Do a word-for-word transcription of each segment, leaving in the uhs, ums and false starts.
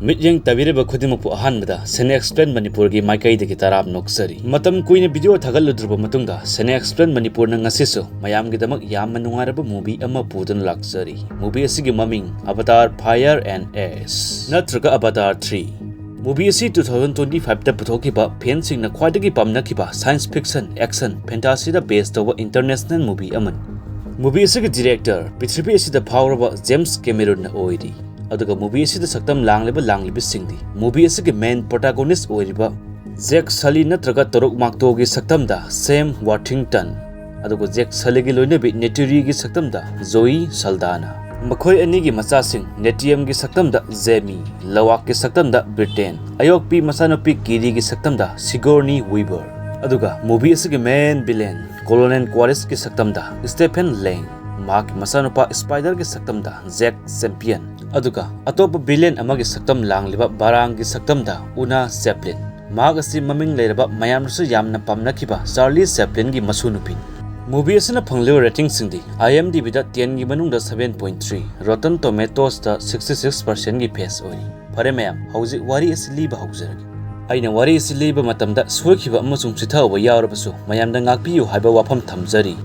ꯃꯤꯠꯌꯦꯡ ꯇꯥꯕꯤꯔꯤꯕ ꯈꯨꯗꯤꯡꯃꯛꯄꯨ ꯑꯍꯥꯟꯕꯗ ꯁꯦꯅꯦ ꯑꯦꯛꯁꯄ꯭ꯂꯦꯟ ꯃꯅꯤꯄꯨꯔꯒꯤ ꯃꯥꯏꯀꯩꯗꯒꯤ ꯇꯔꯥꯝꯅ ꯑꯣꯛꯆꯔꯤ꯫ ꯃꯇꯝ ꯀꯨꯏꯅ ꯚꯤꯗꯤꯑꯣ ꯊꯥꯒꯠꯂꯨꯗ꯭ꯔꯕ ꯃꯇꯨꯡꯗ ꯁꯦꯅꯦ ꯑꯦꯛꯁꯄ꯭ꯂꯦꯟ ꯃꯅꯤꯄꯨꯔꯅ ꯉꯁꯤꯁꯨ ꯃꯌꯥꯝꯒꯤꯗꯃꯛ ꯌꯥꯝꯅ ꯅꯨꯡꯉꯥꯏꯔꯕ ꯃꯨꯚꯤ ꯑꯃ ꯄꯨꯗꯨꯅ ꯂꯥꯛꯆꯔꯤ꯫ ꯃꯨꯚꯤ ꯑꯁꯤꯒꯤ ꯃꯃꯤꯡ Avatar Fire and Ash ꯅꯠꯇ꯭ꯔꯒ Avatar three꯫ ꯃꯨꯚꯤ ꯑꯁꯤ two thousand twenty five ꯇ ꯄꯨꯊꯣꯛꯈꯤꯕ, ꯐꯦꯟꯁꯤꯡꯅ ꯈ꯭ꯋꯥꯏꯗꯒꯤ ꯄꯥꯝꯅꯈꯤꯕ ꯁꯥꯏꯟꯁ ꯐꯤꯛꯁꯟ, ꯑꯦꯛꯁꯟ, ꯐꯦꯟꯇꯥꯁꯤꯗ ꯕꯦꯁ ꯇꯧꯕ ꯏꯟꯇꯔꯅꯦꯁꯅꯦꯜ ꯃꯨꯚꯤ ꯑꯃꯅꯤ꯫ ꯃꯨꯚꯤ ꯑꯁꯤꯒꯤ ꯗꯤꯔꯦꯛꯇꯔ ꯄ꯭ꯔꯤꯊꯤꯕꯤ ꯑꯁꯤꯗ ꯐꯥꯎꯔꯕ ꯖꯦꯝꯁ ꯀꯦꯃꯦꯔꯨꯟꯅ ꯑꯣꯏꯔꯤ꯫ ꯑꯗꯨꯒ ꯃꯨꯚꯤ ꯑꯁꯤꯗ ꯁꯛꯇꯝ ꯂꯥꯡꯂꯤꯕ ꯂꯥꯡꯂꯤꯕꯁꯤꯡꯗꯤ ꯃꯨꯚꯤ ꯑꯁꯤꯒꯤ ꯃꯦꯟ ꯄ꯭ꯔꯣꯇꯥꯒꯣꯅꯤꯁ ꯑꯣꯏꯔꯤꯕ ꯖꯦꯛ ꯁꯂꯤ ꯅꯠꯇ꯭ꯔꯒ ꯇꯔꯨꯛ ꯃꯥꯛꯇꯣꯒꯤ ꯁꯛꯇꯝꯗ ꯁꯦꯝ ꯋꯥꯊꯤꯡꯇꯟ, ꯑꯗꯨꯒ ꯖꯦꯛ ꯁꯂꯤꯒꯤ ꯂꯣꯏꯅꯕꯤ ꯅꯦꯇꯨꯔꯤꯒꯤ ꯁꯛꯇꯝꯗ ꯖꯣꯏ ꯁꯜꯗꯥꯅꯥ, ꯃꯈꯣꯏ ꯑꯅꯤꯒꯤ ꯃꯆꯥꯁꯤꯡ ꯅꯦꯇꯤꯌꯝꯒꯤ ꯁꯛꯇꯝꯗ ꯖꯦꯃꯤ, ꯂꯋꯥꯛꯀꯤ ꯁꯛꯇꯝꯗ ꯕ꯭ꯔꯤꯇꯦꯟ, ꯑꯌꯣꯛꯄꯤ ꯃꯆꯥꯅꯨꯄꯤ ꯀꯤꯔꯤꯒꯤ ꯁꯛꯇꯝꯗ ꯁꯤꯒꯣꯔꯅꯤ ꯋꯤꯕꯔ, ꯑꯗꯨꯒ ꯃꯨꯚꯤ ꯑꯁꯤꯒꯤ ꯃꯦꯟ ꯚꯤꯂꯦꯟ ꯀꯣꯂꯣꯅꯦꯜ ꯀ꯭ꯋꯥꯔꯤꯁꯀꯤ ꯁꯛꯇꯝꯗ ꯁ꯭ꯇꯦꯐꯦꯟ ꯂꯦꯡ, ꯃꯍꯥꯛꯀꯤ ꯃꯆꯥꯅꯨꯄꯥ ꯁ꯭ꯄꯥꯏꯗꯔꯒꯤ ꯁꯛꯇꯝꯗ ꯖꯦꯛ ꯆꯦꯝꯄꯤꯌꯟ, ꯑꯗꯨꯒ ꯑꯇꯣꯞꯄ ꯚꯤꯂꯦꯟ ꯑꯃꯒꯤ ꯁꯛꯇꯝ ꯂꯥꯡꯂꯤꯕ ꯕꯥꯔꯥꯡꯒꯤ ꯁꯛꯇꯝꯗ ꯎꯅꯥ ꯆꯦꯄ꯭ꯂꯤꯟ꯫ ꯃꯍꯥꯛ ꯑꯁꯤ ꯃꯃꯤꯡ ꯂꯩꯔꯕ ꯃꯌꯥꯝꯅꯁꯨ ꯌꯥꯝꯅ ꯄꯥꯝꯅꯈꯤꯕ ꯆꯥꯔꯂꯤ ꯆꯦꯄ꯭ꯂꯤꯟꯒꯤ ꯃꯁꯨ ꯅꯨꯄꯤꯅꯤ꯫ ꯃꯨꯚꯤ ꯑꯁꯤꯅ ꯐꯪꯂꯤꯕ ꯔꯦꯇꯤꯡꯁꯤꯡꯗꯤ IMDb ꯗ ten ꯒꯤ ꯃꯅꯨꯡꯗ seven point three, Rotten Tomatoes ꯇ sixty six percent ꯒꯤ ꯄꯦꯁ ꯑꯣꯏꯔꯤ꯫ ꯐꯔꯦ ꯃꯌꯥꯝ, ꯍꯧꯖꯤꯛ ꯋꯥꯔꯤ ꯑꯁꯤ ꯂꯤꯕ ꯍꯧꯖꯔꯒꯦ꯫ ꯑꯩꯅ ꯋꯥꯔꯤ ꯑꯁꯤ ꯂꯤꯕ ꯃꯇꯝꯗ ꯁꯣꯏꯈꯤꯕ ꯑꯃꯁꯨꯡ ꯆꯤꯊꯍꯧꯕ ꯌꯥꯎꯔꯕꯁꯨ ꯃꯌꯥꯝꯗ ꯉꯥꯛꯄꯤꯌꯨ ꯍꯥꯏꯕ ꯋꯥꯐꯝ ꯊꯝꯖꯔꯤ꯫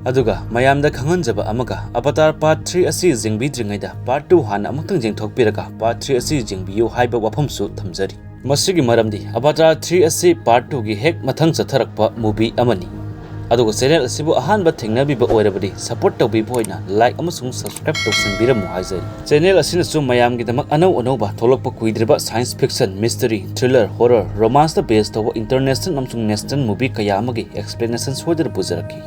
ꯑꯗꯨꯒ ꯃꯌꯥꯝꯗ ꯈꯪꯍꯟꯖꯕ ꯑꯃꯒ, Avatar Part three ꯑꯁꯤ ꯌꯦꯡꯕꯤꯗ꯭ꯔꯤꯉꯩꯗ Part two ꯍꯥꯟꯅ ꯑꯃꯨꯛꯇꯪ ꯌꯦꯡꯊꯣꯛꯄꯤꯔꯒ Part three ꯑꯁꯤ ꯌꯦꯡꯕꯤꯌꯨ ꯍꯥꯏꯕ ꯋꯥꯐꯝꯁꯨ ꯊꯝꯖꯔꯤ꯫ ꯃꯁꯤꯒꯤ ꯃꯔꯝꯗꯤ Avatar three ꯑꯁꯤ Part two ꯒꯤ ꯍꯦꯛ ꯃꯊꯪ ꯆꯠꯊꯔꯛꯄ ꯃꯨꯚꯤ ꯑꯃꯅꯤ꯫ ꯑꯗꯨꯒ ꯆꯦꯅꯦꯜ ꯑꯁꯤꯕꯨ ꯑꯍꯥꯟꯕ ꯊꯦꯡꯅꯕꯤꯕ ꯑꯣꯏꯔꯕꯗꯤ ꯁꯄꯣꯔꯠ ꯇꯧꯕꯤꯕ ꯑꯣꯏꯅ ꯂꯥꯏꯛ ꯑꯃꯁꯨꯡ ꯁꯕꯁꯀ꯭ꯔꯥꯏꯕ ꯇꯧꯁꯤꯟꯕꯤꯔꯝꯃꯨ ꯍꯥꯏꯖꯔꯤ꯫ ꯆꯦꯅꯦꯜ ꯑꯁꯤꯅꯁꯨ ꯃꯌꯥꯝꯒꯤꯗꯃꯛ ꯑꯅꯧ ꯑꯅꯧꯕ ꯊꯣꯛꯂꯛꯄ ꯀꯨꯏꯗ꯭ꯔꯤꯕ science fiction, mystery, thriller, horror, ꯔꯣꯃꯥꯟꯁꯇ ꯕꯦꯁ ꯇꯧꯕ ꯏꯟꯇꯔꯅꯦꯁꯅꯦꯜ ꯑꯃꯁꯨꯡ ꯅꯦꯁꯅꯦꯜ ꯃꯨꯚꯤ ꯀꯌꯥ ꯑꯃꯒꯤ ꯑꯦꯛꯁꯄ꯭ꯂꯦꯅꯦꯁꯟ ꯁꯣꯏꯗꯅ ꯄꯨꯖꯔꯛꯈꯤ꯫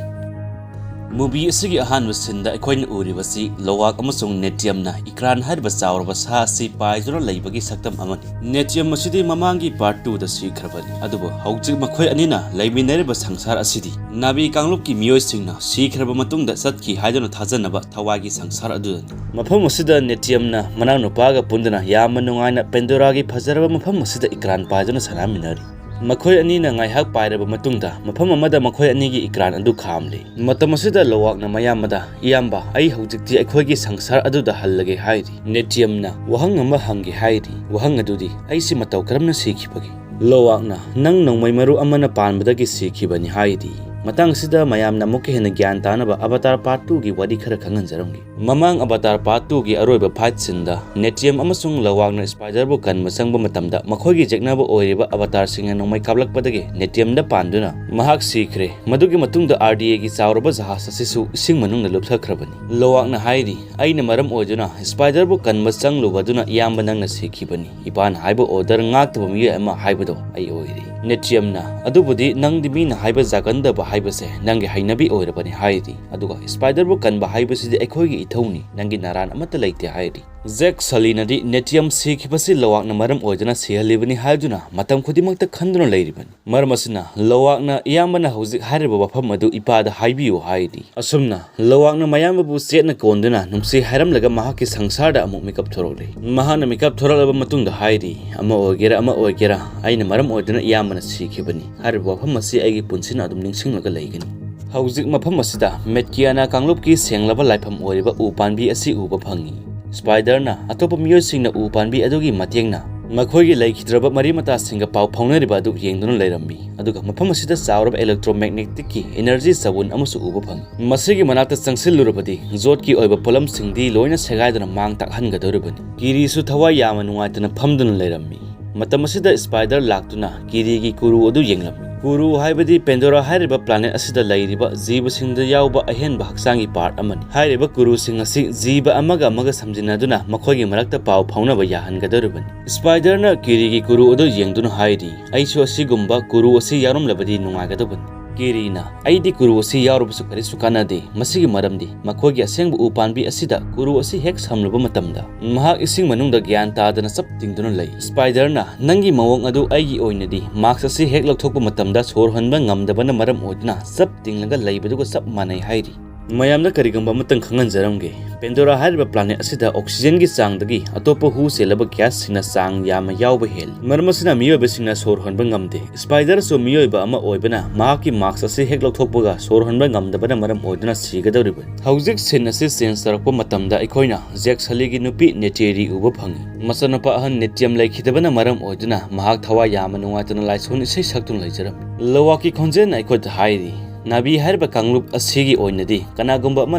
ꯃꯨꯚꯤ ꯑꯁꯤꯒꯤ ꯑꯍꯥꯟꯕ ꯁꯤꯟꯗ ꯑꯩꯈꯣꯏꯅ ꯎꯔꯤꯕꯁꯤ ꯂꯣꯋꯥꯛ ꯑꯃꯁꯨꯡ ꯅꯦꯇꯤꯌꯝꯅ ꯏꯀ꯭ꯔꯥꯟ ꯍꯥꯏꯔꯤꯕ ꯆꯥꯎꯔꯕ ꯁꯥ ꯑꯁꯤ ꯄꯥꯏꯗꯨꯅ ꯂꯩꯕꯒꯤ ꯁꯛꯇꯝ ꯑꯃꯅꯤ꯫ ꯅꯦꯇꯤꯌꯝ ꯑꯁꯤꯗꯤ ꯃꯃꯥꯡꯒꯤ Part two ꯗ ꯁꯤꯈ꯭ꯔꯕꯅꯤ, ꯑꯗꯨꯕꯨ ꯍꯧꯖꯤꯛ ꯃꯈꯣꯏ ꯑꯅꯤꯅ ꯂꯩꯃꯤꯟꯅꯔꯤꯕ ꯁꯪꯁꯥꯔ ꯑꯁꯤꯗꯤ ꯅꯥꯕꯤ ꯀꯥꯡꯂꯨꯞꯀꯤ ꯃꯤꯑꯣꯏꯁꯤꯡꯅ ꯁꯤꯈ꯭ꯔꯕ ꯃꯇꯨꯡꯗ ꯆꯠꯈꯤ ꯍꯥꯏꯗꯨꯅ ꯊꯥꯖꯅꯕ ꯊꯋꯥꯏꯒꯤ ꯁꯪꯁꯥꯔ ꯑꯗꯨꯗꯅꯤ꯫ ꯃꯐꯝ ꯑꯁꯤꯗ ꯅꯦꯇꯤꯌꯝꯅ ꯃꯅꯥꯎꯅꯨꯄꯥꯒ ꯄꯨꯟꯗꯨꯅ ꯌꯥꯝꯅ ꯅꯨꯡꯉꯥꯏꯅ ꯄꯦꯟꯗꯣꯔꯥꯒꯤ ꯐꯖꯔꯕ ꯃꯐꯝ ꯑꯁꯤꯗ ꯏꯀ꯭ꯔꯥꯟ ꯄꯥꯏꯗꯨꯅ ꯁꯥꯟꯅꯃꯤꯟꯅꯔꯤ꯫ ꯃꯈꯣꯏ ꯑꯅꯤꯅ ꯉꯥꯏꯍꯥꯛ ꯄꯥꯏꯔꯕ ꯃꯇꯨꯡꯗ ꯃꯐꯝ ꯑꯃꯗ ꯃꯈꯣꯏ ꯑꯅꯤꯒꯤ ꯏꯀ꯭ꯔꯥꯟ ꯑꯗꯨ ꯈꯥꯝꯂꯤ꯫ ꯃꯇꯝ ꯑꯁꯤꯗ ꯂꯣꯋꯥꯛꯅ ꯃꯌꯥꯝꯕꯗ, "ꯏꯌꯥꯝꯕ, ꯑꯩ ꯍꯧꯖꯤꯛꯇꯤ ꯑꯩꯈꯣꯏꯒꯤ ꯁꯪꯁꯥꯔ ꯑꯗꯨꯗ ꯍꯜꯂꯒꯦ" ꯍꯥꯏꯔꯤ꯫ ꯅꯦꯇꯤꯌꯝꯅ ꯋꯥꯍꯪ ꯑꯃ ꯍꯪꯒꯦ ꯍꯥꯏꯔꯤ꯫ ꯋꯥꯍꯪ ꯑꯗꯨꯗꯤ, "ꯑꯩꯁꯤ ꯃꯇꯧ ꯀꯔꯝꯅ ꯁꯤꯈꯤꯕꯒꯦ?" ꯂꯣꯋꯥꯛꯅ, "ꯅꯪ ꯅꯣꯡꯃꯩ ꯃꯔꯨ ꯑꯃꯅ ꯄꯥꯟꯕꯗꯒꯤ ꯁꯤꯈꯤꯕꯅꯤ" ꯍꯥꯏꯔꯤ꯫ ꯃꯇꯥꯡ ꯑꯁꯤꯗ ꯃꯌꯥꯝꯅ ꯑꯃꯨꯛꯀ ꯍꯦꯟꯅ ꯒ꯭ꯌꯥꯟ ꯇꯥꯅꯕ ꯑꯕꯇꯥꯔ ꯄꯥꯔꯠ ꯇꯨꯒꯤ ꯋꯥꯔꯤ ꯈꯔ ꯈꯪꯍꯟꯖꯔꯝꯒꯦ꯫ ꯃꯃꯥꯡ ꯑꯕꯇꯥꯔ ꯄꯥꯔꯠ ꯇꯨꯒꯤ ꯑꯔꯣꯏꯕ ꯐꯥꯏꯠ ꯁꯤꯟꯗ ꯅꯦꯇꯤꯌꯝ ꯑꯃꯁꯨꯡ ꯂꯣꯋꯥꯛꯅ ꯁ꯭ꯄꯥꯏꯗꯔꯕꯨ ꯀꯟꯕ ꯆꯪꯕ ꯃꯇꯝꯗ ꯃꯈꯣꯏꯒꯤ ꯌꯦꯛꯅꯕ ꯑꯣꯏꯔꯤꯕ ꯑꯕꯇꯥꯔꯁꯤꯡꯅ ꯅꯣꯡꯃꯩ ꯀꯥꯞꯂꯛꯄꯗꯒꯤ ꯅꯦꯇꯤꯌꯝꯗ ꯄꯥꯟꯗꯨꯅ ꯃꯍꯥꯛ ꯁꯤꯈ꯭ꯔꯦ꯫ ꯃꯗꯨꯒꯤ ꯃꯇꯨꯡꯗ ꯑꯥꯔ ꯗꯤ ꯑꯦꯒꯤ ꯆꯥꯎꯔꯕ ꯖꯍꯥꯖ ꯑꯁꯤꯁꯨ ꯏꯁꯤꯡ ꯃꯅꯨꯡꯗ ꯂꯨꯞꯊꯈ꯭ꯔꯕꯅꯤ꯫ ꯂꯣꯋꯥꯛꯅ ꯍꯥꯏꯔꯤ, "ꯑꯩꯅ ꯃꯔꯝ ꯑꯣꯏꯗꯨꯅ ꯁ꯭ꯄꯥꯏꯗꯔꯕꯨ ꯀꯟꯕ ꯆꯪꯂꯨꯕ ꯑꯗꯨꯅ ꯏꯌꯥꯝꯕ ꯅꯪꯅ ꯁꯤꯈꯤꯕꯅꯤ꯫ ꯏꯄꯥꯅ ꯍꯥꯏꯕ ꯑꯣꯔꯗꯔ ꯉꯥꯛꯇꯕ ꯃꯤꯑꯣꯏ ꯑꯃ ꯍꯥꯏꯕꯗꯣ ꯑꯩ ꯑꯣꯏꯔꯤ"꯫ ꯅꯦꯇꯤꯌꯝꯅ, "ꯑꯗꯨꯕꯨꯗꯤ ꯅꯪꯗꯤ ꯃꯤꯅ ꯍꯥꯏꯕ ꯌꯥꯒꯟꯗꯕ ꯍꯥꯏꯕꯁꯦ ꯅꯪꯒꯤ ꯍꯩꯅꯕꯤ ꯑꯣꯏꯔꯕꯅꯤ" ꯍꯥꯏꯔꯤ꯫ ꯑꯗꯨꯒ "ꯁ꯭ꯄꯥꯏꯗꯔꯕꯨ ꯀꯟꯕ ꯍꯥꯏꯕꯁꯤꯗꯤ ꯑꯩꯈꯣꯏꯒꯤ ꯏꯊꯧꯅꯤ, ꯅꯪꯒꯤ ꯅꯔꯥꯟ ꯑꯃꯠꯇ ꯂꯩꯇꯦ" ꯍꯥꯏꯔꯤ꯫ ꯖꯦꯛ ꯁꯂꯤꯅꯗꯤ ꯅꯦꯇꯤꯌꯝ ꯁꯤꯈꯤꯕꯁꯤ ꯂꯣꯋꯥꯛꯅ ꯃꯔꯝ ꯑꯣꯏꯗꯨꯅ ꯁꯤꯍꯜꯂꯤꯕꯅꯤ ꯍꯥꯏꯗꯨꯅ ꯃꯇꯝ ꯈꯨꯗꯤꯡꯃꯛꯇ ꯈꯟꯗꯨꯅ ꯂꯩꯔꯤꯕꯅꯤ꯫ ꯃꯔꯝ ꯑꯁꯤꯅ ꯂꯣꯋꯥꯛꯅ ꯏꯌꯥꯝꯕꯅ ꯍꯧꯖꯤꯛ ꯍꯥꯏꯔꯤꯕ ꯋꯥꯐꯝ ꯑꯗꯨ ꯏꯄꯥꯗ ꯍꯥꯏꯕꯤꯌꯨ ꯍꯥꯏꯔꯤ꯫ ꯑꯁꯨꯝꯅ ꯂꯣꯋꯥꯛꯅ ꯃꯌꯥꯝꯕꯕꯨ ꯆꯦꯠꯅ ꯀꯣꯟꯗꯨꯅ ꯅꯨꯡꯁꯤ ꯍꯥꯏꯔꯝꯂꯒ ꯃꯍꯥꯛꯀꯤ ꯁꯪꯁꯥꯔꯗ ꯑꯃꯨꯛ ꯃꯤꯀꯞ ꯊꯣꯔꯛꯂꯦ꯫ ꯃꯍꯥꯛꯅ ꯃꯤꯀꯞ ꯊꯣꯔꯛꯂꯕ ꯃꯇꯨꯡꯗ ꯍꯥꯏꯔꯤ, "ꯑꯃ ꯑꯣꯏꯒꯦꯔꯥ ꯑꯃ ꯑꯣꯏꯒꯦꯔꯥ, ꯑꯩꯅ ꯃꯔꯝ ꯑꯣꯏꯗꯨꯅ ꯏꯌꯥꯝꯕꯅ ꯁꯤꯈꯤꯕꯅꯤ꯫ ꯍꯥꯏꯔꯤꯕ ꯋꯥꯐꯝ ꯑꯁꯤ ꯑꯩꯒꯤ ꯄꯨꯟꯁꯤꯅ ꯑꯗꯨꯝ ꯅꯤꯡꯁꯤꯡꯂꯒ ꯂꯩꯒꯅꯤ"꯫ ꯍꯧꯖꯤꯛ ꯃꯐꯝ ꯑꯁꯤꯗ ꯃꯦꯠꯀꯤꯌꯥꯅꯥ ꯀꯥꯡꯂꯨꯞꯀꯤ ꯁꯦꯡꯂꯕ ꯂꯥꯏꯐꯝ ꯑꯣꯏꯔꯤꯕ ꯎ ꯄꯥꯝꯕꯤ ꯑꯁꯤ ꯎꯕ ꯐꯪꯏ꯫ ꯁ꯭ꯄꯥꯏꯗꯔꯅ ꯑꯇꯣꯞꯄ ꯃꯤꯑꯣꯏꯁꯤꯡꯅ ꯎ ꯄꯥꯝꯕꯤ ꯑꯗꯨꯒꯤ ꯃꯇꯦꯡꯅ ꯃꯈꯣꯏꯒꯤ ꯂꯩꯈꯤꯗ꯭ꯔꯕ ꯃꯔꯤ ꯃꯇꯥꯁꯤꯡꯒ ꯄꯥꯎ ꯐꯥꯎꯅꯔꯤꯕ ꯑꯗꯨ ꯌꯦꯡꯗꯨꯅ ꯂꯩꯔꯝꯃꯤ, ꯑꯗꯨꯒ ꯃꯐꯝ ꯑꯁꯤꯗ ꯆꯥꯎꯔꯕ ꯏꯂꯦꯛꯇ꯭ꯔꯣꯃꯦꯒꯅꯦꯇꯤꯛꯀꯤ ꯏꯅꯔꯖꯤ ꯆꯥꯎꯕꯨꯟ ꯑꯃꯁꯨ ꯎꯕ ꯐꯪꯏ꯫ ꯃꯁꯤꯒꯤ ꯃꯅꯥꯛꯇ ꯆꯪꯁꯤꯜꯂꯨꯔꯕꯗꯤ ꯖꯣꯠꯀꯤ ꯑꯣꯏꯕ ꯄꯣꯠꯂꯝꯁꯤꯡꯗꯤ ꯂꯣꯏꯅ ꯁꯦꯒꯥꯏꯗꯨꯅ ꯃꯥꯡ ꯇꯥꯛꯍꯟꯒꯗꯧꯔꯤꯕꯅꯤ꯫ ꯀꯤꯔꯤꯁꯨ ꯊꯋꯥꯏ ꯌꯥꯝꯅ ꯅꯨꯡꯉꯥꯏꯇꯅ ꯐꯝꯗꯨꯅ ꯂꯩꯔꯝꯃꯤ꯫ ꯃꯇꯝ ꯑꯁꯤꯗ ꯁ꯭ꯄꯥꯏꯗꯔ ꯂꯥꯛꯇꯨꯅ ꯀꯤꯔꯤꯒꯤ ꯀꯨꯔꯨ ꯑꯗꯨ ꯌꯦꯡꯂꯝꯃꯤ꯫ ꯀꯨꯔꯨ ꯍꯥꯏꯕꯗꯤ ꯄꯦꯟꯗꯣꯔꯥ ꯍꯥꯏꯔꯤꯕ ꯄ꯭ꯂꯥꯅꯦꯠ ꯑꯁꯤꯗ ꯂꯩꯔꯤꯕ ꯖꯤꯕꯁꯤꯡꯗ ꯌꯥꯎꯕ ꯑꯍꯦꯟꯕ ꯍꯛꯆꯥꯡꯒꯤ ꯄꯥꯔꯠ ꯑꯃꯅꯤ꯫ ꯍꯥꯏꯔꯤꯕ ꯀꯨꯔꯨꯁꯤꯡ ꯑꯁꯤ ꯖꯤꯕ ꯑꯃꯒ ꯑꯃꯒ ꯁꯝꯖꯤꯟꯅꯗꯨꯅ ꯃꯈꯣꯏꯒꯤ ꯃꯔꯛꯇ ꯄꯥꯎ ꯐꯥꯎꯅꯕ ꯌꯥꯍꯟꯒꯗꯧꯔꯤꯕꯅꯤ꯫ ꯁ꯭ꯄꯥꯏꯗꯔꯅ ꯀꯤꯔꯤꯒꯤ ꯀꯨꯔꯨ ꯑꯗꯨ ꯌꯦꯡꯗꯨꯅ ꯍꯥꯏꯔꯤ, "ꯑꯩꯁꯨ ꯑꯁꯤꯒꯨꯝꯕ ꯀꯨꯔꯨ ꯑꯁꯤ ꯌꯥꯎꯔꯝꯂꯕꯗꯤ ꯅꯨꯡꯉꯥꯏꯒꯗꯧꯕꯅꯤ"꯫ ꯀꯤꯔꯤꯅ, "ꯑꯩꯗꯤ ꯀꯨꯔꯨ ꯑꯁꯤ ꯌꯥꯎꯔꯕꯁꯨ ꯀꯔꯤꯁꯨ ꯀꯥꯟꯅꯗꯦ꯫ ꯃꯁꯤꯒꯤ ꯃꯔꯝꯗꯤ ꯃꯈꯣꯏꯒꯤ ꯑꯁꯦꯡꯕ ꯎ ꯄꯥꯝꯕꯤ ꯑꯁꯤꯗ ꯀꯨꯔꯨ ꯑꯁꯤ ꯍꯦꯛ ꯁꯝꯂꯨꯕ ꯃꯇꯝꯗ ꯃꯍꯥꯛ ꯏꯁꯤꯡ ꯃꯅꯨꯡꯗ ꯒ꯭ꯌꯥꯟ ꯇꯥꯗꯅ ꯆꯞ ꯇꯤꯡꯗꯨꯅ ꯂꯩ"꯫ ꯁ꯭ꯄꯥꯏꯗꯔꯅ, "ꯅꯪꯒꯤ ꯃꯑꯣꯡ ꯑꯗꯨ ꯑꯩꯒꯤ ꯑꯣꯏꯅꯗꯤ ꯃꯥꯁꯛ ꯑꯁꯤ ꯍꯦꯛ ꯂꯧꯊꯣꯛꯄ ꯃꯇꯝꯗ ꯁꯣꯔ ꯍꯣꯟꯕ ꯉꯝꯗꯕꯅ ꯃꯔꯝ ꯑꯣꯏꯗꯨꯅ ꯆꯞ ꯇꯤꯡꯂꯒ ꯂꯩꯕꯗꯨꯒ ꯆꯞ ꯃꯥꯟꯅꯩ" ꯍꯥꯏꯔꯤ꯫ ꯃꯌꯥꯝꯗ ꯀꯔꯤꯒꯨꯝꯕ ꯑꯃꯇꯪ ꯈꯪꯍꯟꯖꯔꯝꯒꯦ꯫ ꯄꯦꯟꯗꯣꯔꯥ ꯍꯥꯏꯔꯤꯕ ꯄ꯭ꯂꯥꯅꯦꯠ ꯑꯁꯤꯗ ꯑꯣꯛꯁꯤꯖꯦꯟꯒꯤ ꯆꯥꯡꯗꯒꯤ ꯑꯇꯣꯞꯄ ꯍꯨ ꯆꯦꯜꯂꯕ ꯒ꯭ꯌꯥꯁꯁꯤꯡꯅ ꯆꯥꯡ ꯌꯥꯝꯅ ꯌꯥꯎꯕ ꯍꯦꯜꯂꯤ꯫ ꯃꯔꯝ ꯑꯁꯤꯅ ꯃꯤꯑꯣꯏꯕꯁꯤꯡꯅ ꯁꯣꯔ ꯍꯣꯟꯕ ꯉꯝꯗꯦ꯫ ꯁ꯭ꯄꯥꯏꯗꯔꯁꯨ ꯃꯤꯑꯣꯏꯕ ꯑꯃ ꯑꯣꯏꯕꯅ ꯃꯍꯥꯛꯀꯤ ꯃꯥꯁꯛ ꯑꯁꯤ ꯍꯦꯛ ꯂꯧꯊꯣꯛꯄꯒ ꯁꯣꯔ ꯍꯣꯟꯕ ꯉꯝꯗꯕꯅ ꯃꯔꯝ ꯑꯣꯏꯗꯨꯅ ꯁꯤꯒꯗꯧꯔꯤꯕꯅꯤ꯫ ꯍꯧꯖꯤꯛ ꯁꯤꯟ ꯑꯁꯤ ꯆꯦꯟꯖ ꯇꯧꯔꯛꯄ ꯃꯇꯝꯗ ꯑꯩꯈꯣꯏꯅ ꯖꯦꯛ ꯁꯂꯤꯒꯤ ꯅꯨꯄꯤ ꯅꯦꯇꯦꯔꯤ ꯎꯕ ꯐꯪꯏ꯫ ꯃꯆꯥꯅꯨꯄꯥ ꯑꯍꯟ ꯅꯤꯇ꯭ꯌꯝ ꯂꯩꯈꯤꯗꯕꯅ ꯃꯔꯝ ꯑꯣꯏꯗꯨꯅ ꯃꯍꯥꯛ ꯊꯋꯥꯏ ꯌꯥꯝꯅ ꯅꯨꯡꯉꯥꯏꯇꯅ ꯂꯥꯏꯁꯣꯟ ꯏꯁꯩ ꯁꯛꯇꯨꯅ ꯂꯩꯖꯔꯝꯃꯤ꯫ ꯂꯋꯥꯛꯀꯤ ꯈꯣꯟꯖꯦꯜꯅ ꯑꯩꯈꯣꯏꯗ ꯍꯥꯏꯔꯤ, ꯅꯥꯕꯤ ꯍꯥꯏꯔꯤꯕ ꯀꯥꯡꯂꯨꯞ ꯑꯁꯤꯒꯤ ꯑꯣꯏꯅꯗꯤ ꯀꯅꯥꯒꯨꯝꯕ ꯑꯃ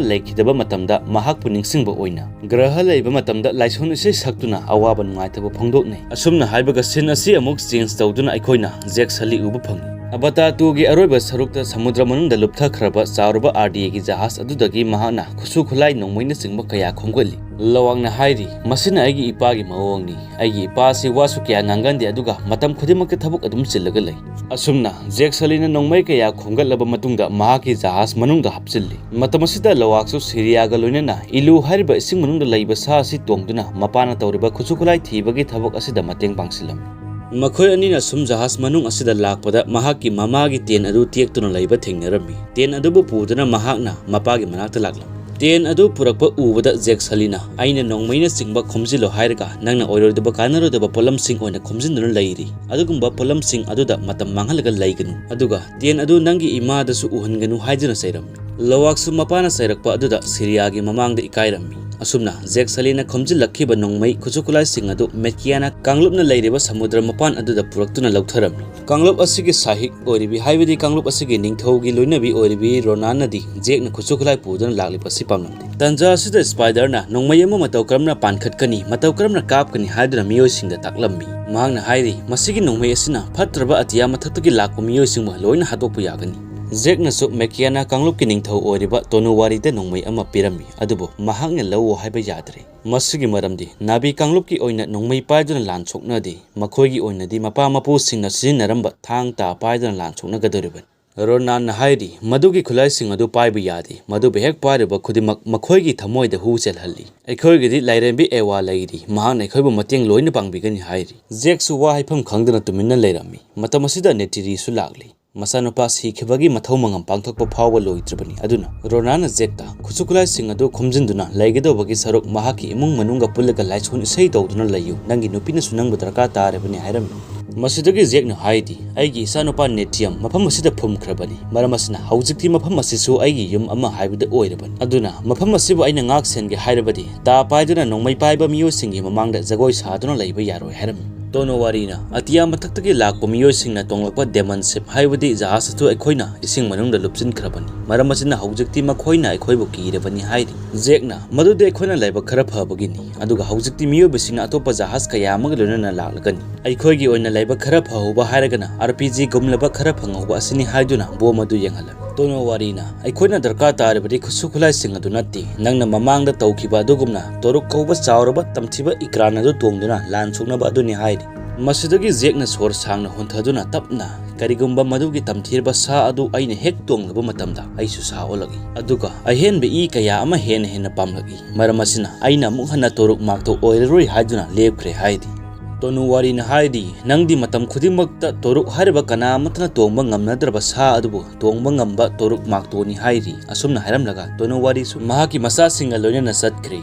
ꯂꯩꯈꯤꯗꯕ ꯃꯇꯝꯗ ꯃꯍꯥꯛꯄꯨ ꯅꯤꯡꯁꯤꯡꯕ ꯑꯣꯏꯅ ꯒ꯭ꯔꯍ ꯂꯩꯕ ꯃꯇꯝꯗ ꯂꯥꯏꯁꯣꯟ ꯏꯁꯩ ꯁꯛꯇꯨꯅ ꯑꯋꯥꯕ ꯅꯨꯡꯉꯥꯏꯇꯕ ꯐꯣꯡꯗꯣꯛꯅꯩ꯫ ꯑꯁꯨꯝꯅ ꯍꯥꯏꯕꯒ ꯁꯤꯟ ꯑꯁꯤ ꯑꯃꯨꯛ ꯆꯦꯟꯖ ꯇꯧꯗꯨꯅ ꯑꯩꯈꯣꯏꯅ ꯖꯦꯛ ꯁꯂꯤ ꯎꯕ ꯐꯪꯏ꯫ ꯑꯕꯇꯥꯔ ꯇꯨꯒꯤ ꯑꯔꯣꯏꯕ ꯁꯔꯨꯛꯇ ꯁꯃꯨꯗ꯭ꯔ ꯃꯅꯨꯡꯗ ꯂꯨꯞꯊꯈ꯭ꯔꯕ ꯆꯥꯎꯔꯕ ꯑꯥꯔ ꯗꯤ ꯑꯦꯒꯤ ꯖꯍꯥꯖ ꯑꯗꯨꯗꯒꯤ ꯃꯍꯥꯛꯅ ꯈꯨꯠꯁꯨ ꯈꯨꯠꯂꯥꯏ ꯅꯣꯡꯃꯩꯅꯆꯤꯡꯕ ꯀꯌꯥ ꯈꯣꯝꯒꯠꯂꯤ꯫ ꯂꯋꯥꯛꯅ ꯍꯥꯏꯔꯤ, "ꯃꯁꯤꯅ ꯑꯩꯒꯤ ꯏꯄꯥꯒꯤ ꯃꯑꯣꯡꯅꯤ꯫ ꯑꯩꯒꯤ ꯏꯄꯥ ꯑꯁꯤ ꯋꯥꯁꯨ ꯀꯌꯥ ꯉꯥꯡꯒꯟꯗꯦ, ꯑꯗꯨꯒ ꯃꯇꯝ ꯈꯨꯗꯤꯡꯃꯛꯇ ꯊꯕꯛ ꯑꯗꯨꯝ ꯆꯤꯜꯂꯒ ꯂꯩ"꯫ ꯑꯁꯨꯝꯅ ꯖꯦꯛ ꯁꯂꯤꯅ ꯅꯣꯡꯃꯩ ꯀꯌꯥ ꯈꯣꯝꯒꯠꯂꯕ ꯃꯇꯨꯡꯗ ꯃꯍꯥꯛꯀꯤ ꯖꯍꯥꯖ ꯃꯅꯨꯡꯗ ꯍꯥꯞꯆꯤꯜꯂꯤ꯫ ꯃꯇꯝ ꯑꯁꯤꯗ ꯂꯋꯥꯛꯁꯨ ꯁꯤꯔꯤꯌꯥꯒ ꯂꯣꯏꯅꯅ ꯏꯂꯨ ꯍꯥꯏꯔꯤꯕ ꯏꯁꯤꯡ ꯃꯅꯨꯡꯗ ꯂꯩꯕ ꯁꯥ ꯑꯁꯤ ꯇꯣꯡꯗꯨꯅ ꯃꯄꯥꯅ ꯇꯧꯔꯤꯕ ꯈꯨꯠꯁꯨ ꯈꯨꯠꯂꯥꯏ ꯊꯤꯕꯒꯤ ꯊꯕꯛ ꯑꯁꯤꯗ ꯃꯇꯦꯡ ꯄꯥꯡꯁꯤꯜꯂꯝꯃꯤ꯫ ꯃꯈꯣꯏ ꯑꯅꯤꯅ ꯁꯨꯝ ꯖꯍꯥꯖ ꯃꯅꯨꯡ ꯑꯁꯤꯗ ꯂꯥꯛꯄꯗ ꯃꯍꯥꯛꯀꯤ ꯃꯃꯥꯒꯤ ꯇꯦꯟ ꯑꯗꯨ ꯇꯦꯛꯇꯨꯅ ꯂꯩꯕ ꯊꯦꯡꯅꯔꯝꯃꯤ꯫ ꯇꯦꯟ ꯑꯗꯨꯕꯨ ꯄꯨꯗꯨꯅ ꯃꯍꯥꯛꯅ ꯃꯄꯥꯒꯤ ꯃꯅꯥꯛꯇ ꯂꯥꯛꯂꯝꯃꯤ꯫ ꯇꯦꯟ ꯑꯗꯨ ꯄꯨꯔꯛꯄ ꯎꯕꯗ ꯖꯦꯛ ꯁꯂꯤꯅ, "ꯑꯩꯅ ꯅꯣꯡꯃꯩꯅꯆꯤꯡꯕ ꯈꯣꯝꯖꯤꯜꯂꯣ ꯍꯥꯏꯔꯒ ꯅꯪꯅ ꯑꯣꯏꯔꯣꯏꯗꯕ ꯀꯥꯟꯅꯔꯣꯏꯗꯕ ꯄꯣꯠꯂꯝꯁꯤꯡ ꯑꯣꯏꯅ ꯈꯣꯝꯖꯤꯟꯗꯨꯅ ꯂꯩꯔꯤ꯫ ꯑꯗꯨꯒꯨꯝꯕ ꯄꯣꯠꯂꯝꯁꯤꯡ ꯑꯗꯨꯗ ꯃꯇꯝ ꯃꯥꯡꯍꯜꯂꯒ ꯂꯩꯒꯅꯨ꯫ ꯑꯗꯨꯒ ꯇꯦꯟ ꯑꯗꯨ ꯅꯪꯒꯤ ꯏꯃꯥꯗꯁꯨ ꯎꯍꯟꯒꯅꯨ" ꯍꯥꯏꯗꯨꯅ ꯆꯩꯔꯝꯃꯤ꯫ ꯂꯋꯥꯛꯁꯨ ꯃꯄꯥꯅ ꯆꯩꯔꯛꯄ ꯑꯗꯨꯗ ꯁꯤꯔꯤꯌꯥꯒꯤ ꯃꯃꯥꯡꯗ ꯏꯀꯥꯏꯔꯝꯃꯤ꯫ ꯑꯁꯨꯝꯅ ꯖꯦꯛ ꯁꯂꯤꯅ ꯈꯣꯝꯖꯤꯜꯂꯛꯈꯤꯕ ꯅꯣꯡꯃꯩ ꯈꯨꯠꯁꯨ ꯈꯨꯠꯂꯥꯏꯁꯤꯡ ꯑꯗꯨ ꯃꯦꯀꯤꯌꯥꯅ ꯀꯥꯡꯂꯨꯞꯅ ꯂꯩꯔꯤꯕ ꯁꯃꯨꯗ꯭ꯔ ꯃꯄꯥꯟ ꯑꯗꯨꯗ ꯄꯨꯔꯛꯇꯨꯅ ꯂꯧꯊꯔꯝꯃꯤ꯫ ꯀꯥꯡꯂꯨꯞ ꯑꯁꯤꯒꯤ ꯁꯥꯍꯤꯛ ꯑꯣꯏꯔꯤꯕꯤ, ꯍꯥꯏꯕꯗꯤ ꯀꯥꯡꯂꯨꯞ ꯑꯁꯤꯒꯤ ꯅꯤꯡꯊꯧꯒꯤ ꯂꯣꯏꯅꯕꯤ ꯑꯣꯏꯔꯤꯕꯤ ꯔꯣꯅꯥꯟꯅꯗꯤ ꯖꯦꯛꯅ ꯈꯨꯠꯁꯨ ꯈꯨꯠꯂꯥꯏ ꯄꯨꯗꯨꯅ ꯂꯥꯛꯂꯤꯕ ꯑꯁꯤ ꯄꯥꯝꯂꯝꯗꯦ꯫ ꯇꯟꯖꯥ ꯑꯁꯤꯗ ꯁ꯭ꯄꯥꯏꯗꯔꯅ ꯅꯣꯡꯃꯩ ꯑꯃ ꯃꯇꯧ ꯀꯔꯝꯅ ꯄꯥꯟꯈꯠꯀꯅꯤ, ꯃꯇꯧ ꯀꯔꯝꯅ ꯀꯥꯞꯀꯅꯤ ꯍꯥꯏꯗꯨꯅ ꯃꯤꯑꯣꯏꯁꯤꯡꯗ ꯇꯥꯛꯂꯝꯃꯤ꯫ ꯃꯍꯥꯛꯅ ꯍꯥꯏꯔꯤ, "ꯃꯁꯤꯒꯤ ꯅꯣꯡꯃꯩ ꯑꯁꯤꯅ ꯐꯠꯇ꯭ꯔꯕ ꯑꯇꯤꯌꯥ ꯃꯊꯛꯇꯒꯤ ꯂꯥꯛꯄ ꯃꯤꯑꯣꯏꯁꯤꯡꯕꯨ ꯂꯣꯏꯅ ꯍꯥꯠꯇꯣꯛꯄ ꯌꯥꯒꯅꯤ"꯫ ꯖꯦꯛꯅꯁꯨ ꯃꯦꯀꯤꯌꯥꯅ ꯀꯥꯡꯂꯨꯞꯀꯤ ꯅꯤꯡꯊꯧ ꯑꯣꯏꯔꯤꯕ ꯇꯣꯅꯨꯋꯥꯔꯤꯗ ꯅꯣꯡꯃꯩ ꯑꯃ ꯄꯤꯔꯝꯃꯤ, ꯑꯗꯨꯕꯨ ꯃꯍꯥꯛꯅ ꯂꯧꯑꯣ ꯍꯥꯏꯕ ꯌꯥꯗ꯭ꯔꯦ꯫ ꯃꯁꯤꯒꯤ ꯃꯔꯝꯗꯤ ꯅꯥꯕꯤ ꯀꯥꯡꯂꯨꯞꯀꯤ ꯑꯣꯏꯅ ꯅꯣꯡꯃꯩ ꯄꯥꯏꯗꯨꯅ ꯂꯥꯟ ꯁꯣꯛꯅꯗꯦ꯫ ꯃꯈꯣꯏꯒꯤ ꯑꯣꯏꯅꯗꯤ ꯃꯄꯥ ꯃꯄꯨꯁꯤꯡꯅ ꯁꯤꯖꯤꯟꯅꯔꯝꯕ ꯊꯥꯡ ꯇꯥ ꯄꯥꯏꯗꯨꯅ ꯂꯥꯟ ꯁꯣꯛꯅꯒꯗꯧꯔꯤꯕꯅꯤ꯫ ꯔꯣꯅꯥꯟꯅ ꯍꯥꯏꯔꯤ, "ꯃꯗꯨꯒꯤ ꯈꯨꯠꯂꯥꯏꯁꯤꯡ ꯑꯗꯨ ꯄꯥꯏꯕ ꯌꯥꯗꯦ꯫ ꯃꯗꯨꯕꯨ ꯍꯦꯛ ꯄꯥꯏꯔꯨꯕ ꯈꯨꯗꯤꯡꯃꯛ ꯃꯈꯣꯏꯒꯤ ꯊꯃꯣꯏꯗ ꯍꯨ ꯆꯦꯜꯍꯜꯂꯤ꯫ ꯑꯩꯈꯣꯏꯒꯤꯗꯤ ꯂꯥꯏꯔꯦꯝꯕꯤ ꯑꯦꯋꯥ ꯂꯩꯔꯤ꯫ ꯃꯍꯥꯛꯅ ꯑꯩꯈꯣꯏꯕꯨ ꯃꯇꯦꯡ ꯂꯣꯏꯅ ꯄꯥꯡꯕꯤꯒꯅꯤ" ꯍꯥꯏꯔꯤ꯫ ꯖꯦꯛꯁꯨ ꯋꯥ ꯍꯥꯏꯐꯝ ꯈꯪꯗꯅ ꯇꯨꯃꯤꯟꯅ ꯂꯩꯔꯝꯃꯤ꯫ ꯃꯇꯝ ꯑꯁꯤꯗ ꯅꯦꯇꯤꯔꯤꯁꯨ ꯂꯥꯛꯂꯤ꯫ ꯃꯆꯥꯅꯨꯄꯥ ꯁꯤꯈꯤꯕꯒꯤ ꯃꯊꯧ ꯃꯉꯝ ꯄꯥꯡꯊꯣꯛꯄ ꯐꯥꯎꯕ ꯂꯣꯏꯗ꯭ꯔꯤꯕꯅꯤ꯫ ꯑꯗꯨꯅ ꯔꯣꯅꯥꯅ ꯖꯦꯛꯇ ꯈꯨꯠꯁꯨ ꯈꯨꯠꯂꯥꯏꯁꯤꯡ ꯑꯗꯨ ꯈꯣꯝꯖꯤꯟꯗꯨꯅ ꯂꯩꯒꯗꯧꯕꯒꯤ ꯁꯔꯨꯛ ꯃꯍꯥꯛꯀꯤ ꯏꯃꯨꯡ ꯃꯅꯨꯡꯒ ꯄꯨꯜꯂꯒ ꯂꯥꯏꯁꯣꯟ ꯏꯁꯩ ꯇꯧꯗꯨꯅ ꯂꯩꯌꯨ, ꯅꯪꯒꯤ ꯅꯨꯄꯤꯅꯁꯨ ꯅꯪꯕꯨ ꯗꯔꯀꯥꯔ ꯇꯥꯔꯕꯅꯤ ꯍꯥꯏꯔꯝꯃꯤ꯫ ꯃꯁꯤꯗꯒꯤ ꯖꯦꯛꯅ ꯍꯥꯏꯗꯤ, ꯑꯩꯒꯤ ꯏꯆꯥꯅꯨꯄꯥ ꯅꯦꯇꯤꯌꯝ ꯃꯐꯝ ꯑꯁꯤꯗ ꯐꯨꯝꯈ꯭ꯔꯕꯅꯤ, ꯃꯔꯝ ꯑꯁꯤꯅ ꯍꯧꯖꯤꯛꯇꯤ ꯃꯐꯝ ꯑꯁꯤꯁꯨ ꯑꯩꯒꯤ ꯌꯨꯝ ꯑꯃ ꯍꯥꯏꯕꯗꯨ ꯑꯣꯏꯔꯕꯅꯤ꯫ ꯑꯗꯨꯅ ꯃꯐꯝ ꯑꯁꯤꯕꯨ ꯑꯩꯅ ꯉꯥꯛ ꯁꯦꯟꯒꯦ ꯍꯥꯏꯔꯕꯗꯤ ꯇꯥ ꯄꯥꯏꯗꯨꯅ ꯅꯣꯡꯃꯩ ꯄꯥꯏꯕ ꯃꯤꯑꯣꯏꯁꯤꯡꯒꯤ ꯃꯃꯥꯡꯗ ꯖꯒꯣꯏ ꯁꯥꯗꯨꯅ ꯂꯩꯕ ꯌꯥꯔꯣꯏ ꯍꯥꯏꯔꯝꯃꯤ꯫ ꯇꯣꯅꯣꯋꯥꯔꯤꯅ ꯑꯇꯤꯌꯥ ꯃꯊꯛꯇꯒꯤ ꯂꯥꯛꯄ ꯃꯤꯑꯣꯏꯁꯤꯡꯅ ꯇꯣꯡꯂꯛꯄ ꯗꯦꯃꯟ ꯁꯤꯞ ꯍꯥꯏꯕꯗꯤ ꯖꯍꯥꯖ ꯑꯗꯨ ꯑꯩꯈꯣꯏꯅ ꯏꯁꯤꯡ ꯃꯅꯨꯡꯗ ꯂꯨꯞꯁꯤꯟꯈ꯭ꯔꯕꯅꯤ, ꯃꯔꯝ ꯑꯁꯤꯅ ꯍꯧꯖꯤꯛꯇꯤ ꯃꯈꯣꯏꯅ ꯑꯩꯈꯣꯏꯕꯨ ꯀꯤꯔꯕꯅꯤ ꯍꯥꯏꯔꯤ꯫ ꯖꯦꯛꯅ ꯃꯗꯨꯗꯤ ꯑꯩꯈꯣꯏꯅ ꯂꯥꯏꯕꯛ ꯈꯔ ꯐꯕꯒꯤꯅꯤ, ꯑꯗꯨꯒ ꯍꯧꯖꯤꯛꯇꯤ ꯃꯤꯑꯣꯏꯕꯁꯤꯡꯅ ꯑꯇꯣꯞꯄ ꯖꯍꯥꯖ ꯀꯌꯥ ꯑꯃꯒ ꯂꯣꯏꯅꯅ ꯂꯥꯛꯂꯒꯅꯤ꯫ ꯑꯩꯈꯣꯏꯒꯤ ꯑꯣꯏꯅ ꯂꯥꯏꯕꯛ ꯈꯔ ꯐꯍꯧꯕ ꯍꯥꯏꯔꯒꯅ ꯑꯥꯔ ꯄꯤ ꯖꯤꯒꯨꯝꯂꯕ ꯈꯔ ꯐꯪꯍꯧꯕ ꯑꯁꯤꯅꯤ ꯍꯥꯏꯗꯨꯅ ꯕꯣꯝ ꯑꯗꯨ ꯌꯦꯡꯍꯜꯂꯝꯃꯤ꯫ ꯇꯣꯅꯣꯋꯥꯔꯤꯅ ꯑꯩꯈꯣꯏꯅ ꯗꯔꯀꯥꯔ ꯇꯥꯔꯤꯕꯗꯤ ꯈꯨꯠꯁꯨ ꯈꯨꯠꯂꯥꯏꯁꯤꯡ ꯑꯗꯨ ꯅꯠꯇꯦ, ꯅꯪꯅ ꯃꯃꯥꯡꯗ ꯇꯧꯈꯤꯕ ꯑꯗꯨꯒꯨꯝꯅ ꯇꯣꯔꯨꯛ ꯀꯧꯕ ꯆꯥꯎꯔꯕ ꯇꯝꯊꯤꯕ ꯏꯀ꯭ꯔꯥꯟ ꯑꯗꯨ ꯇꯣꯡꯗꯨꯅ ꯂꯥꯟ ꯁꯣꯛꯅꯕ ꯑꯗꯨꯅꯤ ꯍꯥꯏꯔꯤ꯫ ꯃꯁꯤꯗꯒꯤ ꯖꯦꯛꯅ ꯁꯣꯔ ꯁꯥꯡꯅ ꯍꯣꯟꯊꯗꯨꯅ ꯇꯞꯅ, ꯀꯔꯤꯒꯨꯝꯕ ꯃꯗꯨꯒꯤ ꯇꯝꯊꯤꯔꯕ ꯁꯥ ꯑꯗꯨ ꯑꯩꯅ ꯍꯦꯛ ꯇꯣꯡꯂꯨꯕ ꯃꯇꯝꯗ ꯑꯩꯁꯨ ꯁꯥ ꯑꯣꯜꯂꯛꯏ, ꯑꯗꯨꯒ ꯑꯍꯦꯟꯕ ꯏ ꯀꯌꯥ ꯑꯃ ꯍꯦꯟꯅ ꯍꯦꯟꯅ ꯄꯥꯝꯂꯛꯏ, ꯃꯔꯝ ꯑꯁꯤꯅ ꯑꯩꯅ ꯑꯃꯨꯛ ꯍꯟꯅ ꯇꯣꯔꯨꯛ ꯃꯥꯛꯇꯣ ꯑꯣꯏꯔꯔꯣꯏ ꯍꯥꯏꯗꯨꯅ ꯂꯦꯞꯈ꯭ꯔꯦ ꯍꯥꯏꯔꯤ꯫ ꯇꯣꯅꯨꯋꯥꯔꯤꯅ ꯍꯥꯏꯔꯤ, ꯅꯪꯗꯤ ꯃꯇꯝ ꯈꯨꯗꯤꯡꯃꯛꯇ ꯇꯣꯔꯨꯛ ꯍꯥꯏꯔꯤꯕ ꯀꯅꯥ ꯑꯃꯠꯇꯅ ꯇꯣꯡꯕ ꯉꯝꯅꯗ꯭ꯔꯕ ꯁꯥ ꯑꯗꯨꯕꯨ ꯇꯣꯡꯕ ꯉꯝꯕ ꯇꯣꯔꯨꯛ ꯃꯥꯛꯇꯣꯅꯤ ꯍꯥꯏꯔꯤ꯫ ꯑꯁꯨꯝꯅ ꯍꯥꯏꯔꯝꯂꯒ ꯇꯣꯅꯨꯋꯥꯔꯤꯁꯨ ꯃꯍꯥꯛꯀꯤ ꯃꯆꯥꯁꯤꯡꯒ ꯂꯣꯏꯅꯅ ꯆꯠꯈ꯭ꯔꯦ꯫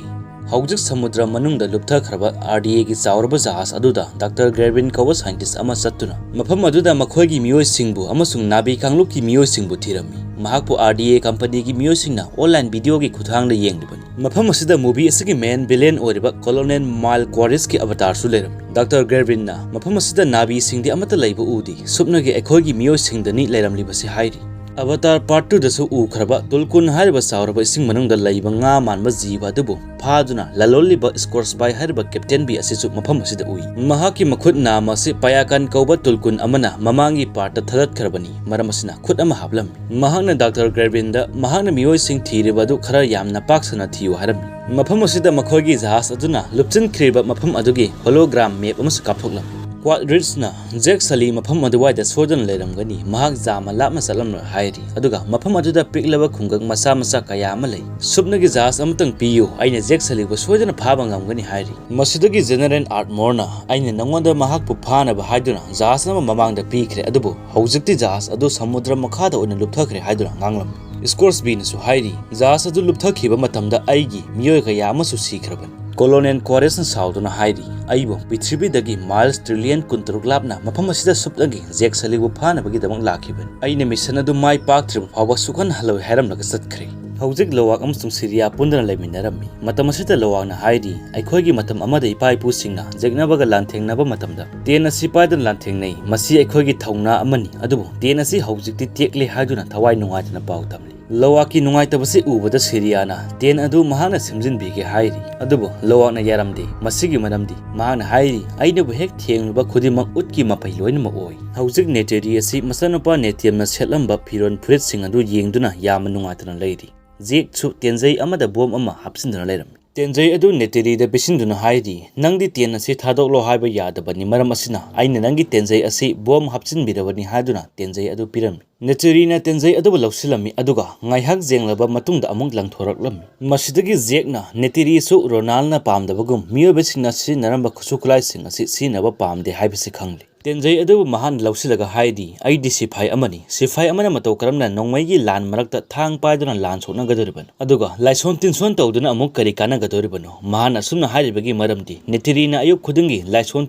ꯍꯧꯖꯤꯛ ꯁꯃꯨꯗ꯭ꯔ ꯃꯅꯨꯡꯗ ꯂꯨꯞꯊꯈ꯭ꯔꯕ ꯑꯥꯔ ꯗꯤ ꯑꯦꯒꯤ ꯆꯥꯎꯔꯕ ꯖꯍꯥꯖ ꯑꯗꯨꯗ ꯗꯥꯛꯇꯔ ꯒ꯭ꯔꯦꯚꯤꯟ ꯀꯧꯕ ꯁꯥꯏꯟꯇꯤꯁ ꯑꯃ ꯆꯠꯇꯨꯅ ꯃꯐꯝ ꯑꯗꯨꯗ ꯃꯈꯣꯏꯒꯤ ꯃꯤꯑꯣꯏꯁꯤꯡꯕꯨ ꯑꯃꯁꯨꯡ ꯅꯥꯕꯤ ꯀꯥꯡꯂꯨꯞꯀꯤ ꯃꯤꯑꯣꯏꯁꯤꯡꯕꯨ ꯊꯤꯔꯝꯃꯤ꯫ ꯃꯍꯥꯛꯄꯨ ꯑꯥꯔ ꯗꯤ ꯑꯦ ꯀꯝꯄꯅꯤꯒꯤ ꯃꯤꯑꯣꯏꯁꯤꯡꯅ ꯑꯣꯟꯂꯥꯏꯟ ꯚꯤꯗꯤꯑꯣꯒꯤ ꯈꯨꯠꯊꯥꯡꯗ ꯌꯦꯡꯂꯤꯕꯅꯤ꯫ ꯃꯐꯝ ꯑꯁꯤꯗ ꯃꯨꯚꯤ ꯑꯁꯤꯒꯤ ꯃꯦꯟ ꯚꯤꯂꯦꯟ ꯑꯣꯏꯔꯤꯕ ꯀꯣꯂꯣꯅꯦꯜ ꯃꯥꯏꯜ ꯀ꯭ꯋꯥꯔꯤꯁꯀꯤ ꯑꯕꯇꯥꯔꯁꯨ ꯂꯩꯔꯝꯃꯤ꯫ ꯗꯥꯛꯇꯔ ꯒ꯭ꯔꯦꯚꯤꯟꯅ ꯃꯐꯝ ꯑꯁꯤꯗ ꯅꯥꯕꯤꯁꯤꯡꯗꯤ ꯑꯃꯠꯇ ꯂꯩꯕ ꯎꯗꯦ, ꯁꯨꯞꯅꯒꯤ ꯑꯩꯈꯣꯏꯒꯤ ꯃꯤꯑꯣꯏꯁꯤꯡꯗꯅꯤ ꯂꯩꯔꯝꯂꯤꯕꯁꯤ ꯍꯥꯏꯔꯤ꯫ ꯑꯕꯇꯥꯔ ꯄꯥꯔꯠ ꯇꯨꯗꯁꯨ ꯎꯈ꯭ꯔꯕ ꯇꯨꯜꯀꯨꯟ ꯍꯥꯏꯔꯤꯕ ꯆꯥꯎꯔꯕ ꯏꯁꯤꯡ ꯃꯅꯨꯡꯗ ꯂꯩꯕ ꯉꯥ ꯃꯥꯟꯕ ꯖꯤꯕ ꯑꯗꯨꯕꯨ ꯐꯥꯗꯨꯅ ꯂꯂꯣꯜꯂꯤꯕ ꯁ꯭ꯀꯣꯔꯁꯕꯥꯏ ꯍꯥꯏꯔꯤꯕ ꯀꯦꯞꯇꯦꯟ ꯕꯤ ꯑꯁꯤꯁꯨ ꯃꯐꯝ ꯑꯁꯤꯗ ꯎꯏ꯫ ꯃꯍꯥꯛꯀꯤ ꯃꯈꯨꯠ ꯅꯥꯝꯃ ꯑꯁꯤ ꯄꯌꯥꯀꯟ ꯀꯧꯕ ꯇꯨꯜꯀꯨꯟ ꯑꯃꯅ ꯃꯃꯥꯡꯒꯤ ꯄꯥꯔꯠꯇ ꯊꯥꯗꯠꯈ꯭ꯔꯕꯅꯤ, ꯃꯔꯝ ꯑꯁꯤꯅ ꯈꯨꯠ ꯑꯃ ꯍꯥꯞꯂꯝꯃꯤ꯫ ꯃꯍꯥꯛꯅ ꯗꯥꯛꯇꯔ ꯒ꯭ꯔꯦꯚꯤꯟꯗ ꯃꯍꯥꯛꯅ ꯃꯤꯑꯣꯏꯁꯤꯡ ꯊꯤꯔꯤꯕ ꯑꯗꯨ ꯈꯔ ꯌꯥꯝꯅ ꯄꯥꯛ ꯁꯟꯅ ꯊꯤꯌꯨ ꯍꯥꯏꯔꯝꯃꯤ꯫ ꯃꯐꯝ ꯑꯁꯤꯗ ꯃꯈꯣꯏꯒꯤ ꯖꯍꯥꯖ ꯑꯗꯨꯅ ꯂꯨꯞꯆꯤꯟꯈ꯭ꯔꯤꯕ ꯃꯐꯝ ꯑꯗꯨꯒꯤ ꯍꯣꯂꯣꯒ꯭ꯔꯥꯝ ꯃꯦꯞ ꯑꯃꯁꯨ ꯀꯥꯞꯊꯣꯛꯂꯝꯃꯤ꯫ ꯋꯥꯠ ꯔꯤꯠꯁꯅ ꯖꯦꯛ ꯁꯂꯤ ꯃꯐꯝ ꯑꯗꯨꯋꯥꯏꯗ ꯁꯣꯏꯗꯅ ꯂꯩꯔꯝꯒꯅꯤ, ꯃꯍꯥꯛ ꯌꯥꯝꯅ ꯂꯥꯞꯅ ꯆꯠꯂꯝꯂꯣꯏ ꯍꯥꯏꯔꯤ꯫ ꯑꯗꯨꯒ ꯃꯐꯝ ꯑꯗꯨꯗ ꯄꯤꯛꯂꯕ ꯈꯨꯡꯒꯪ ꯃꯆꯥ ꯃꯆꯥ ꯀꯌꯥ ꯑꯃ ꯂꯩ꯫ ꯁꯨꯞꯅꯒꯤ ꯖꯍꯥꯖ ꯑꯃꯇꯪ ꯄꯤꯌꯨ, ꯑꯩꯅ ꯖꯦꯛ ꯁꯂꯤꯕꯨ ꯁꯣꯏꯗꯅ ꯐꯥꯕ ꯉꯝꯒꯅꯤ ꯍꯥꯏꯔꯤ꯫ ꯃꯁꯤꯗꯒꯤ ꯖꯦꯅꯔꯦꯜ ꯑꯥꯔꯠꯃꯣꯔꯅ ꯑꯩꯅ ꯅꯉꯣꯟꯗ ꯃꯍꯥꯛꯄꯨ ꯐꯥꯅꯕ ꯍꯥꯏꯗꯨꯅ ꯖꯍꯥꯖ ꯑꯃ ꯃꯃꯥꯡꯗ ꯄꯤꯈ꯭ꯔꯦ, ꯑꯗꯨꯕꯨ ꯍꯧꯖꯤꯛꯇꯤ ꯖꯍꯥꯖ ꯑꯗꯨ ꯁꯃꯨꯗ꯭ꯔ ꯃꯈꯥꯗ ꯑꯣꯏꯅ ꯂꯨꯞꯊꯈ꯭ꯔꯦ ꯍꯥꯏꯗꯨꯅ ꯉꯥꯡꯂꯝꯃꯤ꯫ ꯁ꯭ꯀꯣꯔꯁꯕꯤꯅꯁꯨ ꯍꯥꯏꯔꯤ, ꯖꯍꯥꯖ ꯑꯗꯨ ꯂꯨꯞꯊꯈꯤꯕ ꯃꯇꯝꯗ ꯑꯩꯒꯤ ꯃꯤꯑꯣꯏ ꯀꯌꯥ ꯑꯃꯁꯨ ꯁꯤꯈ꯭ꯔꯕꯅꯤ꯫ ꯀꯣꯂꯣꯅꯦꯜ ꯀ꯭ꯋꯥꯔꯦꯁꯅ ꯁꯥꯎꯗꯨꯅ ꯍꯥꯏꯔꯤ, ꯑꯩꯕꯨ ꯄ꯭ꯔꯤꯊꯤꯕꯤꯗꯒꯤ ꯃꯥꯏꯜꯁ ꯇ꯭ꯔꯤꯂꯤꯌꯟ ꯀꯨꯟꯇꯔꯨꯛ ꯂꯥꯞꯅ ꯃꯐꯝ ꯑꯁꯤꯗ ꯁꯨꯞꯅꯒꯤ ꯖꯦꯛ ꯁꯂꯤꯕꯨ ꯐꯥꯅꯕꯒꯤꯗꯃꯛ ꯂꯥꯛꯈꯤꯕꯅꯤ꯫ ꯑꯩꯅ ꯃꯤꯁꯟ ꯑꯗꯨ ꯃꯥꯏ ꯄꯥꯛꯇ꯭ꯔꯤꯕ ꯐꯥꯎꯕ ꯁꯨꯛꯍꯟ ꯍꯜꯂꯣꯏ ꯍꯥꯏꯔꯝꯂꯒ ꯆꯠꯈ꯭ꯔꯦ꯫ ꯍꯧꯖꯤꯛ ꯂꯣꯋꯥꯛ ꯑꯃꯁꯨꯡ ꯁꯤꯔꯤꯌꯥ ꯄꯨꯟꯗꯨꯅ ꯂꯩꯃꯤꯟꯅꯔꯝꯃꯤ꯫ ꯃꯇꯝ ꯑꯁꯤꯗ ꯂꯣꯋꯥꯛꯅ ꯍꯥꯏꯔꯤ, ꯑꯩꯈꯣꯏꯒꯤ ꯃꯇꯝ ꯑꯃꯗ ꯏꯄꯥ ꯏꯄꯨꯁꯤꯡꯅ ꯌꯦꯛꯅꯕꯒ ꯂꯥꯟꯊꯦꯡꯅꯕ ꯃꯇꯝꯗ ꯇꯦꯟ ꯑꯁꯤ ꯄꯥꯏꯗꯨꯅ ꯂꯥꯟꯊꯦꯡꯅꯩ꯫ ꯃꯁꯤ ꯑꯩꯈꯣꯏꯒꯤ ꯊꯧꯅꯥ ꯑꯃꯅꯤ, ꯑꯗꯨꯕꯨ ꯇꯦꯟ ꯑꯁꯤ ꯍꯧꯖꯤꯛꯇꯤ ꯇꯦꯛꯂꯦ ꯍꯥꯏꯗꯨꯅ ꯊꯋꯥꯏ ꯅꯨꯡꯉꯥꯏꯇꯅ ꯄꯥꯎ ꯇꯝꯂꯤ꯫ ꯂꯣꯋꯥꯛꯀꯤ ꯅꯨꯡꯉꯥꯏꯇꯕꯁꯤ ꯎꯕꯗ ꯁꯤꯔꯤꯌꯥꯅ ꯇꯦꯟ ꯑꯗꯨ ꯃꯍꯥꯛꯅ ꯁꯦꯝꯖꯤꯟꯕꯤꯒꯦ ꯍꯥꯏꯔꯤ, ꯑꯗꯨꯕꯨ ꯂꯣꯋꯥꯛꯅ ꯌꯥꯔꯝꯗꯦ꯫ ꯃꯁꯤꯒꯤ ꯃꯔꯝꯗꯤ ꯃꯍꯥꯛꯅ ꯍꯥꯏꯔꯤ, ꯑꯩꯅꯕꯨ ꯍꯦꯛ ꯊꯦꯡꯂꯨꯕ ꯈꯨꯗꯤꯡꯃꯛ ꯎꯠꯀꯤ ꯃꯄꯩ ꯂꯣꯏꯅꯃꯛ ꯑꯣꯏ꯫ ꯍꯧꯖꯤꯛ ꯅꯦꯇꯦꯔꯤ ꯑꯁꯤ ꯃꯆꯥꯅꯨꯄꯥ ꯅꯦꯇꯤꯌꯝꯅ ꯁꯦꯠꯂꯝꯕ ꯐꯤꯔꯣꯜ ꯐꯨꯔꯤꯠꯁꯤꯡ ꯑꯗꯨ ꯌꯦꯡꯗꯨꯅ ꯌꯥꯝꯅ ꯅꯨꯡꯉꯥꯏꯇꯅ ꯂꯩꯔꯤ꯫ ꯖꯦꯛꯁꯨ ꯇꯦꯟꯖꯩ ꯑꯃꯗ ꯕꯣꯝ ꯑꯃ ꯍꯥꯞꯆꯤꯟꯗꯨꯅ ꯂꯩꯔꯝꯃꯤ꯫ ꯇꯦꯟꯖꯩ ꯑꯗꯨ ꯅꯦꯇꯦꯔꯤꯗ ꯄꯤꯁꯤꯟꯗꯨꯅ ꯍꯥꯏꯔꯤ, ꯅꯪꯗꯤ ꯇꯦꯟ ꯑꯁꯤ ꯊꯥꯗꯣꯛꯂꯣ ꯍꯥꯏꯕ ꯌꯥꯗꯕꯅꯤ, ꯃꯔꯝ ꯑꯁꯤꯅ ꯑꯩꯅ ꯅꯪꯒꯤ ꯇꯦꯟꯖꯩ ꯑꯁꯤ ꯕꯣꯝ ꯍꯥꯞꯆꯤꯟꯕꯤꯔꯕꯅꯤ ꯍꯥꯏꯗꯨꯅ ꯇꯦꯟꯖꯩ ꯑꯗꯨ ꯄꯤꯔꯝꯃꯤ꯫ ꯅꯦꯇꯦꯔꯤꯅ ꯇꯦꯟꯖꯩ ꯑꯗꯨꯕꯨ ꯂꯧꯁꯤꯜꯂꯝꯃꯤ, ꯑꯗꯨꯒ ꯉꯥꯏꯍꯥꯛ ꯌꯦꯡꯂꯕ ꯃꯇꯨꯡꯗ ꯑꯃꯨꯛ ꯂꯪꯊꯣꯔꯛꯂꯝꯃꯤ꯫ ꯃꯁꯤꯗꯒꯤ ꯖꯦꯛꯅ ꯅꯦꯇꯦꯔꯤꯁꯨ ꯔꯣꯅꯥꯜꯅ ꯄꯥꯝꯗꯕꯒꯨꯝ ꯃꯤꯑꯣꯏꯕꯁꯤꯡꯅ ꯁꯤꯖꯤꯟꯅꯔꯝꯕ ꯈꯨꯠꯁꯨ ꯈꯨꯠꯂꯥꯏꯁꯤꯡ ꯑꯁꯤ ꯁꯤꯖꯤꯟꯅꯕ ꯄꯥꯝꯗꯦ ꯍꯥꯏꯕꯁꯤ ꯈꯪꯂꯤ꯫ ꯇꯦꯟꯖꯩ ꯑꯗꯨꯕꯨ ꯃꯍꯥꯛꯅ ꯂꯧꯁꯤꯜꯂꯒ ꯍꯥꯏꯔꯤ, ꯑꯩꯗꯤ ꯁꯤꯐꯥꯏ ꯑꯃꯅꯤ꯫ ꯁꯤꯐꯥꯏ ꯑꯃꯅ ꯃꯇꯧ ꯀꯔꯝꯅ ꯅꯣꯡꯃꯩꯒꯤ ꯂꯥꯟ ꯃꯔꯛꯇ ꯊꯥꯡ ꯄꯥꯏꯗꯨꯅ ꯂꯥꯟ ꯁꯣꯛꯅꯒꯗꯧꯔꯤꯕꯅꯣ? ꯑꯗꯨꯒ ꯂꯥꯏꯁꯣꯟ ꯇꯤꯟꯁꯣꯟ ꯇꯧꯗꯨꯅ ꯑꯃꯨꯛ ꯀꯔꯤ ꯀꯥꯟꯅꯒꯗꯧꯔꯤꯕꯅꯣ? ꯃꯍꯥꯛꯅ ꯑꯁꯨꯝꯅ ꯍꯥꯏꯔꯤꯕꯒꯤ ꯃꯔꯝꯗꯤ ꯅꯦꯇꯦꯔꯤꯅ ꯑꯌꯨꯛ ꯈꯨꯗꯤꯡꯒꯤ ꯂꯥꯏꯁꯣꯟ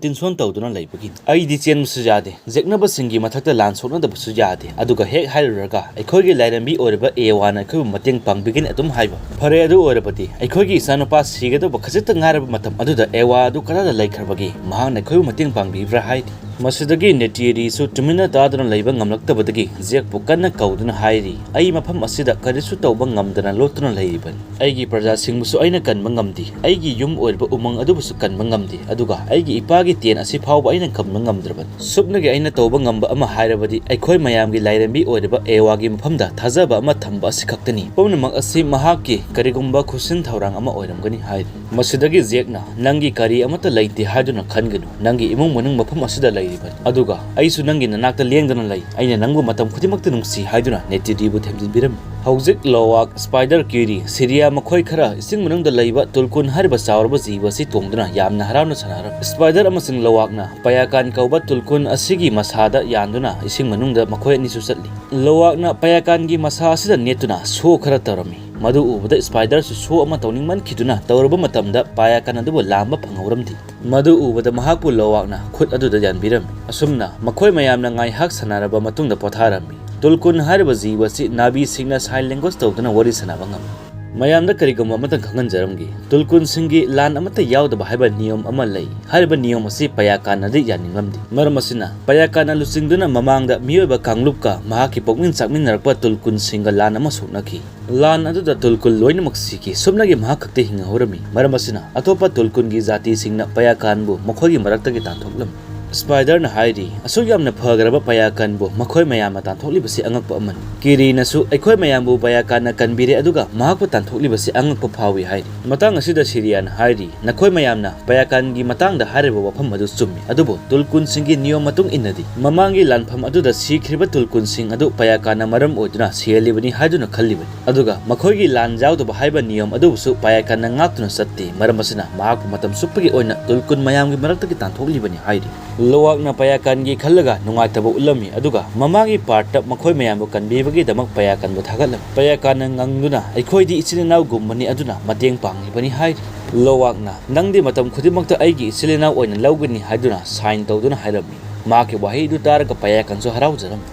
ꯇꯤꯟꯁꯣꯟ ꯇꯧꯗꯨꯅ ꯂꯩꯕꯒꯤꯅꯤ꯫ ꯑꯩꯗꯤ ꯆꯦꯟꯕꯁꯨ ꯌꯥꯗꯦ, ꯌꯦꯛꯅꯕꯁꯤꯡꯒꯤ ꯃꯊꯛꯇ ꯂꯥꯟ ꯁꯣꯛꯅꯗꯕꯁꯨ ꯌꯥꯗꯦ꯫ ꯑꯗꯨꯒ ꯍꯦꯛ ꯍꯥꯏꯔꯨꯔꯒ ꯑꯩꯈꯣꯏꯒꯤ ꯂꯥꯏꯔꯦꯝꯕꯤ ꯑꯣꯏꯔꯤꯕ ꯑꯦꯋꯥꯅ ꯑꯩꯈꯣꯏꯕꯨ ꯃꯇꯦꯡ ꯄꯥꯡꯕꯤꯒꯅꯤ ꯑꯗꯨꯝ ꯍꯥꯏꯕ꯫ ꯐꯔꯦ, ꯑꯗꯨ ꯑꯣꯏꯔꯕꯗꯤ ꯑꯩꯈꯣꯏꯒꯤ ꯏꯆꯥꯅꯨꯄꯥ ꯁꯤꯒꯗꯧꯕ ꯈꯖꯤꯛꯇ ꯉꯥꯏꯔꯕ ꯃꯇꯝ ꯑꯗꯨꯗ ꯑꯦꯋꯥ ꯑꯗꯨ ꯀꯗꯥꯏꯗ ꯂꯩꯈ꯭ꯔꯕꯒꯦ? ꯃꯍꯥꯛꯅ ꯑꯩꯈꯣꯏꯕꯨ ꯃꯇꯦꯡ ꯄꯥꯡꯕꯤꯕ꯭ꯔꯥ ꯍꯥꯏꯔꯤ꯫ ꯃꯁꯤꯗꯒꯤ ꯅꯦꯇꯦꯔꯤꯁꯨ ꯇꯨꯃꯤꯟꯅ ꯇꯥꯗꯨꯅ ꯂꯩꯕ ꯉꯝꯂꯛꯇꯕꯗꯒꯤ ꯖꯦꯛꯄꯨ ꯀꯟꯅ ꯀꯧꯗꯨꯅ ꯍꯥꯏꯔꯤ, ꯑꯩ ꯃꯐꯝ ꯑꯁꯤꯗ ꯀꯔꯤꯁꯨ ꯇꯧꯕ ꯉꯝꯗꯅ ꯂꯣꯠꯇꯨꯅ ꯂꯩꯔꯤꯕꯅꯤ꯫ ꯑꯩꯒꯤ ꯄ꯭ꯔꯖꯥꯁꯤꯡꯕꯨꯁꯨ ꯑꯩꯅ ꯀꯟꯕ ꯉꯝꯗꯦ, ꯑꯩꯒꯤ ꯌꯨꯝ ꯑꯣꯏꯔꯤꯕ ꯎꯃꯪ ꯑꯗꯨꯕꯨꯁꯨ ꯀꯟꯕ ꯉꯝꯗꯦ, ꯑꯗꯨꯒ ꯑꯩꯒꯤ ꯏꯄꯥꯒꯤ ꯇꯦꯟ ꯑꯁꯤ ꯐꯥꯎꯕ ꯑꯩꯅ ꯀꯟꯕ ꯉꯝꯗ꯭ꯔꯕꯅꯤ꯫ ꯁꯨꯞꯅꯒꯤ ꯑꯩꯅ ꯇꯧꯕ ꯉꯝꯕ ꯑꯃ ꯍꯥꯏꯔꯕꯗꯤ ꯑꯩꯈꯣꯏ ꯃꯌꯥꯝꯒꯤ ꯂꯥꯏꯔꯦꯝꯕꯤ ꯑꯣꯏꯔꯤꯕ ꯑꯦꯋꯥꯒꯤ ꯃꯐꯝꯗ ꯊꯥꯖꯕ ꯑꯃ ꯊꯝꯕ ꯑꯁꯤ ꯈꯛꯇꯅꯤ꯫ ꯄꯨꯝꯅꯃꯛ ꯑꯁꯤ ꯃꯍꯥꯛꯀꯤ ꯀꯔꯤꯒꯨꯝꯕ ꯈꯨꯠꯁꯤꯟ ꯊꯧꯔꯥꯡ ꯑꯃ ꯑꯣꯏꯔꯝꯒꯅꯤ ꯍꯥꯏꯔꯤ꯫ ꯃꯁꯤꯗꯒꯤ ꯖꯦꯛꯅ, "ꯅꯪꯒꯤ ꯀꯔꯤ ꯑꯃꯠꯇ ꯂꯩꯇꯦ ꯍꯥꯏꯗꯨꯅ ꯈꯟꯒꯅꯨ, ꯅꯪꯒꯤ ꯏꯃꯨꯡ ꯃꯅꯨꯡ ꯃꯐꯝ ꯑꯁꯤꯗ ꯂꯩꯔꯤꯕꯅꯤ, ꯑꯗꯨꯒ ꯑꯩꯁꯨ ꯅꯪꯒꯤ ꯅꯅꯥꯛꯇ ꯂꯦꯡꯗꯅ ꯂꯩ, ꯑꯩꯅ ꯅꯪꯕꯨ ꯃꯇꯝ ꯈꯨꯗꯤꯡꯃꯛꯇ ꯅꯨꯡꯁꯤ" ꯍꯥꯏꯗꯨꯅ ꯅꯦꯇꯤꯗꯤꯕꯨ ꯊꯦꯝꯖꯤꯟꯕꯤꯔꯝꯃꯤ꯫ ꯍꯧꯖꯤꯛ ꯂꯣꯋꯥꯛ, ꯁ꯭ꯄꯥꯏꯗꯔ, ꯀꯤꯔꯤ, ꯁꯤꯔꯤꯌꯥ, ꯃꯈꯣꯏ ꯈꯔ ꯏꯁꯤꯡ ꯃꯅꯨꯡꯗ ꯂꯩꯕ ꯇꯨꯜꯀꯨꯟ ꯍꯥꯏꯔꯤꯕ ꯆꯥꯎꯔꯕ ꯖꯤꯕ ꯑꯁꯤ ꯇꯣꯡꯗꯨꯅ ꯌꯥꯝꯅ ꯍꯔꯥꯎꯅ ꯁꯥꯟꯅꯔꯝꯃꯤ꯫ ꯁ꯭ꯄꯥꯏꯗꯔ ꯑꯃꯁꯨꯡ ꯂꯣꯋꯥꯛꯅ ꯄꯌꯥꯀꯥꯟ ꯀꯧꯕ ꯇꯨꯜꯀꯨꯟ ꯑꯁꯤꯒꯤ ꯃꯁꯥꯗ ꯌꯥꯟꯗꯨꯅ ꯏꯁꯤꯡ ꯃꯅꯨꯡꯗ ꯃꯈꯣꯏ ꯑꯅꯤꯁꯨ ꯆꯠꯂꯤ꯫ ꯂꯣꯋꯥꯛꯅ ꯄꯌꯥꯀꯥꯟꯒꯤ ꯃꯁꯥ ꯑꯁꯤꯗ ꯅꯦꯠꯇꯨꯅ ꯁꯣ ꯈꯔ ꯇꯧꯔꯝꯃꯤ꯫ ꯃꯗꯨ ꯎꯕꯗ ꯁ꯭ꯄꯥꯏꯗꯔꯁꯨ ꯁꯣ ꯑꯃ ꯇꯧꯅꯤꯡꯃꯟꯈꯤꯗꯨꯅ ꯇꯧꯔꯨꯕ ꯃꯇꯝꯗ ꯄꯌꯥꯀꯥꯟ ꯑꯗꯨꯕꯨ ꯂꯥꯝꯕ ꯐꯪꯍꯧꯔꯝꯗꯦ꯫ ꯃꯗꯨ ꯎꯕꯗ ꯃꯍꯥꯛꯄꯨ ꯂꯣꯋꯥꯛꯅ ꯈꯨꯠ ꯑꯗꯨꯗ ꯌꯥꯟꯕꯤꯔꯝꯃꯤ꯫ ꯑꯁꯨꯝꯅ ꯃꯈꯣꯏ ꯃꯌꯥꯝꯅ ꯉꯥꯏꯍꯥꯛ ꯁꯥꯟꯅꯔꯕ ꯃꯇꯨꯡꯗ ꯄꯣꯊꯥꯔꯝꯃꯤ꯫ ꯇꯨꯜꯀꯨꯟ ꯍꯥꯏꯔꯤꯕ ꯖꯤꯕ ꯑꯁꯤ ꯅꯥꯕꯤꯁꯤꯡꯅ ꯁꯥꯏꯟ ꯂꯦꯡꯒ꯭ꯋꯦꯖ ꯇꯧꯗꯨꯅ ꯋꯥꯔꯤ ꯁꯥꯟꯅꯕ ꯉꯝꯃꯤ꯫ ꯃꯌꯥꯝꯗ ꯀꯔꯤꯒꯨꯝꯕ ꯑꯃꯇꯪ ꯈꯪꯍꯟꯖꯔꯝꯒꯦ, ꯇꯨꯜꯀꯨꯟꯁꯤꯡꯒꯤ ꯂꯥꯟ ꯑꯃꯠꯇ ꯌꯥꯎꯗꯕ ꯍꯥꯏꯕ ꯅꯤꯌꯣꯝ ꯑꯃ ꯂꯩ꯫ ꯍꯥꯏꯔꯤꯕ ꯅꯤꯌꯣꯝ ꯑꯁꯤ ꯄꯌꯥꯀꯥꯟꯅꯗꯤ ꯌꯥꯅꯤꯡꯂꯝꯗꯦ꯫ ꯃꯔꯝ ꯑꯁꯤꯅ, ꯄꯌꯥꯀꯥꯟꯅ ꯂꯨꯆꯤꯡꯗꯨꯅ ꯃꯃꯥꯡꯗ ꯃꯤꯑꯣꯏꯕ ꯀꯥꯡꯂꯨꯞꯀ ꯃꯍꯥꯛꯀꯤ ꯄꯨꯛꯅꯤꯡ ꯆꯥꯛꯃꯤꯟꯅꯔꯛꯄ ꯇꯨꯜꯀꯨꯟꯁꯤꯡꯒ ꯂꯥꯟ ꯑꯃ ꯁꯣꯛꯅꯈꯤ꯫ ꯂꯥꯟ ꯑꯗꯨꯗ ꯇꯨꯜꯀꯨꯟ ꯂꯣꯏꯅꯃꯛ ꯁꯤꯈꯤ꯫ ꯁꯨꯞꯅꯒꯤ ꯃꯍꯥꯛ ꯈꯛꯇ ꯍꯤꯡꯍꯧꯔꯝꯃꯤ꯫ ꯃꯔꯝ ꯑꯁꯤꯅ, ꯑꯇꯣꯞꯄ ꯇꯨꯜꯀꯨꯟꯒꯤ ꯖꯥꯇꯤꯁꯤꯡꯅ ꯄꯌꯥꯀꯥꯟꯕꯨ ꯃꯈꯣꯏꯒꯤ ꯃꯔꯛꯇꯒꯤ ꯇꯥꯟꯊꯣꯛꯂꯝꯃꯤ꯫ ꯁ꯭ꯄꯥꯏꯗꯔꯅ ꯍꯥꯏꯔꯤ, "ꯑꯁꯨꯛ ꯌꯥꯝꯅ ꯐꯈ꯭ꯔꯕ ꯄꯌꯥꯀꯥꯟꯕꯨ ꯃꯈꯣꯏ ꯃꯌꯥꯝꯅ ꯇꯥꯟꯊꯣꯛꯂꯤꯕꯁꯤ ꯑꯉꯛꯄ ꯑꯃꯅꯤ꯫ ꯀꯤꯔꯤꯅꯁꯨ ꯑꯩꯈꯣꯏ ꯃꯌꯥꯝꯕꯨ ꯄꯌꯥꯀꯥꯟꯅ ꯀꯟꯕꯤꯔꯦ, ꯑꯗꯨꯒ ꯃꯍꯥꯛꯄꯨ ꯇꯥꯟꯊꯣꯛꯂꯤꯕꯁꯤ ꯑꯉꯛꯄ ꯐꯥꯎꯏ" ꯍꯥꯏꯔꯤ꯫ ꯃꯇꯥꯡ ꯑꯁꯤꯗ ꯁꯤꯔꯤꯌꯥꯅ ꯍꯥꯏꯔꯤ, "ꯅꯈꯣꯏ ꯃꯌꯥꯝꯅ ꯄꯌꯥꯀꯥꯟꯒꯤ ꯃꯇꯥꯡꯗ ꯍꯥꯏꯔꯤꯕ ꯋꯥꯐꯝ ꯑꯗꯨ ꯆꯨꯝꯃꯤ, ꯑꯗꯨꯕꯨ ꯇꯨꯜꯀꯨꯟꯁꯤꯡꯒꯤ ꯅꯤꯌꯣꯝ ꯃꯇꯨꯡ ꯏꯟꯅꯗꯤ, ꯃꯃꯥꯡꯒꯤ ꯂꯥꯟꯐꯝ ꯑꯗꯨꯗ ꯁꯤꯈ꯭ꯔꯤꯕ ꯇꯨꯜꯀꯨꯟꯁꯤꯡ ꯑꯗꯨ ꯄꯌꯥꯀꯥꯟꯅ ꯃꯔꯝ ꯑꯣꯏꯗꯨꯅ ꯁꯤꯍꯜꯂꯤꯕꯅꯤ ꯍꯥꯏꯗꯨꯅ ꯈꯜꯂꯤꯕꯅꯤ꯫ ꯑꯗꯨꯒ ꯃꯈꯣꯏꯒꯤ ꯂꯥꯟ ꯌꯥꯎꯗꯕ ꯍꯥꯏꯕ ꯅꯤꯌꯣꯝ ꯑꯗꯨꯕꯨꯁꯨ ꯄꯌꯥꯀꯥꯟꯅ ꯉꯥꯛꯇꯨꯅ ꯆꯠꯇꯦ꯫ ꯃꯔꯝ ꯑꯁꯤꯅ ꯃꯍꯥꯛꯄꯨ ꯃꯇꯝ ꯆꯨꯞꯄꯒꯤ ꯑꯣꯏꯅ ꯇꯨꯜꯀꯨꯟ ꯃꯌꯥꯝꯒꯤ ꯃꯔꯛꯇꯒꯤ ꯇꯥꯟꯊꯣꯛꯂꯤꯕꯅꯤ" ꯍꯥꯏꯔꯤ꯫ ꯂꯣꯋꯥꯛꯅ ꯄꯌꯥꯀꯥꯟꯒꯤ ꯈꯜꯂꯒ ꯅꯨꯡꯉꯥꯏꯇꯕ ꯎꯠꯂꯝꯃꯤ, ꯑꯗꯨꯒ ꯃꯃꯥꯡꯒꯤ ꯄꯥꯔꯠꯇ ꯃꯈꯣꯏ ꯃꯌꯥꯝꯕꯨ ꯀꯟꯕꯤꯕꯒꯤꯗꯃꯛ ꯄꯌꯥꯀꯥꯟꯕꯨ ꯊꯥꯒꯠꯂꯝꯃꯤ꯫ ꯄꯌꯥꯀꯥꯟꯅ ꯉꯪꯗꯨꯅ, "ꯑꯩꯈꯣꯏꯗꯤ ꯏꯆꯤꯜ ꯏꯅꯥꯎꯒꯨꯝꯕꯅꯤ, ꯑꯗꯨꯅ ꯃꯇꯦꯡ ꯄꯥꯡꯂꯤꯕꯅꯤ" ꯍꯥꯏꯔꯤ꯫ ꯂꯣꯋꯥꯛꯅ, "ꯅꯪꯗꯤ ꯃꯇꯝ ꯈꯨꯗꯤꯡꯃꯛꯇ ꯑꯩꯒꯤ ꯏꯆꯤꯜ ꯏꯅꯥꯎ ꯑꯣꯏꯅ ꯂꯧꯒꯅꯤ" ꯍꯥꯏꯗꯨꯅ ꯁꯥꯏꯟ ꯇꯧꯗꯨꯅ ꯍꯥꯏꯔꯝꯃꯤ꯫ ꯃꯍꯥꯛꯀꯤ ꯋꯥꯍꯩꯗꯨ ꯇꯥꯔꯒ ꯄꯌꯥꯀꯥꯟꯁꯨ ꯍꯔꯥꯎꯖꯔꯝꯃꯤ꯫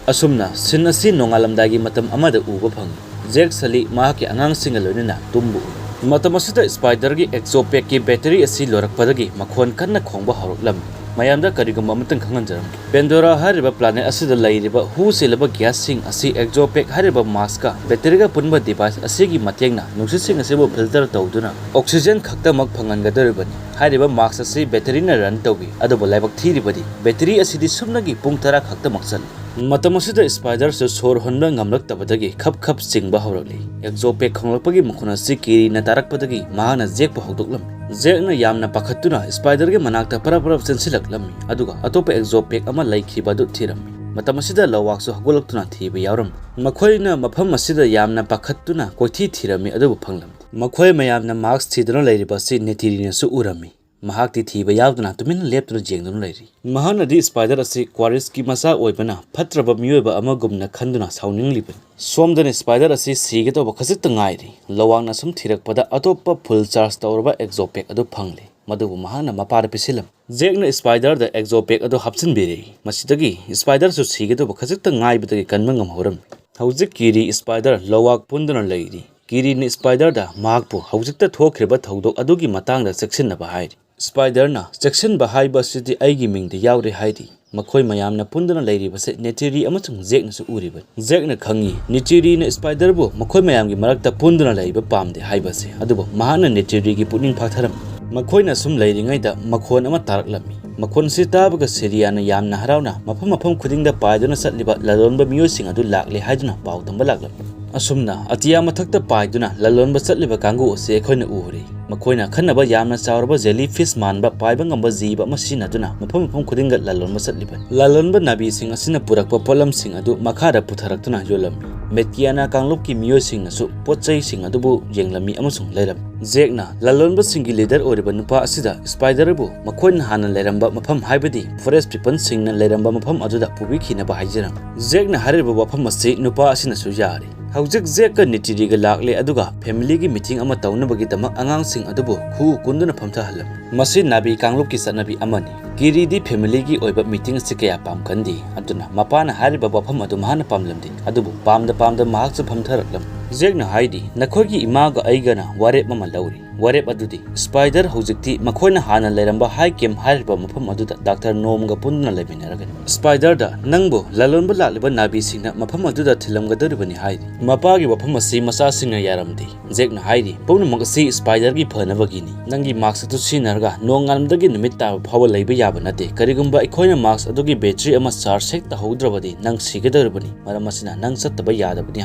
ꯑꯁꯨꯝꯅ, ꯁꯤꯟ ꯑꯁꯤ ꯅꯣꯡꯉꯥꯜꯂꯝꯗꯥꯏꯒꯤ ꯃꯇꯝ ꯑꯃꯗ ꯎꯕ ꯐꯪꯏ꯫ ꯖꯦꯛ ꯁꯂꯤ ꯃꯍꯥꯛꯀꯤ ꯑꯉꯥꯡꯁꯤꯡꯒ ꯂꯣꯏꯅꯅ ꯇꯨꯝꯕ ꯎꯏ꯫ ꯃꯇꯝ ꯑꯁꯤꯗ ꯁ꯭ꯄꯥꯏꯗꯔꯒꯤ ꯑꯦꯛꯖꯣꯄꯦꯛꯀꯤ ꯕꯦꯇꯔꯤ ꯑꯁꯤ ꯂꯣꯏꯔꯛꯄꯗꯒꯤ ꯃꯈꯣꯟ ꯀꯟꯅ ꯈꯣꯡꯕ ꯍꯧꯔꯛꯂꯝꯃꯤ꯫ ꯃꯌꯥꯝꯗ ꯀꯔꯤꯒꯨꯝꯕ ꯑꯃꯇꯪ ꯈꯪꯍꯟꯖꯔꯝꯒꯦ꯫ ꯄꯦꯟꯗꯣꯔꯥ ꯍꯥꯏꯔꯤꯕ ꯄ꯭ꯂꯥꯅꯦꯠ ꯑꯁꯤꯗ ꯂꯩꯔꯤꯕ ꯍꯨ ꯆꯦꯜꯂꯕ ꯒ꯭ꯌꯥꯁꯁꯤꯡ ꯑꯁꯤ ꯑꯦꯛꯖꯣꯄꯦꯛ ꯍꯥꯏꯔꯤꯕ ꯃꯥꯁꯀ ꯕꯦꯇꯔꯤꯒ ꯄꯨꯟꯕ ꯗꯤꯚꯥꯏꯁ ꯑꯁꯤꯒꯤ ꯃꯇꯦꯡꯅ ꯅꯨꯡꯁꯤꯠꯁꯤꯡ ꯑꯁꯤꯕꯨ ꯐꯤꯜꯇꯔ ꯇꯧꯗꯨꯅ ꯑꯣꯛꯁꯤꯖꯦꯟ ꯈꯛꯇꯃꯛ ꯐꯪꯍꯟꯒꯗꯧꯔꯤꯕꯅꯤ꯫ ꯍꯥꯏꯔꯤꯕ ꯃꯥꯁꯛ ꯑꯁꯤ ꯕꯦꯇꯔꯤꯅ ꯔꯟ ꯇꯧꯏ, ꯑꯗꯨꯕꯨ ꯂꯥꯏꯕꯛ ꯊꯤꯔꯤꯕꯗꯤ ꯕꯦꯇꯔꯤ ꯑꯁꯤꯗꯤ ꯁꯨꯞꯅꯒꯤ ꯄꯨꯡ ꯇꯔꯥ ꯈꯛꯇꯃꯛ ꯆꯠꯂꯤ꯫ ꯃꯇꯝ ꯑꯁꯤꯗ ꯁ꯭ꯄꯥꯏꯗꯔꯁꯨ ꯁꯣꯔ ꯍꯣꯟꯕ ꯉꯝꯂꯛꯇꯕꯗꯒꯤ ꯈꯞ ꯈꯞ ꯆꯤꯡꯕ ꯍꯧꯔꯛꯂꯤ꯫ ꯑꯦꯛꯖꯣ ꯄꯦꯛ ꯈꯣꯡꯂꯛꯄꯒꯤ ꯃꯈꯣꯟ ꯑꯁꯤ ꯀꯤꯔꯤꯅ ꯇꯥꯔꯛꯄꯗꯒꯤ ꯃꯍꯥꯛꯅ ꯖꯦꯛꯄꯨ ꯍꯧꯗꯣꯛꯂꯝꯃꯤ꯫ ꯖꯦꯛꯅ ꯌꯥꯝꯅ ꯄꯥꯈꯠꯇꯨꯅ ꯁ꯭ꯄꯥꯏꯗꯔꯒꯤ ꯃꯅꯥꯛꯇ ꯄꯔꯞ ꯄꯔꯞ ꯆꯦꯟꯁꯤꯜꯂꯛꯂꯝꯃꯤ, ꯑꯗꯨꯒ ꯑꯇꯣꯞꯄ ꯑꯦꯛꯖꯣ ꯄꯦꯛ ꯑꯃ ꯂꯩꯈꯤꯕ ꯑꯗꯨ ꯊꯤꯔꯝꯃꯤ꯫ ꯃꯇꯝ ꯑꯁꯤꯗ ꯂꯧꯋꯥꯛꯁꯨ ꯍꯧꯒꯠꯂꯛꯇꯨꯅ ꯊꯤꯕ ꯌꯥꯎꯔꯝꯃꯤ꯫ ꯃꯈꯣꯏꯅ ꯃꯐꯝ ꯑꯁꯤꯗ ꯌꯥꯝꯅ ꯄꯥꯈꯠꯇꯨꯅ ꯀꯣꯏꯊꯤ ꯊꯤꯔꯝꯃꯤ, ꯑꯗꯨꯕꯨ ꯐꯪꯂꯝꯗꯦ꯫ ꯃꯈꯣꯏ ꯃꯌꯥꯝꯅ ꯃꯥꯛꯁ ꯊꯤꯗꯨꯅ ꯂꯩꯔꯤꯕ ꯑꯁꯤ ꯅꯦꯇꯤꯔꯤꯅꯁꯨ ꯎꯔꯝꯃꯤ꯫ ꯃꯍꯥꯛꯇꯤ ꯊꯤꯕ ꯌꯥꯎꯗꯅ ꯇꯨꯃꯤꯟꯅ ꯂꯦꯞꯇꯨꯅ ꯌꯦꯡꯗꯨꯅ ꯂꯩꯔꯤ꯫ ꯃꯍꯥꯛꯅꯗꯤ ꯁ꯭ꯄꯥꯏꯗꯔ ꯑꯁꯤ ꯀ꯭ꯋꯥꯔꯤꯁꯀꯤ ꯃꯆꯥ ꯑꯣꯏꯕꯅ ꯐꯠꯇ꯭ꯔꯕ ꯃꯤꯑꯣꯏꯕ ꯑꯃꯒꯨꯝꯅ ꯈꯟꯗꯨꯅ ꯁꯥꯎꯅꯤꯡꯂꯤꯕꯅꯤ꯫ ꯁꯣꯝꯗꯅ ꯁ꯭ꯄꯥꯏꯗꯔ ꯑꯁꯤ ꯁꯤꯒꯗꯧꯕ ꯈꯖꯤꯛꯇ ꯉꯥꯏꯔꯤ꯫ ꯂꯧꯋꯥꯛꯅ ꯁꯨꯝ ꯊꯤꯔꯛꯄꯗ ꯑꯇꯣꯞꯄ ꯐꯨꯜ ꯆꯥꯔꯖ ꯇꯧꯔꯕ ꯑꯦꯛꯖꯣ ꯄꯦꯛ ꯑꯗꯨ ꯐꯪꯂꯦ꯫ ꯃꯗꯨꯕꯨ ꯃꯍꯥꯛꯅ ꯃꯄꯥꯗ ꯄꯤꯁꯤꯜꯂꯝꯃꯤ꯫ ꯖꯦꯛꯅ ꯁ꯭ꯄꯥꯏꯗꯔꯗ ꯑꯦꯛꯖꯣ ꯄꯦꯛ ꯑꯗꯨ ꯍꯥꯞꯆꯤꯟꯕꯤꯔꯦ꯫ ꯃꯁꯤꯗꯒꯤ ꯁ꯭ꯄꯥꯏꯗꯔꯁꯨ ꯁꯤꯒꯗꯧꯕ ꯈꯖꯤꯛꯇ ꯉꯥꯏꯕꯗꯒꯤ ꯀꯟꯕ ꯉꯝꯍꯧꯔꯝꯃꯤ꯫ ꯍꯧꯖꯤꯛ ꯀꯤꯔꯤ, ꯁ꯭ꯄꯥꯏꯗꯔ, ꯂꯧꯋꯥꯛ ꯄꯨꯟꯗꯨꯅ ꯂꯩꯔꯤ꯫ ꯀꯤꯔꯤꯅ ꯁ꯭ꯄꯥꯏꯗꯔꯗ ꯃꯍꯥꯛꯄꯨ ꯍꯧꯖꯤꯛꯇ ꯊꯣꯛꯈ꯭ꯔꯤꯕ ꯊꯧꯗꯣꯛ ꯑꯗꯨꯒꯤ ꯃꯇꯥꯡꯗ ꯆꯦꯛꯁꯤꯟꯅꯕ ꯍꯥꯏꯔꯤ꯫ ꯁ꯭ꯄꯥꯏꯗꯔꯅ ꯆꯦꯛꯁꯤꯟꯕ ꯍꯥꯏꯕ ꯑꯁꯤꯗꯤ ꯑꯩꯒꯤ ꯃꯤꯡꯗ ꯌꯥꯎꯔꯦ ꯍꯥꯏꯔꯤ꯫ ꯃꯈꯣꯏ ꯃꯌꯥꯝꯅ ꯄꯨꯟꯗꯨꯅ ꯂꯩꯔꯤꯕꯁꯦ ꯅꯦꯇꯤꯔꯤ ꯑꯃꯁꯨꯡ ꯖꯦꯛꯅꯁꯨ ꯎꯔꯤꯕꯅꯤ꯫ ꯖꯦꯛꯅ ꯈꯪꯏ, ꯅꯦꯇꯤꯔꯤꯅ ꯁ꯭ꯄꯥꯏꯗꯔꯕꯨ ꯃꯈꯣꯏ ꯃꯌꯥꯝꯒꯤ ꯃꯔꯛꯇ ꯄꯨꯟꯗꯨꯅ ꯂꯩꯕ ꯄꯥꯝꯗꯦ ꯍꯥꯏꯕꯁꯦ, ꯑꯗꯨꯕꯨ ꯃꯍꯥꯛꯅ ꯅꯦꯇꯤꯔꯤꯒꯤ ꯄꯨꯛꯅꯤꯡ ꯐꯥꯊꯔꯝꯃꯤ꯫ ꯃꯈꯣꯏꯅ ꯁꯨꯝ ꯂꯩꯔꯤꯉꯩꯗ ꯃꯈꯣꯟ ꯑꯃ ꯇꯥꯔꯛꯂꯝꯃꯤ꯫ ꯃꯈꯣꯟ ꯑꯁꯤ ꯇꯥꯕꯒ ꯁꯤꯔꯤꯌꯥꯅ ꯌꯥꯝꯅ ꯍꯔꯥꯎꯅ ꯃꯐꯝ ꯃꯐꯝ ꯈꯨꯗꯤꯡꯗ ꯄꯥꯏꯗꯨꯅ ꯆꯠꯂꯤꯕ ꯂꯂꯣꯟꯕ ꯃꯤꯑꯣꯏꯁꯤꯡ ꯑꯗꯨ ꯂꯥꯛꯂꯦ ꯍꯥꯏꯗꯨꯅ ꯄꯥꯎ ꯇꯝꯕ ꯂꯥꯛꯂꯝꯃꯤ꯫ ꯑꯁꯨꯝꯅ ꯑꯇꯤꯌꯥ ꯃꯊꯛꯇ ꯄꯥꯏꯗꯨꯅ ꯂꯂꯣꯟꯕ ꯆꯠꯂꯤꯕ ꯀꯥꯡꯕꯨ ꯑꯁꯤ ꯑꯩꯈꯣꯏꯅ ꯎꯔꯤ꯫ ꯃꯈꯣꯏꯅ ꯑꯈꯟꯅꯕ ꯌꯥꯝꯅ ꯆꯥꯎꯔꯕ ꯖꯦꯂꯤ ꯐꯤꯁ ꯃꯥꯟꯕ ꯄꯥꯏꯕ ꯉꯝꯕ ꯖꯤꯕ ꯑꯃ ꯁꯤꯖꯤꯟꯅꯗꯨꯅ ꯃꯐꯝ ꯃꯐꯝ ꯈꯨꯗꯤꯡꯗ ꯂꯂꯣꯟꯕ ꯆꯠꯂꯤꯕꯅꯤ꯫ ꯂꯂꯣꯟꯕ ꯅꯥꯕꯤꯁꯤꯡ ꯑꯁꯤꯅ ꯄꯨꯔꯛꯄ ꯄꯣꯠꯂꯝꯁꯤꯡ ꯑꯗꯨ ꯃꯈꯥꯗ ꯄꯨꯊꯔꯛꯇꯨꯅ ꯌꯣꯜꯂꯝꯃꯤ꯫ ꯃꯦꯇꯤꯌꯥꯅꯥ ꯀꯥꯡꯂꯨꯞꯀꯤ ꯃꯤꯑꯣꯏꯁꯤꯡꯅꯁꯨ ꯄꯣꯠ ꯆꯩꯁꯤꯡ ꯑꯗꯨꯕꯨ ꯌꯦꯡꯂꯝꯃꯤ ꯑꯃꯁꯨꯡ ꯂꯩꯔꯝꯃꯤ꯫ ꯖꯦꯛꯅ ꯂꯂꯣꯟꯕꯁꯤꯡꯒꯤ ꯂꯤꯗꯔ ꯑꯣꯏꯔꯤꯕ ꯅꯨꯄꯥ ꯑꯁꯤꯗ ꯁ꯭ꯄꯥꯏꯗꯔꯕꯨ ꯃꯈꯣꯏꯅ ꯍꯥꯟꯅ ꯂꯩꯔꯝꯕ ꯃꯐꯝ, ꯍꯥꯏꯕꯗꯤ ꯐꯣꯔꯦꯁ꯭ꯠ ꯄꯤꯄꯜꯁꯤꯡꯅ ꯂꯩꯔꯝꯕ ꯃꯐꯝ ꯑꯗꯨꯗ ꯄꯨꯕꯤꯈꯤꯅꯕ ꯍꯥꯏꯖꯔꯝꯃꯤ꯫ ꯖꯦꯛꯅ ꯍꯥꯏꯔꯤꯕ ꯋꯥꯐꯝ ꯑꯁꯤ ꯅꯨꯄꯥ ꯑꯁꯤꯅꯁꯨ ꯌꯥꯔꯤ꯫ ꯍꯧꯖꯤꯛ ꯖꯦꯛꯀ ꯅꯦꯇꯤꯔꯤꯒ ꯂꯥꯛꯂꯦ, ꯑꯗꯨꯒ ꯐꯦꯃꯤꯂꯤꯒꯤ ꯃꯤꯇꯤꯡ ꯑꯃ ꯇꯧꯅꯕꯒꯤꯗꯃꯛ ꯑꯉꯥꯡꯁꯤꯡ ꯑꯗꯨꯕꯨ ꯈꯨꯎ ꯀꯨꯟꯗꯨꯅ ꯐꯝꯊꯍꯜꯂꯝꯃꯤ꯫ ꯃꯁꯤ ꯅꯥꯕꯤ ꯀꯥꯡꯂꯨꯞꯀꯤ ꯆꯠꯅꯕꯤ ꯑꯃꯅꯤ꯫ ꯀꯤꯔꯤꯗꯤ ꯐꯦꯃꯤꯂꯤꯒꯤ ꯑꯣꯏꯕ ꯃꯤꯇꯤꯡ ꯑꯁꯤ ꯀꯌꯥ ꯄꯥꯝꯒꯟꯗꯦ, ꯑꯗꯨꯅ ꯃꯄꯥꯅ ꯍꯥꯏꯔꯤꯕ ꯋꯥꯐꯝ ꯑꯗꯨ ꯃꯍꯥꯛꯅ ꯄꯥꯝꯂꯝꯗꯦ꯫ ꯑꯗꯨꯕꯨ ꯄꯥꯝꯗ ꯄꯥꯝꯗ ꯃꯍꯥꯛꯁꯨ ꯐꯝꯊꯔꯛꯂꯝꯃꯤ꯫ ꯖꯦꯛꯅ ꯍꯥꯏꯔꯤ, "ꯅꯈꯣꯏꯒꯤ ꯏꯃꯥꯒ ꯑꯩꯒꯅ ꯋꯥꯔꯦꯞ ꯑꯃ ꯂꯧꯔꯤ꯫ ꯋꯥꯔꯦꯞ ꯑꯗꯨꯗꯤ ꯁ꯭ꯄꯥꯏꯗꯔ ꯍꯧꯖꯤꯛꯇꯤ ꯃꯈꯣꯏꯅ ꯍꯥꯟꯅ ꯂꯩꯔꯝꯕ ꯍꯥꯏ ꯀꯦꯝ ꯍꯥꯏꯔꯤꯕ ꯃꯐꯝ ꯑꯗꯨꯗ ꯗꯥꯛꯇꯔ ꯅꯣꯝꯒ ꯄꯨꯟꯗꯨꯅ ꯂꯩꯃꯤꯟꯅꯔꯒꯅꯤ꯫ ꯁ꯭ꯄꯥꯏꯗꯔꯗ "ꯅꯪꯕꯨ ꯂꯂꯣꯟꯕ ꯂꯥꯛꯂꯤꯕ ꯅꯥꯕꯤꯁꯤꯡꯅ ꯃꯐꯝ ꯑꯗꯨꯗ ꯊꯤꯜꯂꯝꯒꯗꯧꯔꯤꯕꯅꯤ" ꯍꯥꯏꯔꯤ꯫ ꯃꯄꯥꯒꯤ ꯋꯥꯐꯝ ꯑꯁꯤ ꯃꯆꯥꯁꯤꯡꯅ ꯌꯥꯔꯝꯗꯦ꯫ ꯖꯦꯛꯅ ꯍꯥꯏꯔꯤ, "ꯄꯨꯝꯅꯃꯛ ꯑꯁꯤ ꯁ꯭ꯄꯥꯏꯗꯔꯒꯤ ꯐꯅꯕꯒꯤꯅꯤ꯫ ꯅꯪꯒꯤ ꯃꯥꯁꯛ ꯑꯗꯨ ꯁꯤꯖꯤꯟꯅꯔꯒ ꯅꯣꯡꯉꯥꯟꯕꯗꯒꯤ ꯅꯨꯃꯤꯠ ꯇꯥꯕ ꯐꯥꯎꯕ ꯂꯩꯕ ꯌꯥꯕ ꯅꯠꯇꯦ꯫ ꯀꯔꯤꯒꯨꯝꯕ ꯑꯩꯈꯣꯏꯅ ꯃꯥꯁꯛ ꯑꯗꯨꯒꯤ ꯕꯦꯇ꯭ꯔꯤ ꯑꯃ ꯆꯥꯔꯖ ꯍꯦꯛ ꯇꯧꯍꯧꯗ꯭ꯔꯕꯗꯤ ꯅꯪ ꯁꯤꯒꯗꯧꯔꯤꯕꯅꯤ꯫ ꯃꯔꯝ ꯑꯁꯤꯅ ꯅꯪ ꯆꯠꯇꯕ ꯌꯥꯗꯕꯅꯤ"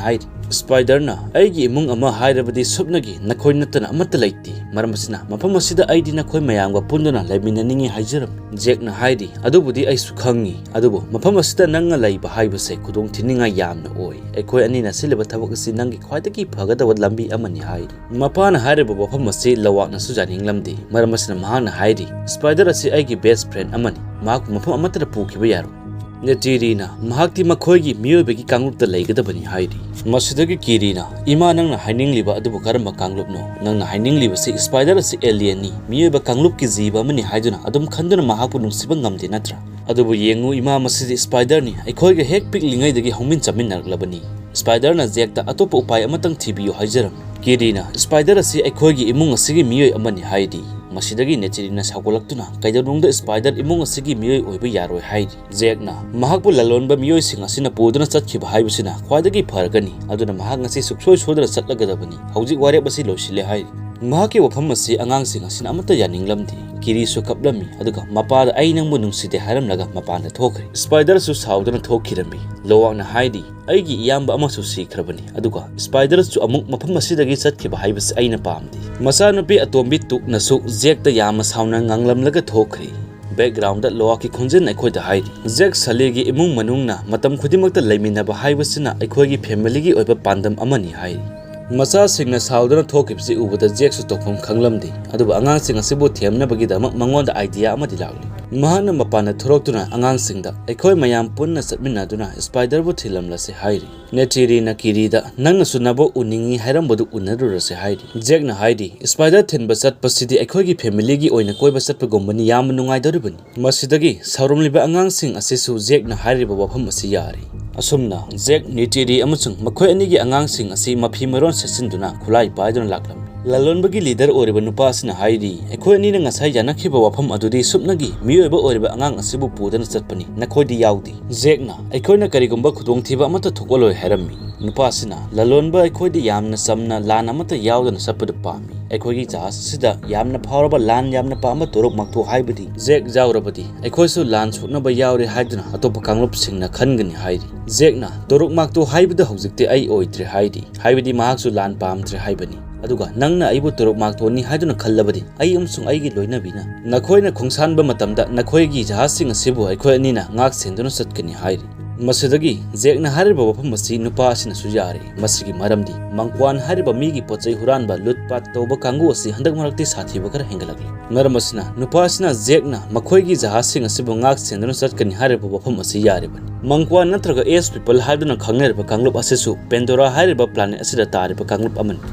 ꯍꯥꯏꯔꯤ꯫ ꯁ꯭ꯄꯥꯏꯗꯔꯅ, "ꯑꯩꯒꯤ ꯏꯃꯨꯡ ꯑꯃ ꯍꯥꯏꯔꯕꯗꯤ ꯁꯨꯞꯅꯒꯤ ꯅꯈꯣꯏ ꯅꯠꯇꯅ ꯑꯃꯠꯇ ꯂꯩꯇꯦ꯫ ꯃꯔꯝ ꯑꯁꯤꯅ ꯃꯐꯝ ꯑꯁꯤꯗ ꯑꯩꯗꯤ ꯅꯈꯣꯏ ꯃꯌꯥꯝꯒ ꯄꯨꯟꯗꯨꯅ ꯂꯩꯃꯤꯟꯅꯅꯤꯡꯏ" ꯍꯥꯏꯖꯔꯝꯃꯤ꯫ ꯖꯦꯛꯅ ꯍꯥꯏꯔꯤ, "ꯑꯗꯨꯕꯨꯗꯤ ꯑꯩꯁꯨ ꯈꯪꯉꯤ, ꯑꯗꯨꯕꯨ ꯃꯐꯝ ꯑꯁꯤꯗ ꯅꯪꯅ ꯂꯩꯕ ꯍꯥꯏꯕꯁꯦ ꯈꯨꯗꯣꯡ ꯊꯤꯅꯤꯡꯉꯥꯏ ꯌꯥꯝꯅ ꯑꯣꯏ꯫ ꯑꯩꯈꯣꯏ ꯑꯅꯤꯅ ꯁꯤꯜꯂꯤꯕ ꯊꯕꯛ ꯑꯁꯤ ꯅꯪꯒꯤ ꯈ꯭ꯋꯥꯏꯗꯒꯤ ꯐꯒꯗꯕ ꯂꯝꯕꯤ ꯑꯃꯅꯤ" ꯍꯥꯏꯔꯤ꯫ ꯃꯄꯥꯅ ꯍꯥꯏꯔꯤꯕ ꯋꯥꯐꯝ ꯑꯁꯤ ꯂꯣꯋꯥꯛꯅꯁꯨ ꯌꯥꯅꯤꯡꯂꯝꯗꯦ꯫ ꯃꯔꯝ ꯑꯁꯤꯅ ꯃꯍꯥꯛꯅ ꯍꯥꯏꯔꯤ, "ꯁ꯭ꯄꯥꯏꯗꯔ ꯑꯁꯤ ꯑꯩꯒꯤ ꯕꯦꯁ ꯐ꯭ꯔꯦꯟ ꯑꯃꯅꯤ꯫ ꯃꯍꯥꯛꯄꯨ ꯃꯐꯝ ꯑꯃꯠꯇꯗ ꯄꯨꯈꯤꯕ ꯌꯥꯔꯣꯏ꯫ ꯅꯦꯇꯤꯔꯤꯅ, ꯃꯍꯥꯛꯇꯤ ꯃꯈꯣꯏꯒꯤ ꯃꯤꯑꯣꯏꯕꯒꯤ ꯀꯥꯡꯂꯨꯞꯇ ꯂꯩꯒꯗꯕꯅꯤ" ꯍꯥꯏꯔꯤ꯫ ꯃꯁꯤꯗꯒꯤ ꯀꯤꯔꯤꯅ, "ꯏꯃꯥ, ꯅꯪꯅ ꯍꯥꯏꯅꯤꯡꯂꯤꯕ ꯑꯗꯨꯕꯨ ꯀꯔꯝꯕ ꯀꯥꯡꯂꯨꯞꯅꯣ? ꯅꯪꯅ ꯍꯥꯏꯅꯤꯡꯂꯤꯕꯁꯤ ꯁ꯭ꯄꯥꯏꯗꯔ ꯑꯁꯤ ꯑꯦꯂꯤꯌꯟꯅꯤ, ꯃꯤꯑꯣꯏꯕ ꯀꯥꯡꯂꯨꯞꯀꯤ ꯖꯤꯕ ꯑꯃꯅꯤ ꯍꯥꯏꯗꯨꯅ ꯑꯗꯨꯝ ꯈꯟꯗꯨꯅ ꯃꯍꯥꯛꯄꯨ ꯅꯨꯡꯁꯤꯕ ꯉꯝꯗꯦ ꯅꯠꯇ꯭ꯔꯥ? ꯑꯗꯨꯕꯨ ꯌꯦꯡꯉꯨ ꯏꯃꯥ, ꯃꯁꯤꯗꯤ ꯁ꯭ꯄꯥꯏꯗꯔꯅꯤ, ꯑꯩꯈꯣꯏꯒ ꯍꯦꯛ ꯄꯤꯛꯂꯤꯉꯩꯗꯒꯤ ꯍꯧꯃꯤꯟ ꯆꯥꯃꯤꯟꯅꯔꯛꯂꯕꯅꯤ꯫ ꯁ꯭ꯄꯥꯏꯗꯔꯅ ꯖꯦꯛꯇ ꯑꯇꯣꯞꯄ ꯎꯄꯥꯏ ꯑꯃꯇꯪ ꯊꯤꯕꯤꯌꯨ ꯍꯥꯏꯖꯔꯝꯃꯤ"꯫ ꯀꯤꯔꯤꯅ, "ꯁ꯭ꯄꯥꯏꯗꯔ ꯑꯁꯤ ꯑꯩꯈꯣꯏꯒꯤ ꯏꯃꯨꯡ ꯑꯁꯤꯒꯤ ꯃꯤꯑꯣꯏ ꯑꯃꯅꯤ" ꯍꯥꯏꯔꯤ꯫ ꯃꯁꯤꯗꯒꯤ ꯅꯦꯇꯤꯔꯤꯅ ꯁꯥꯎꯒꯠꯂꯛꯇꯨꯅ, "ꯀꯩꯗꯧꯅꯨꯡꯗ ꯁ꯭ꯄꯥꯏꯗꯔ ꯏꯃꯨꯡ ꯑꯁꯤꯒꯤ ꯃꯤꯑꯣꯏ ꯑꯣꯏꯕ ꯌꯥꯔꯣꯏ" ꯍꯥꯏꯔꯤ꯫ ꯖꯦꯛꯅ, "ꯃꯍꯥꯛꯄꯨ ꯂꯂꯣꯟꯕ ꯃꯤꯑꯣꯏꯁꯤꯡ ꯑꯁꯤꯅ ꯄꯨꯗꯨꯅ ꯆꯠꯈꯤꯕ ꯍꯥꯏꯕꯁꯤꯅ ꯈ꯭ꯋꯥꯏꯗꯒꯤ ꯐꯔꯒꯅꯤ, ꯑꯗꯨꯅ ꯃꯍꯥꯛ ꯉꯁꯤ ꯁꯨꯛꯁꯣꯏ ꯁꯣꯏꯗꯅ ꯆꯠꯂꯒꯗꯕꯅꯤ꯫ ꯍꯧꯖꯤꯛ ꯋꯥꯔꯦꯞ ꯑꯁꯤ ꯂꯣꯏꯁꯤꯜꯂꯦ" ꯍꯥꯏꯔꯤ꯫ ꯃꯍꯥꯛꯀꯤ ꯋꯥꯐꯝ ꯑꯁꯤ ꯑꯉꯥꯡꯁꯤꯡ ꯑꯁꯤꯅ ꯑꯃꯠꯇ ꯌꯥꯅꯤꯡꯂꯝꯗꯦ꯫ ꯀꯤꯔꯤꯁꯨ ꯀꯞꯂꯝꯃꯤ, ꯑꯗꯨꯒ ꯃꯄꯥꯗ "ꯑꯩ ꯅꯪꯕꯨ ꯅꯨꯡꯁꯤꯗꯦ" ꯍꯥꯏꯔꯝꯂꯒ ꯃꯄꯥꯟꯗ ꯊꯣꯛꯈ꯭ꯔꯦ꯫ ꯁ꯭ꯄꯥꯏꯗꯔꯁꯨ ꯁꯥꯎꯗꯨꯅ ꯊꯣꯛꯈꯤꯔꯝꯃꯤ꯫ ꯂꯣꯋꯥꯛꯅ ꯍꯥꯏꯔꯤ, "ꯑꯩꯒꯤ ꯏꯌꯥꯝꯕ ꯑꯃꯁꯨ ꯁꯤꯈ꯭ꯔꯕꯅꯤ, ꯑꯗꯨꯒ ꯁ꯭ꯄꯥꯏꯗꯔꯁꯨ ꯑꯃꯨꯛ ꯃꯐꯝ ꯑꯁꯤꯗꯒꯤ ꯆꯠꯈꯤꯕ ꯍꯥꯏꯕꯁꯤ ꯑꯩꯅ ꯄꯥꯝꯗꯦ"꯫ ꯃꯆꯥꯅꯨꯄꯤ ꯑꯇꯣꯝꯕꯤ ꯇꯨꯛꯅꯁꯨ ꯖꯦꯛꯇ ꯌꯥꯝꯅ ꯁꯥꯎꯅ ꯉꯥꯡꯂꯝꯂꯒ ꯊꯣꯛꯈ꯭ꯔꯦ꯫ ꯕꯦꯛꯒ꯭ꯔꯥꯎꯟꯗ ꯂꯣꯋꯥꯛꯀꯤ ꯈꯣꯟꯖꯦꯜ ꯑꯩꯈꯣꯏꯗ ꯍꯥꯏꯔꯤ, "ꯖꯦꯛ ꯁꯂꯦꯒꯤ ꯏꯃꯨꯡ ꯃꯅꯨꯡꯅ ꯃꯇꯝ ꯈꯨꯗꯤꯡꯃꯛꯇ ꯂꯩꯃꯤꯟꯅꯕ ꯍꯥꯏꯕꯁꯤꯅ ꯑꯩꯈꯣꯏꯒꯤ ꯐꯦꯃꯤꯂꯤꯒꯤ ꯑꯣꯏꯕ ꯄꯥꯟꯗꯝ ꯑꯃꯅꯤ" ꯍꯥꯏꯔꯤ꯫ ꯃꯆꯥꯁꯤꯡꯅ ꯁꯥꯎꯗꯨꯅ ꯊꯣꯛꯈꯤꯕꯁꯤ ꯎꯕꯗ ꯖꯦꯛꯁꯨ ꯇꯧꯐꯝ ꯈꯪꯂꯝꯗꯦ, ꯑꯗꯨꯕꯨ ꯑꯉꯥꯡꯁꯤꯡ ꯑꯁꯤꯕꯨ ꯊꯦꯝꯅꯕꯒꯤꯗꯃꯛ ꯃꯉꯣꯟꯗ ꯑꯥꯏꯗꯤꯌꯥ ꯑꯃꯗꯤ ꯂꯥꯛꯂꯤ꯫ ꯃꯍꯥꯛꯅ ꯃꯄꯥꯟꯗ ꯊꯣꯔꯛꯇꯨꯅ ꯑꯉꯥꯡꯁꯤꯡꯗ, "ꯑꯩꯈꯣꯏ ꯃꯌꯥꯝ ꯄꯨꯟꯅ ꯆꯠꯃꯤꯟꯅꯗꯨꯅ ꯁ꯭ꯄꯥꯏꯗꯔꯕꯨ ꯊꯤꯜꯂꯝꯂꯁꯤ" ꯍꯥꯏꯔꯤ꯫ ꯅꯦꯇꯤꯔꯤꯅ ꯀꯤꯔꯤꯗ, "ꯅꯪꯅꯁꯨ ꯅꯕꯣꯛ ꯎꯅꯤꯡꯏ ꯍꯥꯏꯔꯝꯕꯗꯨ ꯎꯅꯔꯨꯔꯁꯤ" ꯍꯥꯏꯔꯤ꯫ ꯖꯦꯛꯅ ꯍꯥꯏꯔꯤ, "ꯁ꯭ꯄꯥꯏꯗꯔ ꯊꯤꯟꯕ ꯆꯠꯄꯁꯤꯗꯤ ꯑꯩꯈꯣꯏꯒꯤ ꯐꯦꯃꯤꯂꯤꯒꯤ ꯑꯣꯏꯅ ꯀꯣꯏꯕ ꯆꯠꯄꯒꯨꯝꯕꯅꯤ, ꯌꯥꯝꯅ ꯅꯨꯡꯉꯥꯏꯗꯧꯔꯤꯕꯅꯤ"꯫ ꯃꯁꯤꯗꯒꯤ ꯁꯥꯎꯔꯝꯂꯤꯕ ꯑꯉꯥꯡꯁꯤꯡ ꯑꯁꯤꯁꯨ ꯖꯦꯛꯅ ꯍꯥꯏꯔꯤꯕ ꯋꯥꯐꯝ ꯑꯁꯤ ꯌꯥꯔꯤ꯫ ꯑꯁꯨꯝꯅ ꯖꯦꯛ, ꯅꯦꯇꯤꯔꯤ ꯑꯃꯁꯨꯡ ꯃꯈꯣꯏ ꯑꯅꯤꯒꯤ ꯑꯉꯥꯡꯁꯤꯡ ꯑꯁꯤ ꯃꯐꯤ ꯃꯔꯣꯟ ꯁꯦꯠꯆꯤꯟꯗꯨꯅ ꯈꯨꯠꯂꯥꯏ ꯄꯥꯏꯗꯨꯅ ꯂꯥꯛꯂꯝꯃꯤ꯫ ꯂꯂꯣꯟꯕꯒꯤ ꯂꯤꯗꯔ ꯑꯣꯏꯔꯤꯕ ꯅꯨꯄꯥ ꯑꯁꯤꯅ ꯍꯥꯏꯔꯤ, "ꯑꯩꯈꯣꯏ ꯑꯅꯤꯅ ꯉꯁꯥꯏ ꯌꯥꯅꯈꯤꯕ ꯋꯥꯐꯝ ꯑꯗꯨꯗꯤ ꯁꯨꯞꯅꯒꯤ ꯃꯤꯑꯣꯏꯕ ꯑꯣꯏꯔꯤꯕ ꯑꯉꯥꯡ ꯑꯁꯤꯕꯨ ꯄꯨꯗꯨꯅ ꯆꯠꯄꯅꯤ, ꯅꯈꯣꯏꯗꯤ ꯌꯥꯎꯗꯦ꯫ ꯖꯦꯛꯅ ꯑꯩꯈꯣꯏꯅ ꯀꯔꯤꯒꯨꯝꯕ ꯈꯨꯗꯣꯡꯊꯤꯕ ꯑꯃꯠꯇ ꯊꯣꯛꯍꯜꯂꯣꯏ" ꯍꯥꯏꯔꯝꯃꯤ꯫ ꯅꯨꯄꯥ ꯑꯁꯤꯅ, "ꯂꯂꯣꯟꯕ, ꯑꯩꯈꯣꯏꯗꯤ ꯌꯥꯝꯅ ꯆꯝꯅ ꯂꯥꯟ ꯑꯃꯠꯇ ꯌꯥꯎꯗꯅ ꯆꯠꯄꯗꯨ ꯄꯥꯝꯃꯤ꯫ ꯑꯩꯈꯣꯏꯒꯤ ꯖꯍꯥꯖ ꯑꯁꯤꯗ ꯌꯥꯝꯅ ꯐꯥꯎꯔꯕ ꯂꯥꯟ ꯌꯥꯝꯅ ꯄꯥꯝꯕ ꯇꯣꯔꯨꯛ ꯃꯥꯛꯇꯣ ꯍꯥꯏꯕꯗꯤ ꯖꯦꯛ ꯌꯥꯎꯔꯕꯗꯤ ꯑꯩꯈꯣꯏꯁꯨ ꯂꯥꯟ ꯁꯣꯛꯅꯕ ꯌꯥꯎꯔꯦ ꯍꯥꯏꯗꯨꯅ ꯑꯇꯣꯞꯄ ꯀꯥꯡꯂꯨꯞꯁꯤꯡꯅ ꯈꯟꯒꯅꯤ" ꯍꯥꯏꯔꯤ꯫ ꯖꯦꯛꯅ, "ꯇꯣꯔꯨꯛ ꯃꯥꯛꯇꯣ ꯍꯥꯏꯕꯗꯨ ꯍꯧꯖꯤꯛꯇꯤ ꯑꯩ ꯑꯣꯏꯗ꯭ꯔꯦ" ꯍꯥꯏꯔꯤ, ꯍꯥꯏꯕꯗꯤ ꯃꯍꯥꯛꯁꯨ ꯂꯥꯟ ꯄꯥꯝꯗ꯭ꯔꯦ ꯍꯥꯏꯕꯅꯤ꯫ "ꯑꯗꯨꯒ ꯅꯪꯅ ꯑꯩꯕꯨ ꯇꯣꯔꯨꯛ ꯃꯥꯛꯇꯣꯅꯤ ꯍꯥꯏꯗꯨꯅ ꯈꯜꯂꯕꯗꯤ ꯑꯩ ꯑꯃꯁꯨꯡ ꯑꯩꯒꯤ ꯂꯣꯏꯅꯕꯤꯅ ꯅꯈꯣꯏꯅ ꯈꯣꯡꯁꯥꯟꯕ ꯃꯇꯝꯗ ꯅꯈꯣꯏꯒꯤ ꯖꯍꯥꯖꯁꯤꯡ ꯑꯁꯤꯕꯨ ꯑꯩꯈꯣꯏ ꯑꯅꯤꯅ ꯉꯥꯛ ꯁꯦꯟꯗꯨꯅ ꯆꯠꯀꯅꯤ" ꯍꯥꯏꯔꯤ꯫ ꯃꯁꯤꯗꯒꯤ ꯖꯦꯛꯅ ꯍꯥꯏꯔꯤꯕ ꯋꯥꯐꯝ ꯑꯁꯤ ꯅꯨꯄꯥ ꯑꯁꯤꯅꯁꯨ ꯌꯥꯔꯦ꯫ ꯃꯁꯤꯒꯤ ꯃꯔꯝꯗꯤ ꯃꯪꯀ꯭ꯋꯥꯟ ꯍꯥꯏꯔꯤꯕ ꯃꯤꯒꯤ ꯄꯣꯠ ꯆꯩ ꯍꯨꯔꯥꯟꯕ, ꯂꯨꯠ ꯄꯥꯠ ꯇꯧꯕ ꯀꯥꯡꯕꯨ ꯑꯁꯤ ꯍꯟꯗꯛ ꯃꯔꯛꯇꯤ ꯁꯥꯊꯤꯕ ꯈꯔ ꯍꯦꯟꯒꯠꯂꯛꯂꯤ꯫ ꯃꯔꯝ ꯑꯁꯤꯅ ꯅꯨꯄꯥ ꯑꯁꯤꯅ ꯖꯦꯛꯅ ꯃꯈꯣꯏꯒꯤ ꯖꯍꯥꯖꯁꯤꯡ ꯑꯁꯤꯕꯨ ꯉꯥꯛ ꯁꯦꯟꯗꯨꯅ ꯆꯠꯀꯅꯤ ꯍꯥꯏꯔꯤꯕ ꯋꯥꯐꯝ ꯑꯁꯤ ꯌꯥꯔꯤꯕꯅꯤ꯫ ꯃꯪꯀ꯭ꯋꯥꯟ ꯅꯠꯇ꯭ꯔꯒ ꯑꯦꯁ ꯄꯤꯄꯜ ꯍꯥꯏꯗꯨꯅ ꯈꯪꯅꯔꯤꯕ ꯀꯥꯡꯂꯨꯞ ꯑꯁꯤꯁꯨ ꯄꯦꯟꯗꯣꯔꯥ ꯍꯥꯏꯔꯤꯕ ꯄ꯭ꯂꯥꯅꯦꯠ ꯑꯁꯤꯗ ꯇꯥꯔꯤꯕ ꯀꯥꯡꯂꯨꯞ ꯑꯃꯅꯤ꯫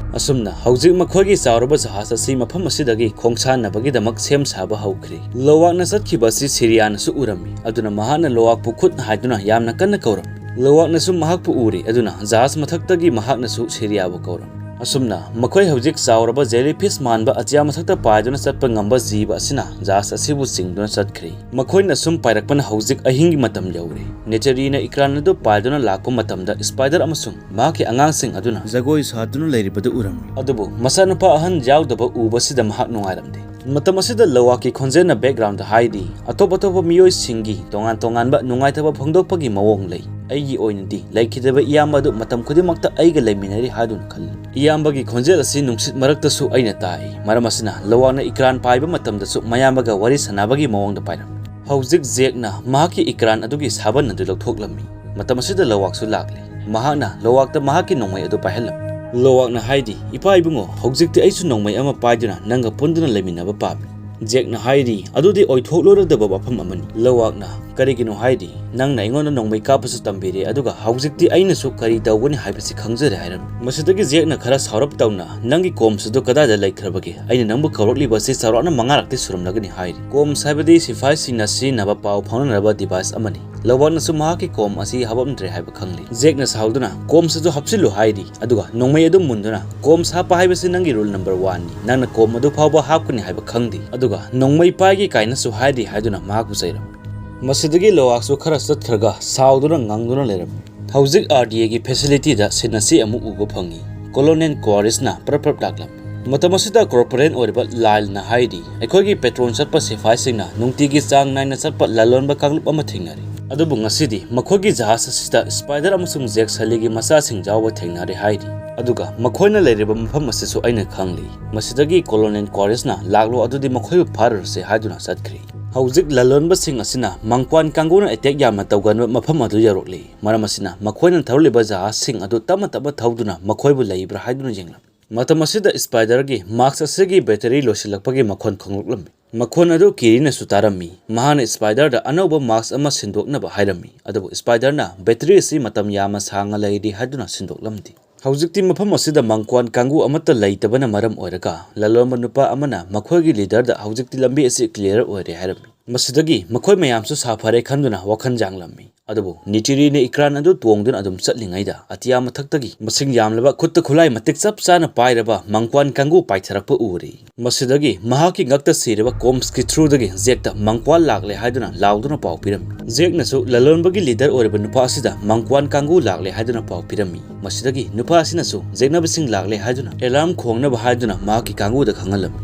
ꯑꯁꯨꯝꯅ ꯍꯧꯖꯤꯛ ꯃꯈꯣꯏꯒꯤ ꯆꯥꯎꯔꯕ ꯖꯍꯥꯖ ꯑꯁꯤ ꯃꯐꯝ ꯑꯁꯤꯗꯒꯤ ꯈꯣꯡꯁꯥꯟꯅꯕꯒꯤꯗꯃꯛ ꯁꯦꯝ ꯁꯥꯕ ꯍꯧꯈ꯭ꯔꯦ꯫ ꯂꯣꯋꯥꯛꯅ ꯆꯠꯈꯤꯕ ꯑꯁꯤ ꯁꯤꯔꯤꯌꯥꯅꯁꯨ ꯎꯔꯝꯃꯤ, ꯑꯗꯨꯅ ꯃꯍꯥꯛꯅ ꯂꯣꯋꯥꯛꯄꯨ ꯈꯨꯠ ꯍꯥꯏꯗꯨꯅ ꯌꯥꯝꯅ ꯀꯟꯅ ꯀꯧꯔꯝꯃꯤ꯫ ꯂꯣꯋꯥꯛꯅꯁꯨ ꯃꯍꯥꯛꯄꯨ ꯎꯔꯦ, ꯑꯗꯨꯅ ꯖꯍꯥꯖ ꯃꯊꯛꯇꯒꯤ ꯃꯍꯥꯛꯅꯁꯨ ꯁꯤꯔꯤꯌꯥꯕꯨ ꯀꯧꯔꯝꯃꯤ꯫ ꯑꯁꯨꯝꯅ ꯃꯈꯣꯏ ꯍꯧꯖꯤꯛ ꯆꯥꯎꯔꯕ ꯖꯦꯂꯤꯐꯤꯁ ꯃꯥꯟꯕ ꯑꯇꯤꯌꯥ ꯃꯊꯛꯇ ꯄꯥꯏꯗꯨꯅ ꯆꯠꯄ ꯉꯝꯕ ꯖꯤꯕ ꯑꯁꯤꯅ ꯖꯍꯥꯖ ꯑꯁꯤꯕꯨ ꯆꯤꯡꯗꯨꯅ ꯆꯠꯈ꯭ꯔꯦ꯫ ꯃꯈꯣꯏꯅ ꯁꯨꯝ ꯄꯥꯏꯔꯛꯄꯅ ꯍꯧꯖꯤꯛ ꯑꯍꯤꯡꯒꯤ ꯃꯇꯝ ꯌꯧꯔꯦ꯫ ꯅꯦꯆꯔꯤꯅ ꯏꯀ꯭ꯔꯥꯟ ꯑꯗꯨ ꯄꯥꯏꯗꯨꯅ ꯂꯥꯛꯄ ꯃꯇꯝꯗ ꯁ꯭ꯄꯥꯏꯗꯔ ꯑꯃꯁꯨꯡ ꯃꯍꯥꯛꯀꯤ ꯑꯉꯥꯡꯁꯤꯡ ꯑꯗꯨꯅ ꯖꯒꯣꯏ ꯁꯥꯗꯨꯅ ꯂꯩꯔꯤꯕꯗꯨ ꯎꯔꯝꯃꯤ꯫ ꯑꯗꯨꯕꯨ ꯃꯆꯥꯅꯨꯄꯥ ꯑꯍꯟ ꯌꯥꯎꯗꯕ ꯎꯕꯁꯤꯗ ꯃꯍꯥꯛ ꯅꯨꯡꯉꯥꯏꯔꯝꯗꯦ꯫ ꯃꯇꯝ ꯑꯁꯤꯗ ꯂꯣꯋꯥꯛꯀꯤ ꯈꯣꯟꯖꯦꯜꯅ ꯕꯦꯛꯒ꯭ꯔꯥꯎꯟꯗ ꯍꯥꯏꯔꯤ, "ꯑꯇꯣꯞ ꯑꯇꯣꯞꯄ ꯃꯤꯑꯣꯏꯁꯤꯡꯒꯤ ꯇꯣꯉꯥꯟ ꯇꯣꯉꯥꯟꯕ ꯅꯨꯡꯉꯥꯏꯇꯕ ꯐꯣꯡꯗꯣꯛꯄꯒꯤ ꯃꯑꯣꯡ ꯂꯩ꯫ ꯑꯩꯒꯤ ꯑꯣꯏꯅꯗꯤ ꯂꯩꯈꯤꯗꯕ ꯏꯌꯥꯝꯕ ꯑꯗꯨ ꯃꯇꯝ ꯈꯨꯗꯤꯡꯃꯛꯇ ꯑꯩꯒ ꯂꯩꯃꯤꯟꯅꯔꯤ ꯍꯥꯏꯗꯨꯅ ꯈꯜꯂꯤ꯫" ꯏꯌꯥꯝꯕꯒꯤ ꯈꯣꯟꯖꯦꯜ ꯑꯁꯤ ꯅꯨꯡꯁꯤꯠ ꯃꯔꯛꯇꯁꯨ ꯑꯩꯅ ꯇꯥꯏ꯫ ꯃꯔꯝ ꯑꯁꯤꯅ ꯂꯣꯋꯥꯛꯅ ꯏꯀ꯭ꯔꯥꯟ ꯄꯥꯏꯕ ꯃꯇꯝꯗꯁꯨ ꯃꯌꯥꯝꯕꯒ ꯋꯥꯔꯤ ꯁꯥꯟꯅꯕꯒꯤ ꯃꯑꯣꯡꯗ ꯄꯥꯏꯔꯝꯃꯤ꯫ ꯍꯧꯖꯤꯛ ꯖꯦꯛꯅ ꯃꯍꯥꯛꯀꯤ ꯏꯀ꯭ꯔꯥꯟ ꯑꯗꯨꯒꯤ ꯁꯥꯕꯟ ꯑꯗꯨ ꯂꯧꯊꯣꯛꯂꯝꯃꯤ꯫ ꯃꯇꯝ ꯑꯁꯤꯗ ꯂꯣꯋꯥꯛꯁꯨ ꯂꯥꯛꯂꯦ꯫ ꯃꯍꯥꯛꯅ ꯂꯣꯋꯥꯛꯇ ꯃꯍꯥꯛꯀꯤ ꯅꯣꯡꯃꯩ ꯑꯗꯨ ꯄꯥꯏꯍꯜꯂꯝꯃꯤ꯫ ꯂꯣꯋꯥꯛꯅ ꯍꯥꯏꯔꯤ, "ꯏꯄꯥ ꯏꯕꯨꯡꯉꯣ, ꯍꯧꯖꯤꯛꯇꯤ ꯑꯩꯁꯨ ꯅꯣꯡꯃꯩ ꯑꯃ ꯄꯥꯏꯗꯨꯅ ꯅꯪꯒ ꯄꯨꯟꯗꯨꯅ ꯂꯩꯃꯤꯟꯅꯕ ꯄꯥꯝꯃꯤ꯫" ꯖꯦꯛꯅ ꯍꯥꯏꯔꯤ, "ꯑꯗꯨꯗꯤ ꯑꯣꯏꯊꯣꯛꯂꯔꯣꯏꯗꯕ ꯋꯥꯐꯝ ꯑꯃꯅꯤ꯫" ꯂꯣꯋꯥꯛꯅ, "ꯀꯔꯤꯒꯤꯅꯣ ꯍꯥꯏꯗꯤ, ꯅꯪꯅ ꯑꯩꯉꯣꯟꯗ ꯅꯣꯡꯃꯩ ꯀꯥꯞꯄꯁꯨ ꯇꯝꯕꯤꯔꯦ, ꯑꯗꯨꯒ ꯍꯧꯖꯤꯛꯇꯤ ꯑꯩꯅꯁꯨ ꯀꯔꯤ ꯇꯧꯒꯅꯤ ꯍꯥꯏꯕꯁꯤ ꯈꯪꯖꯔꯦ" ꯍꯥꯏꯔꯝꯃꯤ꯫ ꯃꯁꯤꯗꯒꯤ ꯖꯦꯛꯅ ꯈꯔ ꯁꯥꯎꯔꯞ ꯇꯧꯅ, "ꯅꯪꯒꯤ ꯀꯣꯝꯁ ꯑꯗꯨ ꯀꯗꯥꯏꯗ ꯂꯩꯈ꯭ꯔꯕꯒꯦ? ꯑꯩꯅ ꯅꯪꯕꯨ ꯀꯧꯔꯛꯂꯤꯕ ꯑꯁꯤ ꯆꯥꯎꯔꯥꯛꯅ ꯃꯉꯥꯔꯛꯇꯤ ꯁꯨꯔꯝꯂꯒꯅꯤ" ꯍꯥꯏꯔꯤ꯫ ꯀꯣꯝꯁ ꯍꯥꯏꯕꯗꯤ ꯁꯤꯐꯥꯏꯁꯤꯡꯅ ꯁꯤꯖꯤꯟꯅꯕ ꯄꯥꯎ ꯐꯥꯎꯅꯅꯕ ꯗꯤꯚꯥꯏꯁ ꯑꯃꯅꯤ꯫ ꯂꯧꯕꯥꯛꯅꯁꯨ ꯃꯍꯥꯛꯀꯤ ꯀꯣꯝ ꯑꯁꯤ ꯍꯥꯄꯝꯗ꯭ꯔꯦ ꯍꯥꯏꯕ ꯈꯪꯂꯤ꯫ ꯖꯦꯛꯅ ꯁꯥꯎꯗꯨꯅ, "ꯀꯣꯝꯁ ꯑꯗꯨ ꯍꯥꯞꯆꯤꯜꯂꯨ" ꯍꯥꯏꯔꯤ, ꯑꯗꯨꯒ ꯅꯣꯡꯃꯩ ꯑꯗꯨ ꯃꯨꯟꯗꯨꯅ, "ꯀꯣꯝꯁ ꯍꯥꯞꯄ ꯍꯥꯏꯕꯁꯤ ꯅꯪꯒꯤ ꯔꯨꯜ ꯅꯝꯕꯔ ꯋꯥꯟꯅꯤ, ꯅꯪꯅ ꯀꯣꯝ ꯑꯗꯨ ꯐꯥꯎꯕ ꯍꯥꯞꯀꯅꯤ ꯍꯥꯏꯕ ꯈꯪꯗꯦ, ꯑꯗꯨꯒ ꯅꯣꯡꯃꯩ ꯄꯥꯏꯒꯦ ꯀꯥꯏꯅꯁꯨ ꯍꯥꯏꯔꯤ" ꯍꯥꯏꯗꯨꯅ ꯃꯍꯥꯛꯄꯨ ꯆꯩꯔꯝꯃꯤ꯫ ꯃꯁꯤꯗꯒꯤ ꯂꯣꯋꯥꯛꯁꯨ ꯈꯔ ꯆꯠꯈ꯭ꯔꯒ ꯁꯥꯎꯗꯨꯅ ꯉꯪꯗꯨꯅ ꯂꯩꯔꯝꯃꯤ꯫ ꯍꯧꯖꯤꯛ ꯑꯥꯔ ꯗꯤ ꯑꯦꯒꯤ ꯐꯦꯁꯤꯂꯤꯇꯤꯗ ꯁꯤꯟ ꯑꯁꯤ ꯑꯃꯨꯛ ꯎꯕ ꯐꯪꯉꯤ꯫ ꯀꯣꯂꯣꯅꯦꯜ ꯀ꯭ꯋꯥꯔꯤꯁꯅ ꯄ꯭ꯔꯞ ꯄ꯭ꯔꯞ ꯂꯥꯛꯂꯝꯃꯤ꯫ ꯃꯇꯝ ꯑꯁꯤꯗ ꯀꯣꯔꯄꯣꯔꯦꯜ ꯑꯣꯏꯔꯤꯕ ꯂꯥꯏꯜꯅ ꯍꯥꯏꯔꯤ, "ꯑꯩꯈꯣꯏꯒꯤ ꯄꯦꯇ꯭ꯔꯣꯜ ꯆꯠꯄ ꯁꯤꯐꯥꯏꯁꯤꯡꯅ ꯅꯨꯡꯇꯤꯒꯤ ꯆꯥꯡ ꯅꯥꯏꯅ ꯆꯠꯄ ꯂꯂꯣꯟꯕ ꯀꯥꯡꯂꯨꯞ ꯑꯃ ꯊꯦꯡꯅꯔꯤ꯫ ꯑꯗꯨꯕꯨ ꯉꯁꯤꯗꯤ ꯃꯈꯣꯏꯒꯤ ꯖꯍꯥꯖ ꯑꯁꯤꯗ ꯁ꯭ꯄꯥꯏꯗꯔ ꯑꯃꯁꯨꯡ ꯖꯦꯛ ꯁꯂꯤꯒꯤ ꯃꯆꯥꯁꯤꯡ ꯌꯥꯎꯕ ꯊꯦꯡꯅꯔꯦ" ꯍꯥꯏꯔꯤ꯫ ꯑꯗꯨꯒ, "ꯃꯈꯣꯏꯅ ꯂꯩꯔꯤꯕ ꯃꯐꯝ ꯑꯁꯤꯁꯨ ꯑꯩꯅ ꯈꯪꯂꯤ"꯫ ꯃꯁꯤꯗꯒꯤ ꯀꯣꯂꯣꯅꯦꯜ ꯀ꯭ꯋꯥꯔꯤꯁꯅ, "ꯂꯥꯛꯂꯣ, ꯑꯗꯨꯗꯤ ꯃꯈꯣꯏꯕꯨ ꯐꯥꯔꯨꯔꯁꯦ" ꯍꯥꯏꯗꯨꯅ ꯆꯠꯈ꯭ꯔꯤ꯫ ꯍꯧꯖꯤꯛ ꯂꯂꯣꯟꯕꯁꯤꯡ ꯑꯁꯤꯅ ꯃꯪꯀ꯭ꯋꯥꯟ ꯀꯥꯡꯕꯨꯅ ꯑꯦꯇꯦꯛ ꯌꯥꯝꯅ ꯇꯧꯒꯟꯕ ꯃꯐꯝ ꯑꯗꯨ ꯌꯧꯔꯛꯂꯤ꯫ ꯃꯔꯝ ꯑꯁꯤꯅ, ꯃꯈꯣꯏꯅ ꯊꯧꯔꯤꯕ ꯖꯍꯥꯖꯁꯤꯡ ꯑꯗꯨ ꯇꯞꯅ ꯇꯞꯅ ꯊꯧꯗꯨꯅ ꯃꯈꯣꯏꯕꯨ ꯂꯩꯕ꯭ꯔꯥ ꯍꯥꯏꯗꯨꯅ ꯌꯦꯡꯂꯝꯃꯤ꯫ ꯃꯇꯝ ꯑꯁꯤꯗ ꯁ꯭ꯄꯥꯏꯗꯔꯒꯤ ꯃꯥꯁꯛ ꯑꯁꯤꯒꯤ ꯕꯦꯇꯔꯤ ꯂꯣꯏꯁꯤꯜꯂꯛꯄꯒꯤ ꯃꯈꯣꯟ ꯈꯣꯡꯂꯛꯂꯝꯃꯤ꯫ ꯃꯈꯣꯟ ꯑꯗꯨ ꯀꯤꯔꯤꯅꯁꯨ ꯇꯥꯔꯝꯃꯤ꯫ ꯃꯍꯥꯛꯅ ꯁ꯭ꯄꯥꯏꯗꯔꯗ ꯑꯅꯧꯕ ꯃꯥꯁꯛ ꯑꯃ ꯁꯤꯟꯗꯣꯛꯅꯕ ꯍꯥꯏꯔꯝꯃꯤ, ꯑꯗꯨꯕꯨ ꯁ꯭ꯄꯥꯏꯗꯔꯅ ꯕꯦꯇꯔꯤ ꯑꯁꯤ ꯃꯇꯝ ꯌꯥꯝꯅ ꯁꯥꯡꯅ ꯂꯩꯔꯤ ꯍꯥꯏꯗꯨꯅ ꯁꯤꯟꯗꯣꯛꯂꯝꯗꯦ꯫ ꯍꯧꯖꯤꯛꯇꯤ ꯃꯐꯝ ꯑꯁꯤꯗ ꯃꯪꯀ꯭ꯋꯥꯟ ꯀꯥꯡꯕꯨ ꯑꯃꯠꯇ ꯂꯩꯇꯕꯅ ꯃꯔꯝ ꯑꯣꯏꯔꯒ, ꯂꯂꯣꯟꯕ ꯅꯨꯄꯥ ꯑꯃꯅ ꯃꯈꯣꯏꯒꯤ ꯂꯤꯗꯔꯗ ꯍꯧꯖꯤꯛꯇꯤ ꯂꯝꯕꯤ ꯑꯁꯤ ꯀ꯭ꯂꯤꯌꯥꯔ ꯑꯣꯏꯔꯦ ꯍꯥꯏꯔꯝꯃꯤ꯫ ꯃꯁꯤꯗꯒꯤ ꯃꯈꯣꯏ ꯃꯌꯥꯝꯁꯨ ꯁꯥꯐꯔꯦ ꯈꯟꯗꯨꯅ ꯋꯥꯈꯜ ꯌꯥꯡꯂꯝꯃꯤ꯫ ꯑꯗꯨꯕꯨ ꯅꯤꯇꯤꯔꯤꯅ ꯏꯀ꯭ꯔꯥꯟ ꯑꯗꯨ ꯇꯣꯡꯗꯨꯅ ꯑꯗꯨꯝ ꯆꯠꯂꯤꯉꯩꯗ, ꯑꯇꯤꯌꯥ ꯃꯊꯛꯇꯒꯤ ꯃꯁꯤꯡ ꯌꯥꯝꯂꯕ ꯈꯨꯠꯇ ꯈꯨꯠꯂꯥꯏ ꯃꯇꯤꯛ ꯆꯞ ꯆꯥꯅ ꯄꯥꯏꯔꯕ ꯃꯪꯀ꯭ꯋꯥꯟ ꯀꯥꯡꯕꯨ ꯄꯥꯏꯊꯔꯛꯄ ꯎꯔꯤ꯫ ꯃꯁꯤꯗꯒꯤ ꯃꯍꯥꯛꯀꯤ ꯉꯛꯇ ꯁꯤꯔꯕ ꯀꯣꯝꯁꯀꯤ ꯊ꯭ꯔꯨꯗꯒꯤ ꯖꯦꯛꯇ ꯃꯪꯀ꯭ꯋꯥꯟ ꯂꯥꯛꯂꯦ ꯍꯥꯏꯗꯨꯅ ꯂꯥꯎꯗꯨꯅ ꯄꯥꯎ ꯄꯤꯔꯝꯃꯤ꯫ ꯖꯦꯛꯅꯁꯨ ꯂꯂꯣꯟꯕꯒꯤ ꯂꯤꯗꯔ ꯑꯣꯏꯔꯤꯕ ꯅꯨꯄꯥ ꯑꯁꯤꯗ ꯃꯪꯀ꯭ꯋꯥꯟ ꯀꯥꯡꯕꯨ ꯂꯥꯛꯂꯦ ꯍꯥꯏꯗꯨꯅ ꯄꯥꯎ ꯄꯤꯔꯝꯃꯤ꯫ ꯃꯁꯤꯗꯒꯤ ꯅꯨꯄꯥ ꯑꯁꯤꯅꯁꯨ ꯖꯦꯛꯅꯕꯁꯤꯡ ꯂꯥꯛꯂꯦ ꯍꯥꯏꯗꯨꯅ ꯑꯦꯂꯥꯔꯝ ꯈꯣꯡꯅꯕ ꯍꯥꯏꯗꯨꯅ ꯃꯍꯥꯛꯀꯤ ꯀꯥꯡꯕꯨꯗ ꯈꯪꯍꯜꯂꯝꯃꯤ꯫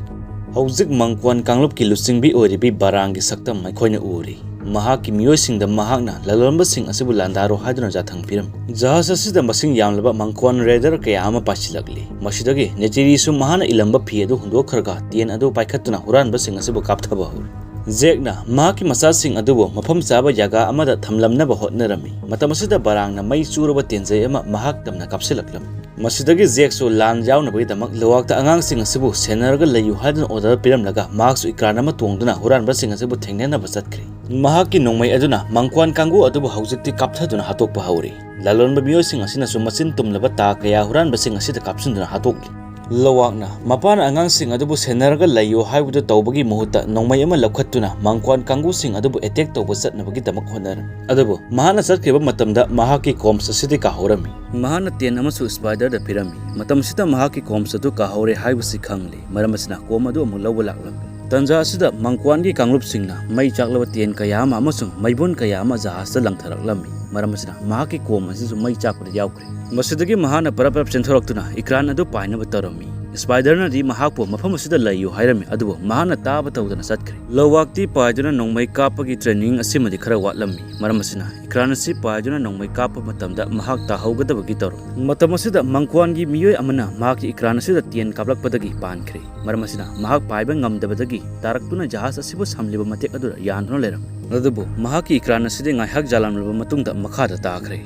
ꯍꯧꯖꯤꯛ ꯃꯪꯀ꯭ꯋꯥꯟ ꯀꯥꯡꯂꯨꯞꯀꯤ ꯂꯨꯆꯤꯡꯕꯤ ꯑꯣꯏꯔꯤꯕꯤ ꯕꯥꯔꯥꯡꯒꯤ ꯁꯛꯇꯝ ꯑꯩꯈꯣꯏꯅ ꯎꯔꯤ꯫ ꯃꯍꯥꯛꯀꯤ ꯃꯤꯑꯣꯏꯁꯤꯡꯗ ꯃꯍꯥꯛꯅ ꯂꯂꯣꯟꯕꯁꯤꯡ ꯑꯁꯤꯕꯨ ꯂꯥꯟꯗꯥꯔꯣ ꯍꯥꯏꯗꯨꯅ ꯌꯥꯊꯪ ꯄꯤꯔꯝꯃꯤ꯫ ꯖꯍꯥꯖ ꯑꯁꯤꯗ ꯃꯁꯤꯡ ꯌꯥꯝꯂꯕ ꯃꯪꯀ꯭ꯋꯥꯟ ꯔꯦꯗꯔ ꯀꯌꯥ ꯑꯃ ꯄꯥꯏꯁꯤꯜꯂꯛꯂꯤ꯫ ꯃꯁꯤꯗꯒꯤ ꯅꯦꯆꯤꯔꯤꯁꯨ ꯃꯍꯥꯛꯅ ꯏꯜꯂꯝꯕ ꯐꯤ ꯑꯗꯨ ꯍꯨꯟꯗꯣꯛꯈ꯭ꯔꯒ ꯇꯦꯟ ꯑꯗꯨ ꯄꯥꯏꯈꯠꯇꯨꯅ ꯍꯨꯔꯥꯟꯕꯁꯤꯡ ꯑꯁꯤꯕꯨ ꯀꯥꯞꯊꯕ ꯍꯧꯔꯤ꯫ ꯖꯦꯛꯅ ꯃꯍꯥꯛꯀꯤ ꯃꯆꯥꯁꯤꯡ ꯑꯗꯨꯕꯨ ꯃꯐꯝ ꯆꯥꯕ ꯖꯒꯥ ꯑꯃꯗ ꯊꯝꯂꯝꯅꯕ ꯍꯣꯠꯅꯔꯝꯃꯤ꯫ ꯃꯇꯝ ꯑꯁꯤꯗ ꯕꯔꯥꯡꯅ ꯃꯩ ꯆꯨꯔꯕ ꯇꯦꯟꯖꯩ ꯑꯃ ꯃꯍꯥꯛ ꯇꯝꯅ ꯀꯥꯞꯁꯤꯜꯂꯛꯂꯝꯃꯤ꯫ ꯃꯁꯤꯗꯒꯤ ꯖꯦꯛꯁꯨ ꯂꯥꯟ ꯌꯥꯎꯅꯕꯒꯤꯗꯃꯛ ꯂꯧꯋꯥꯛꯇ ꯑꯉꯥꯡꯁꯤꯡ ꯑꯁꯤꯕꯨ ꯁꯦꯟꯅꯔꯒ ꯂꯩꯌꯨ ꯍꯥꯏꯗꯨꯅ ꯑꯣꯔꯗꯔ ꯄꯤꯔꯝꯂꯒ ꯃꯍꯥꯛꯁꯨ ꯏꯀ꯭ꯔꯥꯟ ꯑꯃ ꯇꯣꯡꯗꯨꯅ ꯍꯨꯔꯥꯟꯕꯁꯤꯡ ꯑꯁꯤꯕꯨ ꯊꯦꯡꯅꯅꯕ ꯆꯠꯈ꯭ꯔꯦ꯫ ꯃꯍꯥꯛꯀꯤ ꯅꯣꯡꯃꯩ ꯑꯗꯨꯅ ꯃꯪꯀ꯭ꯋꯥꯟ ꯀꯥꯡꯕꯨ ꯑꯗꯨꯕꯨ ꯍꯧꯖꯤꯛꯇꯤ ꯀꯥꯞꯊꯗꯨꯅ ꯍꯥꯠꯇꯣꯛꯄ ꯍꯧꯔꯤ꯫ ꯂꯂꯣꯟꯕ ꯃꯤꯑꯣꯏꯁꯤꯡ ꯑꯁꯤꯅꯁꯨ ꯃꯆꯤꯟ ꯇꯨꯝꯂꯕ ꯇꯥ ꯀꯌꯥ ꯍꯨꯔꯥꯟꯕꯁꯤꯡ ꯑꯁꯤꯗ ꯀꯥꯞꯁꯤꯟꯗꯨꯅ ꯍꯥꯠꯇꯣꯛꯂꯤ꯫ ꯂꯧꯋꯥꯛꯅ ꯃꯄꯥꯅ ꯑꯉꯥꯡꯁꯤꯡ ꯑꯗꯨꯕꯨ ꯁꯦꯟꯅꯔꯒ ꯂꯩꯌꯨ ꯍꯥꯏꯕꯗꯨ ꯇꯧꯕꯒꯤ ꯃꯍꯨꯠꯇ ꯅꯣꯡꯃꯩ ꯑꯃ ꯂꯧꯈꯠꯇꯨꯅ ꯃꯪꯀ꯭ꯋꯥꯟ ꯀꯥꯡꯕꯨꯁꯤꯡ ꯑꯗꯨꯕꯨ ꯑꯦꯇꯦꯛ ꯇꯧꯕ ꯆꯠꯅꯕꯒꯤꯗꯃꯛ ꯍꯣꯠꯅꯔꯝꯃꯤ꯫ ꯑꯗꯨꯕꯨ ꯃꯍꯥꯛꯅ ꯆꯠꯈꯤꯕ ꯃꯇꯝꯗ ꯃꯍꯥꯛꯀꯤ ꯀꯣꯝꯁ ꯑꯁꯤꯗꯤ ꯀꯥꯍꯧꯔꯝꯃꯤ꯫ ꯃꯍꯥꯛꯅ ꯇꯦꯟ ꯑꯃꯁꯨ ꯁ꯭ꯄꯥꯏꯗꯔꯗ ꯄꯤꯔꯝꯃꯤ꯫ ꯃꯇꯝ ꯑꯁꯤꯗ ꯃꯍꯥꯛꯀꯤ ꯀꯣꯝꯁ ꯑꯗꯨ ꯀꯥꯍꯧꯔꯦ ꯍꯥꯏꯕꯁꯤ ꯈꯪꯂꯤ꯫ ꯃꯔꯝ ꯑꯁꯤꯅ ꯀꯣꯝ ꯑꯗꯨ ꯑꯃꯨꯛ ꯂꯧꯕ ꯂꯥꯛꯂꯝꯃꯤ꯫ ꯇꯟꯖꯥ ꯑꯁꯤꯗ ꯃꯪꯀ꯭ꯋꯥꯟꯒꯤ ꯀꯥꯡꯂꯨꯞꯁꯤꯡꯅ ꯃꯩ ꯆꯥꯛꯂꯕ ꯇꯦꯟ ꯀꯌꯥ ꯑꯃ ꯑꯃꯁꯨꯡ ꯃꯩꯕꯨꯟ ꯀꯌꯥ ꯑꯃ ꯖꯍꯥꯖꯇ ꯂꯪꯊꯔꯛꯂꯝꯃꯤ꯫ ꯃꯔꯝ ꯑꯁꯤꯅ ꯃꯍꯥꯛꯀꯤ ꯀꯣꯝ ꯑꯁꯤꯁꯨ ꯃꯩ ꯆꯥꯛꯄꯗ ꯌꯥꯎꯈ꯭ꯔꯦ꯫ ꯃꯁꯤꯗꯒꯤ ꯃꯍꯥꯛꯅ ꯄꯔꯞ ꯄꯔꯞ ꯆꯦꯟꯊꯣꯔꯛꯇꯨꯅ ꯏꯀ꯭ꯔꯥꯟ ꯑꯗꯨ ꯄꯥꯏꯅꯕ ꯇꯧꯔꯝꯃꯤ꯫ ꯁ꯭ꯄꯥꯏꯗꯔꯅꯗꯤ ꯃꯍꯥꯛꯄꯨ ꯃꯐꯝ ꯑꯁꯤꯗ ꯂꯩꯌꯨ ꯍꯥꯏꯔꯝꯃꯤ, ꯑꯗꯨꯕꯨ ꯃꯍꯥꯛꯅ ꯇꯥꯕ ꯇꯧꯗꯅ ꯆꯠꯈ꯭ꯔꯦ꯫ ꯂꯧꯋꯥꯛꯇꯤ ꯄꯥꯏꯗꯨꯅ ꯅꯣꯡꯃꯩ ꯀꯥꯞꯄꯒꯤ ꯇ꯭ꯔꯦꯅꯤꯡ ꯑꯁꯤꯃꯗꯤ ꯈꯔ ꯋꯥꯠꯂꯝꯃꯤ꯫ ꯃꯔꯝ ꯑꯁꯤꯅ ꯏꯀ꯭ꯔꯥꯟ ꯑꯁꯤ ꯄꯥꯏꯗꯨꯅ ꯅꯣꯡꯃꯩ ꯀꯥꯞꯄ ꯃꯇꯝꯗ ꯃꯍꯥꯛ ꯇꯥꯍꯧꯒꯗꯕꯒꯤ ꯇꯧꯔꯝꯃꯤ꯫ ꯃꯇꯝ ꯑꯁꯤꯗ ꯃꯪꯀ꯭ꯋꯥꯟꯒꯤ ꯃꯤꯑꯣꯏ ꯑꯃꯅ ꯃꯍꯥꯛꯀꯤ ꯏꯀ꯭ꯔꯥꯟ ꯑꯁꯤꯗ ꯇꯦꯟ ꯀꯥꯞꯂꯛꯄꯗꯒꯤ ꯄꯥꯟꯈ꯭ꯔꯦ꯫ ꯃꯔꯝ ꯑꯁꯤꯅ ꯃꯍꯥꯛ ꯄꯥꯏꯕ ꯉꯝꯗꯕꯗꯒꯤ ꯇꯥꯔꯛꯇꯨꯅ ꯖꯍꯥꯖ ꯑꯁꯤꯕꯨ ꯁꯝꯂꯤꯕ ꯃꯇꯦꯛ ꯑꯗꯨꯗ ꯌꯥꯟꯗꯨꯅ ꯂꯩꯔꯝꯃꯤ꯫ ꯑꯗꯨꯕꯨ ꯃꯍꯥꯛꯀꯤ ꯏꯀ꯭ꯔꯥꯟ ꯑꯁꯤꯗꯤ ꯉꯥꯏꯍꯥꯛ ꯖꯥꯜꯂꯝꯂꯕ ꯃꯇꯨꯡꯗ ꯃꯈꯥꯗ ꯇꯥꯈ꯭ꯔꯦ꯫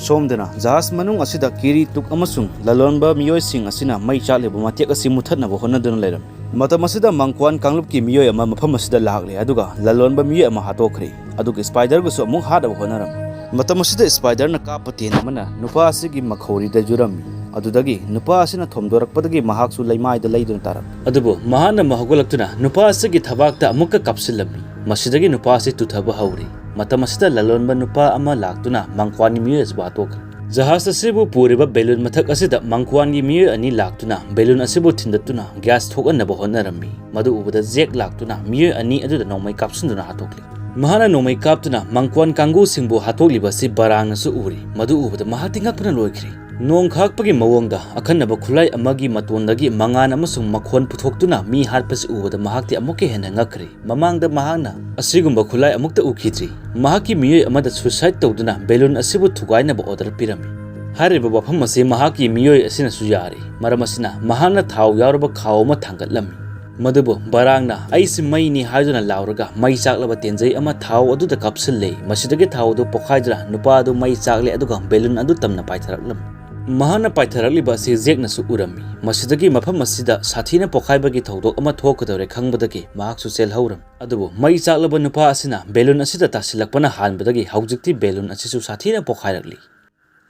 ꯁꯣꯝꯗꯅ ꯖꯍꯥꯖ ꯃꯅꯨꯡ ꯑꯁꯤꯗ ꯀꯤꯔꯤ ꯇꯨꯛ ꯑꯃꯁꯨꯡ ꯂꯂꯣꯟꯕ ꯃꯤꯑꯣꯏꯁꯤꯡ ꯑꯁꯤꯅ ꯃꯩ ꯆꯥꯛꯂꯤꯕ ꯃꯇꯦꯛ ꯑꯁꯤ ꯃꯨꯊꯠꯅꯕ ꯍꯣꯠꯅꯗꯨꯅ ꯂꯩꯔꯝꯃꯤ꯫ ꯃꯇꯝ ꯑꯁꯤꯗ ꯃꯪꯀ꯭ꯋꯥꯟ ꯀꯥꯡꯂꯨꯞꯀꯤ ꯃꯤꯑꯣꯏ ꯑꯃ ꯃꯐꯝ ꯑꯁꯤꯗ ꯂꯥꯛꯂꯦ, ꯑꯗꯨꯒ ꯂꯂꯣꯟꯕ ꯃꯤꯑꯣꯏ ꯑꯃ ꯍꯥꯠꯇꯣꯛꯈ꯭ꯔꯦ, ꯑꯗꯨꯒ ꯁ꯭ꯄꯥꯏꯗꯔꯕꯨꯁꯨ ꯑꯃꯨꯛ ꯍꯥꯠꯅꯕ ꯍꯣꯠꯅꯔꯝꯃꯤ꯫ ꯃꯇꯝ ꯑꯁꯤꯗ ꯁ꯭ꯄꯥꯏꯗꯔꯅ ꯀꯥꯞꯄ ꯇꯦꯟ ꯑꯃꯅ ꯅꯨꯄꯥ ꯑꯁꯤꯒꯤ ꯃꯈꯧꯔꯤꯗ ꯌꯨꯔꯝꯃꯤ꯫ ꯑꯗꯨꯗꯒꯤ ꯅꯨꯄꯥ ꯑꯁꯤꯅ ꯊꯣꯝꯗꯣꯔꯛꯄꯗꯒꯤ ꯃꯍꯥꯛꯁꯨ ꯂꯩꯃꯥꯏꯗ ꯂꯩꯗꯨꯅ ꯇꯥꯔꯝꯃꯤ꯫ ꯑꯗꯨꯕꯨ ꯃꯍꯥꯛꯅ ꯑꯃꯨꯛ ꯍꯧꯒꯠꯂꯛꯇꯨꯅ ꯅꯨꯄꯥ ꯑꯁꯤꯒꯤ ꯊꯕꯥꯛꯇ ꯑꯃꯨꯛꯀ ꯀꯥꯞꯁꯤꯜꯂꯝꯃꯤ꯫ ꯃꯁꯤꯗꯒꯤ ꯅꯨꯄꯥ ꯑꯁꯤ ꯇꯨꯊꯕ ꯍꯧꯔꯤ꯫ ꯃꯇꯝ ꯑꯁꯤꯗ ꯂꯂꯣꯟꯕ ꯅꯨꯄꯥ ꯑꯃ ꯂꯥꯛꯇꯨꯅ ꯃꯪꯀ꯭ꯋꯥꯟꯒꯤ ꯃꯤꯑꯣꯏ ꯑꯁꯤꯕꯨ ꯍꯥꯠꯇꯣꯛꯈ꯭ꯔꯦ꯫ ꯖꯍꯥꯖ ꯑꯁꯤꯕꯨ ꯄꯨꯔꯤꯕ ꯕꯦꯂꯨꯟ ꯃꯊꯛ ꯑꯁꯤꯗ ꯃꯪꯀ꯭ꯋꯥꯟꯒꯤ ꯃꯤꯑꯣꯏ ꯑꯅꯤ ꯂꯥꯛꯇꯨꯅ ꯕꯦꯂꯨꯟ ꯑꯁꯤꯕꯨ ꯊꯤꯟꯗꯠꯇꯨꯅ ꯒ꯭ꯌꯥꯁ ꯊꯣꯛꯍꯟꯅꯕ ꯍꯣꯠꯅꯔꯝꯃꯤ꯫ ꯃꯗꯨ ꯎꯕꯗ ꯖꯦꯛ ꯂꯥꯛꯇꯨꯅ ꯃꯤꯑꯣꯏ ꯑꯅꯤ ꯑꯗꯨꯗ ꯅꯣꯡꯃꯩ ꯀꯥꯞꯁꯤꯟꯗꯨꯅ ꯍꯥꯠꯇꯣꯛꯂꯤ꯫ ꯃꯍꯥꯛꯅ ꯅꯣꯡꯃꯩ ꯀꯥꯞꯇꯨꯅ ꯃꯪꯀ꯭ꯋꯥꯟ ꯀꯥꯡꯕꯨꯁꯤꯡꯕꯨ ꯍꯥꯠꯇꯣꯛꯂꯤꯕ ꯑꯁꯤ ꯕꯔꯥꯡꯅꯁꯨ ꯎꯔꯤ꯫ ꯃꯗꯨ ꯎꯕꯗ ꯃꯍꯥꯛꯇꯤ ꯉꯛꯄꯅ ꯂꯣꯏꯈ꯭ꯔꯦ꯫ ꯅꯣꯡ ꯈꯥꯛꯄꯒꯤ ꯃꯑꯣꯡꯗ ꯑꯈꯟꯅꯕ ꯈꯨꯠꯂꯥꯏ ꯑꯃꯒꯤ ꯃꯇꯣꯟꯗꯒꯤ ꯃꯉꯥꯟ ꯑꯃꯁꯨꯡ ꯃꯈꯣꯟ ꯄꯨꯊꯣꯛꯇꯨꯅ ꯃꯤ ꯍꯥꯠꯄꯁꯤ ꯎꯕꯗ ꯃꯍꯥꯛꯇꯤ ꯑꯃꯨꯛꯀ ꯍꯦꯟꯅ ꯉꯛꯈ꯭ꯔꯦ꯫ ꯃꯃꯥꯡꯗ ꯃꯍꯥꯛꯅ ꯑꯁꯤꯒꯨꯝꯕ ꯈꯨꯠꯂꯥꯏ ꯑꯃꯨꯛꯇ ꯎꯈꯤꯗ꯭ꯔꯤ꯫ ꯃꯍꯥꯛꯀꯤ ꯃꯤꯑꯣꯏ ꯑꯃꯗ ꯁꯨꯏꯁꯥꯏꯗ ꯇꯧꯗꯨꯅ ꯕꯦꯂꯨꯟ ꯑꯁꯤꯕꯨ ꯊꯨꯒꯥꯏꯅꯕ ꯑꯣꯔꯗꯔ ꯄꯤꯔꯝꯃꯤ꯫ ꯍꯥꯏꯔꯤꯕ ꯋꯥꯐꯝ ꯑꯁꯤ ꯃꯍꯥꯛꯀꯤ ꯃꯤꯑꯣꯏ ꯑꯁꯤꯅꯁꯨ ꯌꯥꯔꯤ꯫ ꯃꯔꯝ ꯑꯁꯤꯅ ꯃꯍꯥꯛꯅ ꯊꯥꯎ ꯌꯥꯎꯔꯕ ꯈꯥꯎ ꯑꯃ ꯊꯥꯡꯒꯠꯂꯝꯃꯤ꯫ ꯃꯗꯨꯕꯨ ꯕꯔꯥꯡꯅ "ꯑꯩꯁꯤ ꯃꯩꯅꯤ" ꯍꯥꯏꯗꯨꯅ ꯂꯥꯎꯔꯒ ꯃꯩ ꯆꯥꯛꯂꯕ ꯇꯦꯟꯖꯩ ꯑꯃ ꯊꯥꯎ ꯑꯗꯨꯗ ꯀꯥꯞꯁꯤꯜꯂꯦ꯫ ꯃꯁꯤꯗꯒꯤ ꯊꯥꯎ ꯑꯗꯨ ꯄꯣꯈꯥꯏꯗꯨꯅ ꯅꯨꯄꯥ ꯑꯗꯨ ꯃꯩ ꯆꯥꯛꯂꯦ, ꯑꯗꯨꯒ ꯕꯦꯂꯨꯟ ꯑꯗꯨ ꯇꯝꯅ ꯄꯥꯏꯊꯔꯛꯂꯝꯃꯤ꯫ ꯃꯍꯥꯛꯅ ꯄꯥꯏꯊꯔꯛꯂꯤꯕ ꯑꯁꯤ ꯖꯦꯛꯅꯁꯨ ꯎꯔꯝꯃꯤ꯫ ꯃꯁꯤꯗꯒꯤ ꯃꯐꯝ ꯑꯁꯤꯗ ꯁꯥꯊꯤꯅ ꯄꯣꯈꯥꯏꯕꯒꯤ ꯊꯧꯗꯣꯛ ꯑꯃ ꯊꯣꯛꯀꯗꯧꯔꯦ ꯈꯪꯕꯗꯒꯤ ꯃꯍꯥꯛꯁꯨ ꯆꯦꯜꯍꯧꯔꯝꯃꯤ꯫ ꯑꯗꯨꯕꯨ ꯃꯩ ꯆꯥꯛꯂꯕ ꯅꯨꯄꯥ ꯑꯁꯤꯅ ꯕꯦꯂꯨꯟ ꯑꯁꯤꯗ ꯇꯥꯁꯤꯜꯂꯛꯄꯅ ꯍꯥꯟꯕꯗꯒꯤ ꯍꯧꯖꯤꯛꯇꯤ ꯕꯦꯂꯨꯟ ꯑꯁꯤꯁꯨ ꯁꯥꯊꯤꯅ ꯄꯣꯈꯥꯏꯔꯛꯂꯤ꯫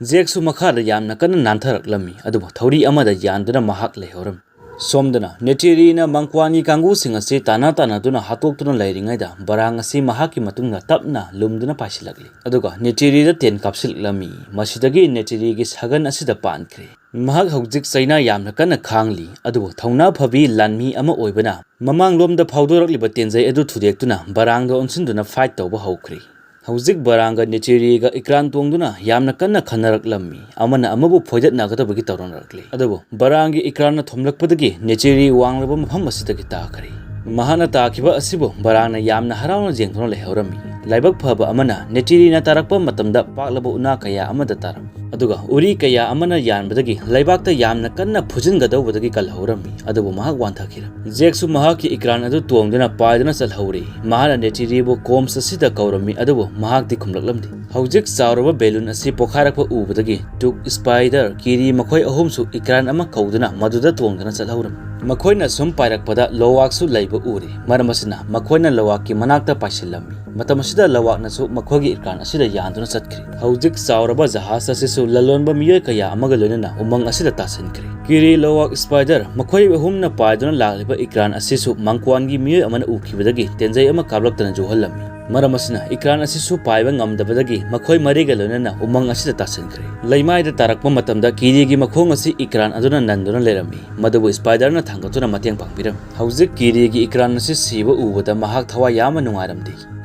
ꯖꯦꯛꯁꯨ ꯃꯈꯥꯗ ꯌꯥꯝꯅ ꯀꯟꯅ ꯅꯥꯟꯊꯔꯛꯂꯝꯃꯤ, ꯑꯗꯨꯕꯨ ꯊꯧꯔꯤ ꯑꯃꯗ ꯌꯥꯟꯗꯨꯅ ꯃꯍꯥꯛ ꯂꯩꯍꯧꯔꯝꯃꯤ꯫ ꯁꯣꯝꯗꯅ ꯅꯦꯇꯦꯔꯤꯅ ꯃꯪꯀ꯭ꯋꯥꯟꯒꯤ ꯀꯥꯡꯕꯨꯁꯤꯡ ꯑꯁꯤ ꯇꯥꯟꯅ ꯇꯥꯟꯅꯗꯨꯅ ꯍꯥꯠꯇꯣꯛꯇꯨꯅ ꯂꯩꯔꯤꯉꯩꯗ ꯕꯔꯥꯡ ꯑꯁꯤ ꯃꯍꯥꯛꯀꯤ ꯃꯇꯨꯡꯗ ꯇꯞꯅ ꯂꯨꯝꯗꯨꯅ ꯄꯥꯏꯁꯤꯜꯂꯛꯂꯤ꯫ ꯑꯗꯨꯒ ꯅꯦꯇꯦꯔꯤꯗ ꯇꯦꯟ ꯀꯥꯞꯁꯤꯜꯂꯛꯂꯝꯃꯤ꯫ ꯃꯁꯤꯗꯒꯤ ꯅꯦꯇꯦꯔꯤꯒꯤ ꯁꯒꯟ ꯑꯁꯤꯗ ꯄꯥꯟꯈ꯭ꯔꯦ꯫ ꯃꯍꯥꯛ ꯍꯧꯖꯤꯛ ꯆꯩꯅꯥ ꯌꯥꯝꯅ ꯀꯟꯅ ꯈꯥꯡꯂꯤ, ꯑꯗꯨꯕꯨ ꯊꯧꯅꯥ ꯐꯕꯤ ꯂꯥꯟꯃꯤ ꯑꯃ ꯑꯣꯏꯕꯅ ꯃꯃꯥꯡꯂꯣꯝꯗ ꯐꯥꯎꯗꯣꯔꯛꯂꯤꯕ ꯇꯦꯟꯖꯩ ꯑꯗꯨ ꯊꯨꯗꯦꯛꯇꯨꯅ ꯕꯔꯥꯡꯗ ꯑꯣꯟꯁꯤꯟꯗꯨꯅ ꯐꯥꯏꯠ ꯇꯧꯕ ꯍꯧꯈ꯭ꯔꯦ꯫ ꯍꯧꯖꯤꯛ ꯕꯔꯥꯡꯒ ꯅꯦꯆꯦꯔꯤꯒ ꯏꯀ꯭ꯔꯥꯟ ꯇꯣꯡꯗꯨꯅ ꯌꯥꯝꯅ ꯀꯟꯅ ꯈꯟꯅꯔꯛꯂꯝꯃꯤ꯫ ꯑꯃꯅ ꯑꯃꯕꯨ ꯐꯣꯏꯗꯠꯅꯒꯗꯕꯒꯤ ꯇꯧꯔꯝꯂꯛꯂꯤ꯫ ꯑꯗꯨꯕꯨ ꯕꯔꯥꯡꯒꯤ ꯏꯀ꯭ꯔꯥꯟꯅ ꯊꯣꯝꯂꯛꯄꯗꯒꯤ ꯅꯦꯆꯦꯔꯤ ꯋꯥꯡꯂꯕ ꯃꯐꯝ ꯑꯁꯤꯗꯒꯤ ꯇꯥꯈ꯭ꯔꯦ꯫ ꯃꯍꯥꯛꯅ ꯇꯥꯈꯤꯕ ꯑꯁꯤꯕꯨ ꯕꯔꯥꯡꯅ ꯌꯥꯝꯅ ꯍꯔꯥꯎꯅ ꯌꯦꯡꯗꯨꯅ ꯂꯩꯍꯧꯔꯝꯃꯤ꯫ ꯂꯥꯏꯕꯛ ꯐꯕ ꯑꯃꯅ ꯅꯦꯆꯦꯔꯤꯅ ꯇꯥꯔꯛꯄ ꯃꯇꯝꯗ ꯄꯥꯛꯂꯕ ꯎꯅꯥ ꯀꯌꯥ ꯑꯃꯗ ꯇꯥꯔꯝꯃꯤ꯫ ꯑꯗꯨꯒ ꯎꯔꯤ ꯀꯌꯥ ꯑꯃꯅ ꯌꯥꯟꯕꯗꯒꯤ ꯂꯩꯕꯥꯛꯇ ꯌꯥꯝꯅ ꯀꯟꯅ ꯐꯨꯖꯤꯟꯒꯗꯧꯕꯗꯒꯤ ꯀꯜꯍꯧꯔꯝꯃꯤ꯫ ꯑꯗꯨꯕꯨ ꯃꯍꯥꯛ ꯋꯥꯟꯊꯈꯤꯔꯝꯃꯤ꯫ ꯖꯦꯛꯁꯨ ꯃꯍꯥꯛꯀꯤ ꯏꯀ꯭ꯔꯥꯟ ꯑꯗꯨ ꯇꯣꯡꯗꯨꯅ ꯄꯥꯏꯗꯨꯅ ꯆꯠꯍꯧꯔꯤ꯫ ꯃꯍꯥꯛꯅ ꯅꯦꯆꯤꯔꯤꯕꯨ ꯀꯣꯝꯁ ꯑꯁꯤꯗ ꯀꯧꯔꯝꯃꯤ, ꯑꯗꯨꯕꯨ ꯃꯍꯥꯛꯇꯤ ꯈꯨꯝꯂꯛꯂꯝꯗꯦ꯫ ꯍꯧꯖꯤꯛ ꯆꯥꯎꯔꯕ ꯕꯦꯂꯨꯟ ꯑꯁꯤ ꯄꯣꯈꯥꯏꯔꯛꯄ ꯎꯕꯗꯒꯤ ꯇꯨꯛ, ꯁ꯭ꯄꯥꯏꯗꯔ, ꯀꯤꯔꯤ ꯃꯈꯣꯏ ꯑꯍꯨꯝꯁꯨ ꯏꯀ꯭ꯔꯥꯟ ꯑꯃ ꯀꯧꯗꯨꯅ ꯃꯗꯨꯗ ꯇꯣꯡꯗꯨꯅ ꯆꯠꯍꯧꯔꯝꯃꯤ꯫ ꯃꯈꯣꯏꯅ ꯁꯨꯝ ꯄꯥꯏꯔꯛꯄꯗ ꯂꯣꯋꯥꯛꯁꯨ ꯂꯩꯕ ꯎꯔꯦ꯫ ꯃꯔꯝ ꯑꯁꯤꯅ ꯃꯈꯣꯏꯅ ꯂꯣꯋꯥꯛꯀꯤ ꯃꯅꯥꯛꯇ ꯄꯥꯏꯁꯤꯜꯂꯝꯃꯤ꯫ ꯃꯇꯝ ꯑꯁꯤꯗ ꯂꯣꯋꯥꯛꯅꯁꯨ ꯃꯈꯣꯏꯒꯤ ꯏꯀ꯭ꯔꯥꯟ ꯑꯁꯤꯗ ꯌꯥꯟꯗꯨꯅ ꯆꯠꯈ꯭ꯔꯦ꯫ ꯍꯧꯖꯤꯛ ꯆꯥꯎꯔꯕ ꯖꯍꯥꯖ ꯑꯁꯤꯁꯨ ꯂꯂꯣꯟꯕ ꯃꯤꯑꯣꯏ ꯀꯌꯥ ꯑꯃꯒ ꯂꯣꯏꯅꯅ ꯎꯃꯪ ꯑꯁꯤꯗ ꯇꯥꯁꯤꯟꯈ꯭ꯔꯦ꯫ ꯀꯤꯔꯤ, ꯂꯣꯋꯥꯛ, ꯁ꯭ꯄꯥꯏꯗꯔ ꯃꯈꯣꯏ ꯑꯍꯨꯝꯅ ꯄꯥꯏꯗꯨꯅ ꯂꯥꯛꯂꯤꯕ ꯏꯀ꯭ꯔꯥꯟ ꯑꯁꯤꯁꯨ ꯃꯪꯀ꯭ꯋꯥꯟꯒꯤ ꯃꯤꯑꯣꯏ ꯑꯃꯅ ꯎꯈꯤꯕꯗꯒꯤ ꯇꯦꯟꯖꯩ ꯑꯃ ꯀꯥꯞꯂꯛꯇꯅ ꯌꯣꯛꯍꯜꯂꯝꯃꯤ꯫ ꯃꯔꯝ ꯑꯁꯤꯅ ꯏꯀ꯭ꯔꯥꯟ ꯑꯁꯤꯁꯨ ꯄꯥꯏꯕ ꯉꯝꯗꯕꯗꯒꯤ ꯃꯈꯣꯏ ꯃꯔꯤꯒ ꯂꯣꯏꯅꯅ ꯎꯃꯪ ꯑꯁꯤꯗ ꯇꯥꯁꯤꯟꯈ꯭ꯔꯦ꯫ ꯂꯩꯃꯥꯏꯗ ꯇꯥꯔꯛꯄ ꯃꯇꯝꯗ ꯀꯤꯔꯤꯒꯤ ꯃꯈꯣꯡ ꯑꯁꯤ ꯏꯀ꯭ꯔꯥꯟ ꯑꯗꯨꯅ ꯅꯟꯗꯨꯅ ꯂꯩꯔꯝꯃꯤ꯫ ꯃꯗꯨꯕꯨ ꯁ꯭ꯄꯥꯏꯗꯔꯅ ꯊꯥꯡꯒꯠꯇꯨꯅ ꯃꯇꯦꯡ ꯄꯥꯡꯕꯤꯔꯝꯃꯤ꯫ ꯍꯧꯖꯤꯛ ꯀꯤꯔꯤꯒꯤ ꯏꯀ꯭ꯔꯥꯟ ꯑꯁꯤ ꯁꯤꯕ ꯎꯕꯗ ꯃꯍꯥꯛ ꯊꯋꯥꯏ ꯌꯥꯝꯅ ꯅꯨꯡꯉꯥꯏꯔꯝꯗꯦ꯫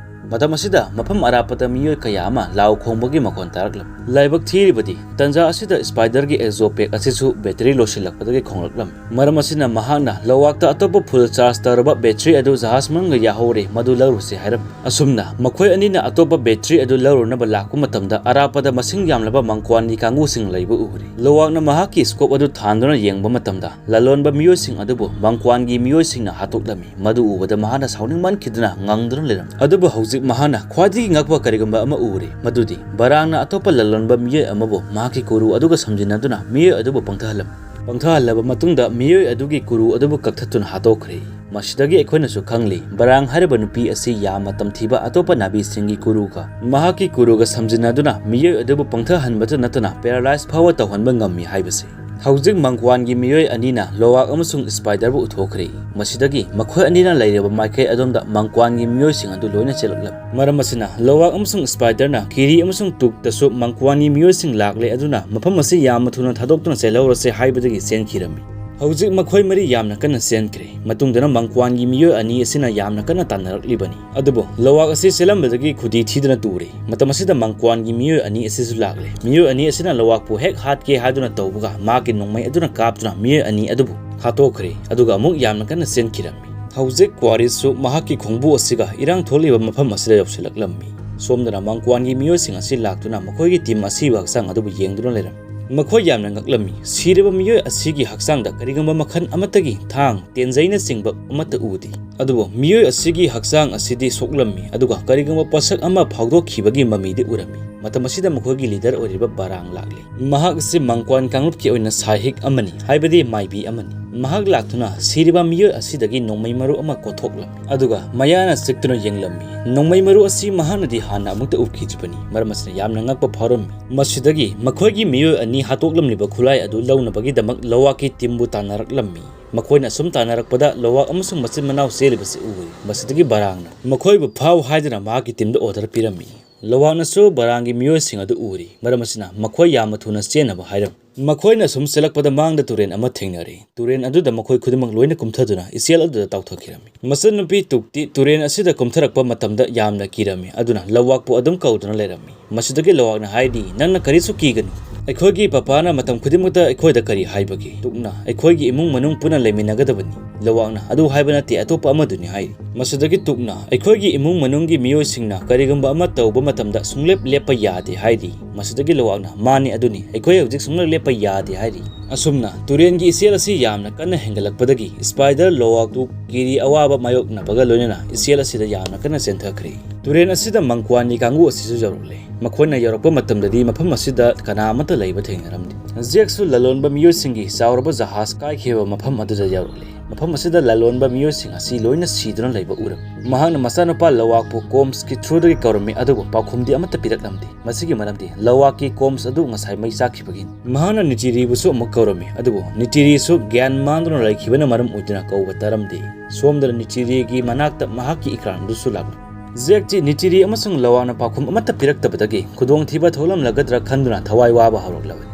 ꯃꯇꯝ ꯑꯁꯤꯗ ꯃꯐꯝ ꯑꯔꯥꯞꯄꯗ ꯃꯤꯑꯣꯏ ꯀꯌꯥ ꯑꯃ ꯂꯥꯎ ꯈꯣꯡꯕꯒꯤ ꯃꯈꯣꯟ ꯇꯥꯔꯛꯂꯝꯃꯤ꯫ ꯂꯥꯏꯕꯛ ꯊꯤꯔꯤꯕꯗꯤ, ꯇꯟꯖꯥ ꯑꯁꯤꯗ Spider-ꯒꯤ exo pack ꯑꯁꯤꯁꯨ battery ꯂꯣꯏꯁꯤꯜꯂꯛꯄꯗꯒꯤ ꯈꯣꯡꯂꯛꯂꯝꯃꯤ꯫ ꯃꯔꯝ ꯑꯁꯤꯅ ꯃꯍꯥꯛꯅ ꯂꯣꯋꯥꯛꯇ ꯑꯇꯣꯞꯄ full charge ꯇꯧꯔꯕ battery ꯑꯗꯨ ꯖꯍꯥꯖ ꯃꯅꯨꯡꯗ ꯌꯥꯍꯧꯔꯦ, ꯃꯗꯨ ꯂꯧꯔꯨꯁꯤ ꯍꯥꯏꯔꯝꯃꯤ꯫ ꯑꯁꯨꯝꯅ ꯃꯈꯣꯏ ꯑꯅꯤꯅ ꯑꯇꯣꯞꯄ battery ꯑꯗꯨ ꯂꯧꯔꯨꯅꯕ ꯂꯥꯛꯄ ꯃꯇꯝꯗ, ꯑꯔꯥꯞꯄꯗ ꯃꯁꯤꯡ ꯌꯥꯝꯂꯕ ꯃꯪꯀ꯭ꯋꯥꯟꯒꯤ ꯀꯥꯡꯕꯨꯁꯤꯡ ꯂꯩꯕ ꯎꯔꯦ꯫ ꯂꯣꯋꯥꯛꯅ ꯃꯍꯥꯛꯀꯤ scope ꯑꯗꯨ ꯊꯥꯟꯗꯨꯅ ꯌꯦꯡꯕ ꯃꯇꯝꯗ, ꯂꯂꯣꯟꯕ ꯃꯤꯑꯣꯏꯁꯤꯡ ꯑꯗꯨꯕꯨ ꯃꯪꯀ꯭ꯋꯥꯟꯒꯤ ꯃꯤꯑꯣꯏꯁꯤꯡꯅ ꯍꯥꯠꯇꯣꯛꯂꯝꯃꯤ꯫ ꯃꯗꯨ ꯎꯕꯗ ꯃꯍꯥꯛꯅ ꯁꯥꯎꯅꯤꯡꯃꯟꯈꯤꯗꯨꯅ ꯉꯪꯗꯨꯅ ꯂꯩꯔꯝꯃꯤ꯫ ꯑꯗꯨꯕꯨ ꯍꯧꯖꯤꯛ ꯃꯍꯥꯛꯅ ꯈ꯭ꯋꯥꯏꯗꯒꯤ ꯉꯛꯄ ꯀꯔꯤꯒꯨꯝꯕ ꯑꯃ ꯎꯔꯦ, ꯃꯗꯨꯗꯤ ꯕꯔꯥꯡꯅ ꯑꯇꯣꯞꯄ ꯂꯂꯣꯟꯕ ꯃꯤꯑꯣꯏ ꯑꯃꯕꯨ ꯃꯍꯥꯛꯀꯤ ꯀꯨꯔꯨ ꯑꯗꯨꯒ ꯁꯝꯖꯤꯟꯅꯗꯨꯅ ꯃꯤꯑꯣꯏ ꯑꯗꯨꯕꯨ ꯄꯪꯊꯍꯜꯂꯝꯃꯤ꯫ ꯄꯪꯊꯍꯜꯂꯕ ꯃꯇꯨꯡꯗ, ꯃꯤꯑꯣꯏ ꯑꯗꯨꯒꯤ ꯀꯨꯔꯨ ꯑꯗꯨꯕꯨ ꯀꯛꯊꯠꯇꯨꯅ ꯍꯥꯠꯇꯣꯛꯈ꯭ꯔꯦ꯫ ꯃꯁꯤꯗꯒꯤ ꯑꯩꯈꯣꯏꯅꯁꯨ ꯈꯪꯂꯤ, ꯕꯔꯥꯡ ꯍꯥꯏꯔꯤꯕ ꯅꯨꯄꯤ ꯑꯁꯤ ꯌꯥꯝꯅ ꯇꯝꯊꯤꯕ ꯑꯇꯣꯞꯄ ꯅꯥꯕꯤꯁꯤꯡꯒꯤ ꯀꯨꯔꯨꯒ, ꯃꯍꯥꯛꯀꯤ ꯀꯨꯔꯨꯒ ꯁꯝꯖꯤꯟꯅꯗꯨꯅ ꯃꯤꯑꯣꯏ ꯑꯗꯨꯕꯨ ꯄꯪꯊꯍꯟꯕꯇ ꯅꯠꯇꯅ paralyze ꯐꯥꯎꯕ ꯇꯧꯍꯟꯕ ꯉꯝꯃꯤ ꯍꯥꯏꯕꯁꯤ꯫ ꯍꯧꯖꯤꯛ ꯃꯪꯀ꯭ꯋꯥꯟꯒꯤ ꯃꯤꯑꯣꯏ ꯑꯅꯤꯅ ꯂꯣꯋꯥꯛ ꯑꯃꯁꯨꯡ Spider-ꯕꯨ ꯎꯊꯣꯛꯈ꯭ꯔꯦ꯫ ꯃꯁꯤꯗꯒꯤ ꯃꯈꯣꯏ ꯑꯅꯤꯅ ꯂꯩꯔꯤꯕ ꯃꯥꯏꯀꯩ ꯑꯗꯣꯝꯗ ꯃꯪꯀ꯭ꯋꯥꯟꯒꯤ ꯃꯤꯑꯣꯏꯁꯤꯡ ꯑꯗꯨ ꯂꯣꯏꯅ ꯆꯦꯜꯂꯛꯂꯝꯃꯤ꯫ ꯃꯔꯝ ꯑꯁꯤꯅ, ꯂꯣꯋꯥꯛ ꯑꯃꯁꯨꯡ Spider-ꯅ ꯀꯤꯔꯤ ꯑꯃꯁꯨꯡ ꯇꯨꯛꯇꯁꯨ ꯃꯪꯀ꯭ꯋꯥꯟꯒꯤ ꯃꯤꯑꯣꯏꯁꯤꯡ ꯂꯥꯛꯂꯦ, ꯑꯗꯨꯅ ꯃꯐꯝ ꯑꯁꯤ ꯌꯥꯝꯅ ꯊꯨꯅ ꯊꯥꯗꯣꯛꯇꯨꯅ ꯆꯦꯜꯍꯧꯔꯁꯦ ꯍꯥꯏꯕꯗꯒꯤ ꯆꯦꯟꯈꯤꯔꯝꯃꯤ꯫ ꯍꯧꯖꯤꯛ ꯃꯈꯣꯏ ꯃꯔꯤ ꯌꯥꯝꯅ ꯀꯟꯅ ꯆꯦꯟꯈ꯭ꯔꯦ꯫ ꯃꯇꯨꯡꯗꯅ ꯃꯪꯀ꯭ꯋꯥꯟꯒꯤ ꯃꯤꯑꯣꯏ ꯑꯅꯤ ꯑꯁꯤꯅ ꯌꯥꯝꯅ ꯀꯟꯅ ꯇꯥꯟꯅꯔꯛꯂꯤꯕꯅꯤ꯫ ꯑꯗꯨꯕꯨ ꯂꯣꯋꯥꯛ ꯑꯁꯤ ꯆꯦꯜꯂꯝꯕꯗꯒꯤ ꯈꯨꯗꯤ ꯊꯤꯗꯨꯅ ꯇꯨꯔꯦ꯫ ꯃꯇꯝ ꯑꯁꯤꯗ ꯃꯪꯀ꯭ꯋꯥꯟꯒꯤ ꯃꯤꯑꯣꯏ ꯑꯅꯤ ꯑꯁꯤꯁꯨ ꯂꯥꯛꯂꯦ꯫ ꯃꯤꯑꯣꯏ ꯑꯅꯤ ꯑꯁꯤꯅ ꯂꯣꯋꯥꯛꯄꯨ ꯍꯦꯛ ꯍꯥꯠꯀꯦ ꯍꯥꯏꯗꯨꯅ ꯇꯧꯕꯒ, ꯃꯍꯥꯛꯀꯤ ꯅꯣꯡꯃꯩ ꯑꯗꯨꯅ ꯀꯥꯞꯇꯨꯅ ꯃꯤꯑꯣꯏ ꯑꯅꯤ ꯑꯗꯨꯕꯨ ꯍꯥꯠꯇꯣꯛꯈ꯭ꯔꯦ, ꯑꯗꯨꯒ ꯑꯃꯨꯛ ꯌꯥꯝꯅ ꯀꯟꯅ ꯆꯦꯟꯈꯤꯔꯝꯃꯤ꯫ ꯍꯧꯖꯤꯛ ꯀ꯭ꯋꯥꯔꯤꯁꯁꯨ ꯃꯍꯥꯛꯀꯤ ꯈꯣꯡꯕꯨ ꯑꯁꯤꯒ ꯏꯔꯥꯡ ꯊꯣꯛꯂꯤꯕ ꯃꯐꯝ ꯑꯁꯤꯗ ꯌꯧꯁꯤꯜꯂꯛꯂꯝꯃꯤ꯫ ꯁꯣꯝꯗꯅ ꯃꯪꯀ꯭ꯋꯥꯟꯒꯤ ꯃꯤꯑꯣꯏꯁꯤꯡ ꯑꯁꯤ ꯂꯥꯛꯇꯨꯅ ꯃꯈꯣꯏꯒꯤ ꯇꯤꯝ ꯑꯁꯤꯕ ꯍꯛꯆꯥꯡ ꯑꯗꯨꯕꯨ ꯌꯦꯡꯗꯨꯅ ꯂꯩꯔꯝꯃꯤ꯫ ꯃꯈꯣꯏ ꯌꯥꯝꯅ ꯉꯛꯂꯝꯃꯤ꯫ ꯁꯤꯔꯕ ꯃꯤꯑꯣꯏ ꯑꯁꯤꯒꯤ ꯍꯛꯆꯥꯡꯗ ꯀꯔꯤꯒꯨꯝꯕ ꯃꯈꯜ ꯑꯃꯠꯇꯒꯤ ꯊꯥꯡ, ꯇꯦꯟꯖꯩꯅꯆꯤꯡꯕ ꯑꯃꯠꯇ ꯎꯗꯦ꯫ ꯑꯗꯨꯕꯨ ꯃꯤꯑꯣꯏ ꯑꯁꯤꯒꯤ ꯍꯛꯆꯥꯡ ꯑꯁꯤꯗꯤ ꯁꯣꯛꯂꯝꯃꯤ, ꯑꯗꯨꯒ ꯀꯔꯤꯒꯨꯝꯕ ꯄꯣꯠꯁꯛ ꯑꯃ ꯐꯥꯎꯗꯣꯛꯈꯤꯕꯒꯤ ꯃꯃꯤꯗꯤ ꯎꯔꯝꯃꯤ꯫ ꯃꯇꯝ ꯑꯁꯤꯗ ꯃꯈꯣꯏꯒꯤ ꯂꯤꯗꯔ ꯑꯣꯏꯔꯤꯕ ꯕꯔꯥꯡ ꯂꯥꯛꯂꯤ꯫ ꯃꯍꯥꯛ ꯑꯁꯤ ꯃꯪꯀ꯭ꯋꯥꯟ ꯀꯥꯡꯂꯨꯞꯀꯤ ꯑꯣꯏꯅ ꯁꯥꯏꯍꯤꯛ ꯑꯃꯅꯤ, ꯍꯥꯏꯕꯗꯤ ꯃꯥꯏꯕꯤ ꯑꯃꯅꯤ꯫ ꯃꯍꯥꯛ ꯂꯥꯛꯇꯨꯅ ꯁꯤꯔꯤꯕ ꯃꯤꯑꯣꯏ ꯑꯁꯤꯗꯒꯤ ꯅꯣꯡꯃꯩ ꯃꯔꯨ ꯑꯃ ꯀꯣꯊꯣꯛꯂꯝꯃꯤ, ꯑꯗꯨꯒ ꯃꯌꯥꯅ ꯆꯤꯛꯇꯨꯅ ꯌꯦꯡꯂꯝꯃꯤ꯫ ꯅꯣꯡꯃꯩ ꯃꯔꯨ ꯑꯁꯤ ꯃꯍꯥꯛꯅꯗꯤ ꯍꯥꯟꯅ ꯑꯃꯨꯛꯇ ꯎꯈꯤꯗ꯭ꯔꯤꯕꯅꯤ, ꯃꯔꯝ ꯑꯁꯤꯅ ꯌꯥꯝꯅ ꯉꯛꯄ ꯐꯥꯎꯔꯝꯃꯤ꯫ ꯃꯁꯤꯗꯒꯤ ꯃꯈꯣꯏꯒꯤ ꯃꯤꯑꯣꯏ ꯑꯅꯤ ꯍꯥꯠꯇꯣꯛꯂꯝꯂꯤꯕ ꯈꯨꯠꯂꯥꯏ ꯑꯗꯨ ꯂꯧꯅꯕꯒꯤꯗꯃꯛ ꯂꯣꯋꯥꯛꯀꯤ ꯇꯤꯝꯕꯨ ꯇꯥꯟꯅꯔꯛꯂꯝꯃꯤ꯫ ꯃꯈꯣꯏꯅ ꯑꯁꯨꯝ ꯇꯥꯟꯅꯔꯛꯄꯗ ꯂꯣꯋꯥꯛ ꯑꯃꯁꯨꯡ ꯃꯆꯤꯟ ꯃꯅꯥꯎ ꯆꯦꯜꯂꯤꯕꯁꯤ ꯎꯔꯦ꯫ ꯃꯁꯤꯗꯒꯤ ꯕꯔꯥꯡꯅ ꯃꯈꯣꯏꯕꯨ ꯐꯥꯎ ꯍꯥꯏꯗꯨꯅ ꯃꯍꯥꯛꯀꯤ ꯇꯤꯝꯗ ꯑꯣꯔꯗꯔ ꯄꯤꯔꯝꯃꯤ꯫ ꯂꯣꯋꯥꯛꯅꯁꯨ ꯕꯔꯥꯡꯒꯤ ꯃꯤꯑꯣꯏꯁꯤꯡ ꯑꯗꯨ ꯎꯔꯦ, ꯃꯔꯝ ꯑꯁꯤꯅ ꯃꯈꯣꯏ ꯌꯥꯝꯅ ꯊꯨꯅ ꯆꯦꯟꯅꯕ ꯍꯥꯏꯔꯝꯃꯤ꯫ ꯃꯈꯣꯏꯅ ꯁꯨꯝ ꯆꯦꯜꯂꯛꯄꯗ ꯃꯥꯡꯗ ꯇꯨꯔꯦꯜ ꯑꯃ ꯊꯦꯡꯅꯔꯦ꯫ ꯇꯨꯔꯦꯜ ꯑꯗꯨꯗ ꯃꯈꯣꯏ ꯈꯨꯗꯤꯡꯃꯛ ꯂꯣꯏꯅ ꯀꯨꯝꯊꯗꯨꯅ ꯏꯆꯦꯜ ꯑꯗꯨꯗ ꯇꯥꯎꯊꯈꯤꯔꯝꯃꯤ꯫ ꯃꯆꯟꯅꯨꯄꯤ ꯇꯨꯛꯇꯤ ꯇꯨꯔꯦꯜ ꯑꯁꯤꯗ ꯀꯨꯝꯊꯔꯛꯄ ꯃꯇꯝꯗ ꯌꯥꯝꯅ ꯀꯤꯔꯝꯃꯤ, ꯑꯗꯨꯅ ꯂꯧꯋꯥꯛꯄꯨ ꯑꯗꯨꯝ ꯀꯧꯗꯨꯅ ꯂꯩꯔꯝꯃꯤ꯫ ꯃꯁꯤꯗꯒꯤ ꯂꯧꯋꯥꯛꯅ ꯍꯥꯏꯔꯤ, "ꯅꯪꯅ ꯀꯔꯤꯁꯨ ꯀꯤꯒꯅꯨ꯫ ꯑꯩꯈꯣꯏꯒꯤ ꯄꯄꯥꯅ ꯃꯇꯝ ꯈꯨꯗꯤꯡꯃꯛꯇ ꯑꯩꯈꯣꯏꯗ ꯀꯔꯤ ꯍꯥꯏꯕꯒꯦ?" ꯇꯨꯛꯅ, "ꯑꯩꯈꯣꯏꯒꯤ ꯏꯃꯨꯡ ꯃꯅꯨꯡ ꯄꯨꯟꯅ ꯂꯩꯃꯤꯟꯅꯒꯗꯕꯅꯤ꯫ ꯂꯧꯋꯥꯛꯅ ꯑꯗꯨ ꯍꯥꯏꯕ ꯅꯠꯇꯦ, ꯑꯇꯣꯞꯄ ꯑꯃꯗꯨꯅꯤ" ꯍꯥꯏꯔꯤ꯫ ꯃꯁꯤꯗꯒꯤ ꯇꯨꯛꯅ, "ꯑꯩꯈꯣꯏꯒꯤ ꯏꯃꯨꯡ ꯃꯅꯨꯡꯒꯤ ꯃꯤꯑꯣꯏꯁꯤꯡꯅ ꯀꯔꯤꯒꯨꯝꯕ ꯑꯃ ꯇꯧꯕ ꯃꯇꯝꯗ ꯁꯨꯡꯂꯦꯞ ꯂꯦꯞꯄ ꯌꯥꯗꯦ" ꯍꯥꯏꯔꯤ꯫ ꯃꯁꯤꯗꯒꯤ ꯂꯧꯋꯥꯛꯅ, "ꯃꯥꯅꯤ, ꯑꯗꯨꯅꯤ, ꯑꯩꯈꯣꯏ ꯍꯧꯖꯤꯛ ꯁꯨꯡꯂꯦꯞ ꯂꯦꯞꯄ ꯌꯥꯗꯦ" ꯍꯥꯏꯔꯤ꯫ ꯑꯁꯨꯝꯅ ꯇꯨꯔꯦꯜꯒꯤ ꯏꯆꯦꯜ ꯑꯁꯤ ꯌꯥꯝꯅ ꯀꯟꯅ ꯍꯦꯟꯒꯠꯂꯛꯄꯗꯒꯤ ꯁ꯭ꯄꯥꯏꯗꯔ ꯂꯧꯋꯥꯛꯇꯨ ꯀꯤꯔꯤ ꯑꯋꯥꯕ ꯃꯥꯌꯣꯛꯅꯕꯒ ꯂꯣꯏꯅꯅ ꯏꯆꯦꯜ ꯑꯁꯤꯗ ꯌꯥꯝꯅ ꯀꯟꯅ ꯆꯦꯟꯊꯈ꯭ꯔꯦ꯫ ꯇꯨꯔꯦꯜ ꯑꯁꯤꯗ ꯃꯪꯀ꯭ꯋꯥꯟꯒꯤ ꯀꯥꯡꯕꯨ ꯑꯁꯤꯁꯨ ꯌꯧꯔꯛꯂꯦ꯫ ꯃꯈꯣꯏꯅ ꯌꯧꯔꯛꯄ ꯃꯇꯝꯗꯗꯤ ꯃꯐꯝ ꯑꯁꯤꯗ ꯀꯅꯥ ꯑꯃꯠꯇ ꯂꯩꯕ ꯊꯦꯡꯅꯔꯝꯗꯦ꯫ ꯖꯦꯛꯁꯨ ꯂꯂꯣꯟꯕ ꯃꯤꯑꯣꯏꯁꯤꯡꯒꯤ ꯆꯥꯎꯔꯕ ꯖꯍꯥꯖ ꯀꯥꯏꯈꯤꯕ ꯃꯐꯝ ꯑꯗꯨꯗ ꯌꯧꯔꯛꯂꯦ꯫ ꯃꯐꯝ ꯑꯁꯤꯗ ꯂꯂꯣꯟꯕ ꯃꯤꯑꯣꯏꯁꯤꯡ ꯑꯁꯤ ꯂꯣꯏꯅ ꯁꯤꯗꯨꯅ ꯂꯩꯕ ꯎꯔꯝꯃꯤ꯫ ꯃꯍꯥꯛꯅ ꯃꯆꯥꯅꯨꯄꯥ ꯂꯧꯋꯥꯛꯄꯨ ꯀꯣꯝꯁꯀꯤ ꯊ꯭ꯔꯨꯗꯒꯤ ꯀꯧꯔꯝꯃꯤ, ꯑꯗꯨꯕꯨ ꯄꯥꯎꯈꯨꯝꯗꯤ ꯑꯃꯠꯇ ꯄꯤꯔꯛꯂꯝꯗꯦ꯫ ꯃꯁꯤꯒꯤ ꯃꯔꯝꯗꯤ ꯂꯧꯋꯥꯛꯀꯤ ꯀꯣꯝꯁ ꯑꯗꯨ ꯉꯁꯥꯏ ꯃꯩ ꯆꯥꯛꯈꯤꯕꯒꯤꯅꯤ꯫ ꯃꯍꯥꯛꯅ ꯅꯤꯆꯤꯔꯤꯕꯨꯁꯨ ꯑꯃꯨꯛ ꯀꯧꯔꯝꯃꯤ, ꯑꯗꯨꯕꯨ ꯅꯤꯆꯤꯔꯤꯁꯨ ꯒ꯭ꯌꯥꯟ ꯃꯥꯡꯗꯨꯅ ꯂꯩꯈꯤꯕꯅ ꯃꯔꯝ ꯑꯣꯏꯗꯨꯅ ꯀꯧꯕ ꯇꯥꯔꯝꯗꯦ꯫ ꯁꯣꯝꯗꯅ ꯅꯤꯆꯤꯔꯤꯒꯤ ꯃꯅꯥꯛꯇ ꯃꯍꯥꯛꯀꯤ ꯏꯀ꯭ꯔꯥꯟꯗꯨꯁꯨ ꯂꯥꯛꯂꯝꯃꯤ꯫ ꯖꯦꯛꯇꯤ ꯅꯤꯆꯤꯔꯤ ꯑꯃꯁꯨꯡ ꯂꯧꯋꯥꯛꯅ ꯄꯥꯎꯈꯨꯝ ꯑꯃꯠꯇ ꯄꯤꯔꯛꯇꯕꯗꯒꯤ ꯈꯨꯗꯣꯡꯊꯤꯕ ꯊꯣꯛꯂꯝꯂꯒꯗ꯭ꯔꯥ ꯈꯟꯗꯨꯅ ꯊꯋꯥꯏ ꯋꯥꯕ ꯍꯧꯔꯛꯂꯕꯅꯤ꯫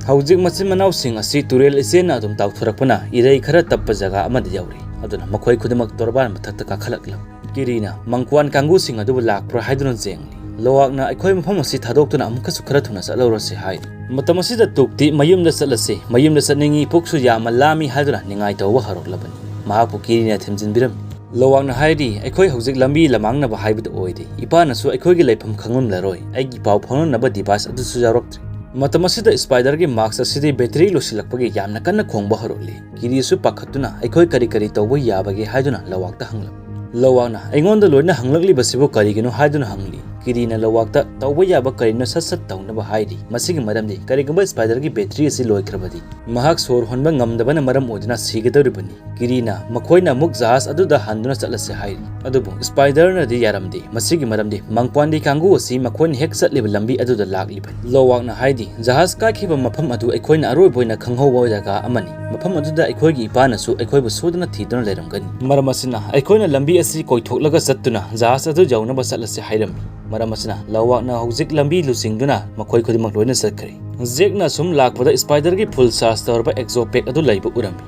ꯍꯧꯖꯤꯛ ꯃꯆꯤꯟ ꯃꯅꯥꯎꯁꯤꯡ ꯑꯁꯤ ꯇꯨꯔꯦꯜ ꯏꯆꯦꯜꯅ ꯑꯗꯨꯝ ꯇꯥꯎꯊꯣꯔꯛꯄꯅ ꯏꯔꯩ ꯈꯔ ꯇꯞꯄ ꯖꯒꯥ ꯑꯃꯗ ꯌꯧꯔꯦ꯫ ꯑꯗꯨꯅ ꯃꯈꯣꯏ ꯈꯨꯗꯤꯡꯃꯛ ꯇꯣꯔꯕꯥꯟ ꯃꯊꯛꯇ ꯀꯥꯈꯠꯂꯛꯂꯝꯃꯤ꯫ ꯀꯤꯔꯤꯅ ꯃꯪꯀ꯭ꯋꯥꯟ ꯀꯥꯡꯕꯨꯁꯤꯡ ꯑꯗꯨꯕꯨ ꯂꯥꯛꯄ꯭ꯔꯥ ꯍꯥꯏꯗꯨꯅ ꯌꯦꯡꯂꯤ꯫ ꯂꯧꯋꯥꯛꯅ, "ꯑꯩꯈꯣꯏ ꯃꯐꯝ ꯑꯁꯤ ꯊꯥꯗꯣꯛꯇꯨꯅ ꯑꯃꯨꯛꯀꯁꯨ ꯈꯔ ꯊꯨꯅ ꯆꯠꯍꯧꯔꯁꯤ" ꯍꯥꯏꯔꯤ꯫ ꯃꯇꯝ ꯑꯁꯤꯗ ꯇꯨꯛꯇꯤ, "ꯃꯌꯨꯝꯗ ꯆꯠꯂꯁꯤ, ꯃꯌꯨꯝꯗ ꯆꯠꯅꯤꯡꯉꯤ, ꯄꯨꯛꯁꯨ ꯌꯥꯝꯅ ꯂꯥꯝꯃꯤ" ꯍꯥꯏꯗꯨꯅ ꯅꯤꯡꯉꯥꯏ ꯇꯧꯕ ꯍꯧꯔꯛꯂꯕꯅꯤ꯫ ꯃꯍꯥꯛꯄꯨ ꯀꯤꯔꯤꯅ ꯊꯦꯝꯖꯤꯟꯕꯤꯔꯝꯃꯤ꯫ ꯂꯧꯋꯥꯛꯅ ꯍꯥꯏꯔꯤ, "ꯑꯩꯈꯣꯏ ꯍꯧꯖꯤꯛ ꯂꯝꯕꯤ ꯂꯃꯥꯡꯅꯕ ꯍꯥꯏꯕꯗꯨ ꯑꯣꯏꯔꯦ꯫ ꯏꯄꯥꯅꯁꯨ ꯑꯩꯈꯣꯏꯒꯤ ꯂꯩꯐꯝ ꯈꯪꯂꯝꯂꯔꯣꯏ꯫ ꯑꯩꯒꯤ ꯄꯥꯎ ꯐꯥꯎꯅꯅꯕ ꯗꯤꯚꯥꯏꯁ ꯑꯗꯨꯁꯨ ꯌꯥꯎꯔꯛꯇ꯭ꯔꯦ"꯫ ꯃꯇꯝ ꯑꯁꯤꯗ ꯁ꯭ꯄꯥꯏꯗꯔꯒꯤ ꯃꯥꯛꯁ ꯑꯁꯤꯗꯤ ꯕꯦꯇꯔꯤ ꯂꯣꯏꯁꯤꯜꯂꯛꯄꯒꯤ ꯌꯥꯝꯅ ꯀꯟꯅ ꯈꯣꯡꯕ ꯍꯧꯔꯛꯂꯤ꯫ ꯀꯤꯔꯤꯁꯨ ꯄꯥꯈꯠꯇꯨꯅ, "ꯑꯩꯈꯣꯏ ꯀꯔꯤ ꯀꯔꯤ ꯇꯧꯕ ꯌꯥꯕꯒꯦ?" ꯍꯥꯏꯗꯨꯅ ꯂꯧꯋꯥꯛꯇ ꯍꯪꯂꯝꯃꯤ꯫ ꯂꯧꯋꯥꯛꯅ, "ꯑꯩꯉꯣꯟꯗ ꯂꯣꯏꯅ ꯍꯪꯂꯛꯂꯤꯕꯁꯤꯕꯨ ꯀꯔꯤꯒꯤꯅꯣ?" ꯍꯥꯏꯗꯨꯅ ꯍꯪꯂꯤ꯫ ꯀꯤꯔꯤꯅ ꯂꯧꯋꯥꯛꯇ ꯇꯧꯕ ꯌꯥꯕ ꯀꯔꯤꯅꯣ ꯁꯠ ꯁꯠ ꯇꯧꯅꯕ ꯍꯥꯏꯔꯤ꯫ ꯃꯁꯤꯒꯤ ꯃꯔꯝꯗꯤ ꯀꯔꯤꯒꯨꯝꯕ ꯁ꯭ꯄꯥꯏꯗꯔꯒꯤ ꯕꯦꯇꯔꯤ ꯑꯁꯤ ꯂꯣꯏꯈ꯭ꯔꯕꯗꯤ ꯃꯍꯥꯛ ꯁꯣꯔ ꯍꯣꯟꯕ ꯉꯝꯗꯕꯅ ꯃꯔꯝ ꯑꯣꯏꯗꯨꯅ ꯁꯤꯒꯗꯧꯔꯤꯕꯅꯤ꯫ ꯀꯤꯔꯤꯅ ꯃꯈꯣꯏꯅ ꯑꯃꯨꯛ ꯖꯍꯥꯖ ꯑꯗꯨꯗ ꯍꯟꯗꯨꯅ ꯆꯠꯂꯁꯤ ꯍꯥꯏꯔꯤ꯫ ꯑꯗꯨꯕꯨ ꯁ꯭ꯄꯥꯏꯗꯔꯅꯗꯤ ꯌꯥꯔꯝꯗꯦ꯫ ꯃꯁꯤꯒꯤ ꯃꯔꯝꯗꯤ ꯃꯪꯀ꯭ꯋꯥꯟꯗꯤ ꯀꯥꯡꯕꯨ ꯑꯁꯤ ꯃꯈꯣꯏꯅ ꯍꯦꯛ ꯆꯠꯂꯤꯕ ꯂꯝꯕꯤ ꯑꯗꯨꯗ ꯂꯥꯛꯂꯤꯕꯅꯤ꯫ ꯂꯧꯋꯥꯛꯅ ꯍꯥꯏꯗꯤ, "ꯖꯍꯥꯖ ꯀꯥꯏꯈꯤꯕ ꯃꯐꯝ ꯑꯗꯨ ꯑꯩꯈꯣꯏꯅ ꯑꯔꯣꯏꯕ ꯑꯣꯏꯅ ꯈꯪꯍꯧꯕ ꯖꯒꯥ ꯑꯃꯅꯤ꯫ ꯃꯐꯝ ꯑꯗꯨꯗ ꯑꯩꯈꯣꯏꯒꯤ ꯏꯄꯥꯅꯁꯨ ꯑꯩꯈꯣꯏꯕꯨ ꯁꯣꯏꯗꯅ ꯊꯤꯗꯨꯅ ꯂꯩꯔꯝꯒꯅꯤ꯫ ꯃꯔꯝ ꯑꯁꯤꯅ ꯑꯩꯈꯣꯏꯅ ꯂꯝꯕꯤ ꯑꯁꯤ ꯀꯣꯏꯊꯣꯛꯂꯒ ꯆꯠꯇꯨꯅ ꯖꯍꯥꯖ ꯑꯗꯨ ꯌꯧꯅꯕ ꯆꯠꯂꯁꯤ" ꯍꯥꯏꯔꯝꯃꯤ꯫ ꯃꯔꯝ ꯑꯁꯤꯅ ꯂꯧꯋꯥꯛꯅ ꯍꯧꯖꯤꯛ ꯂꯝꯕꯤ ꯂꯨꯆꯤꯡꯗꯨꯅ ꯃꯈꯣꯏ ꯈꯨꯗꯤꯡꯃꯛ ꯂꯣꯏꯅ ꯆꯠꯈ꯭ꯔꯦ꯫ ꯖꯦꯛꯅ ꯁꯨꯝ ꯂꯥꯛꯄꯗ ꯁ꯭ꯄꯥꯏꯗꯔꯒꯤ ꯐꯨꯜ ꯆꯥꯔꯖ ꯇꯧꯔꯕ ꯑꯦꯛꯖꯣ ꯄꯦꯛ ꯑꯗꯨ ꯂꯩꯕ ꯎꯔꯝꯃꯤ꯫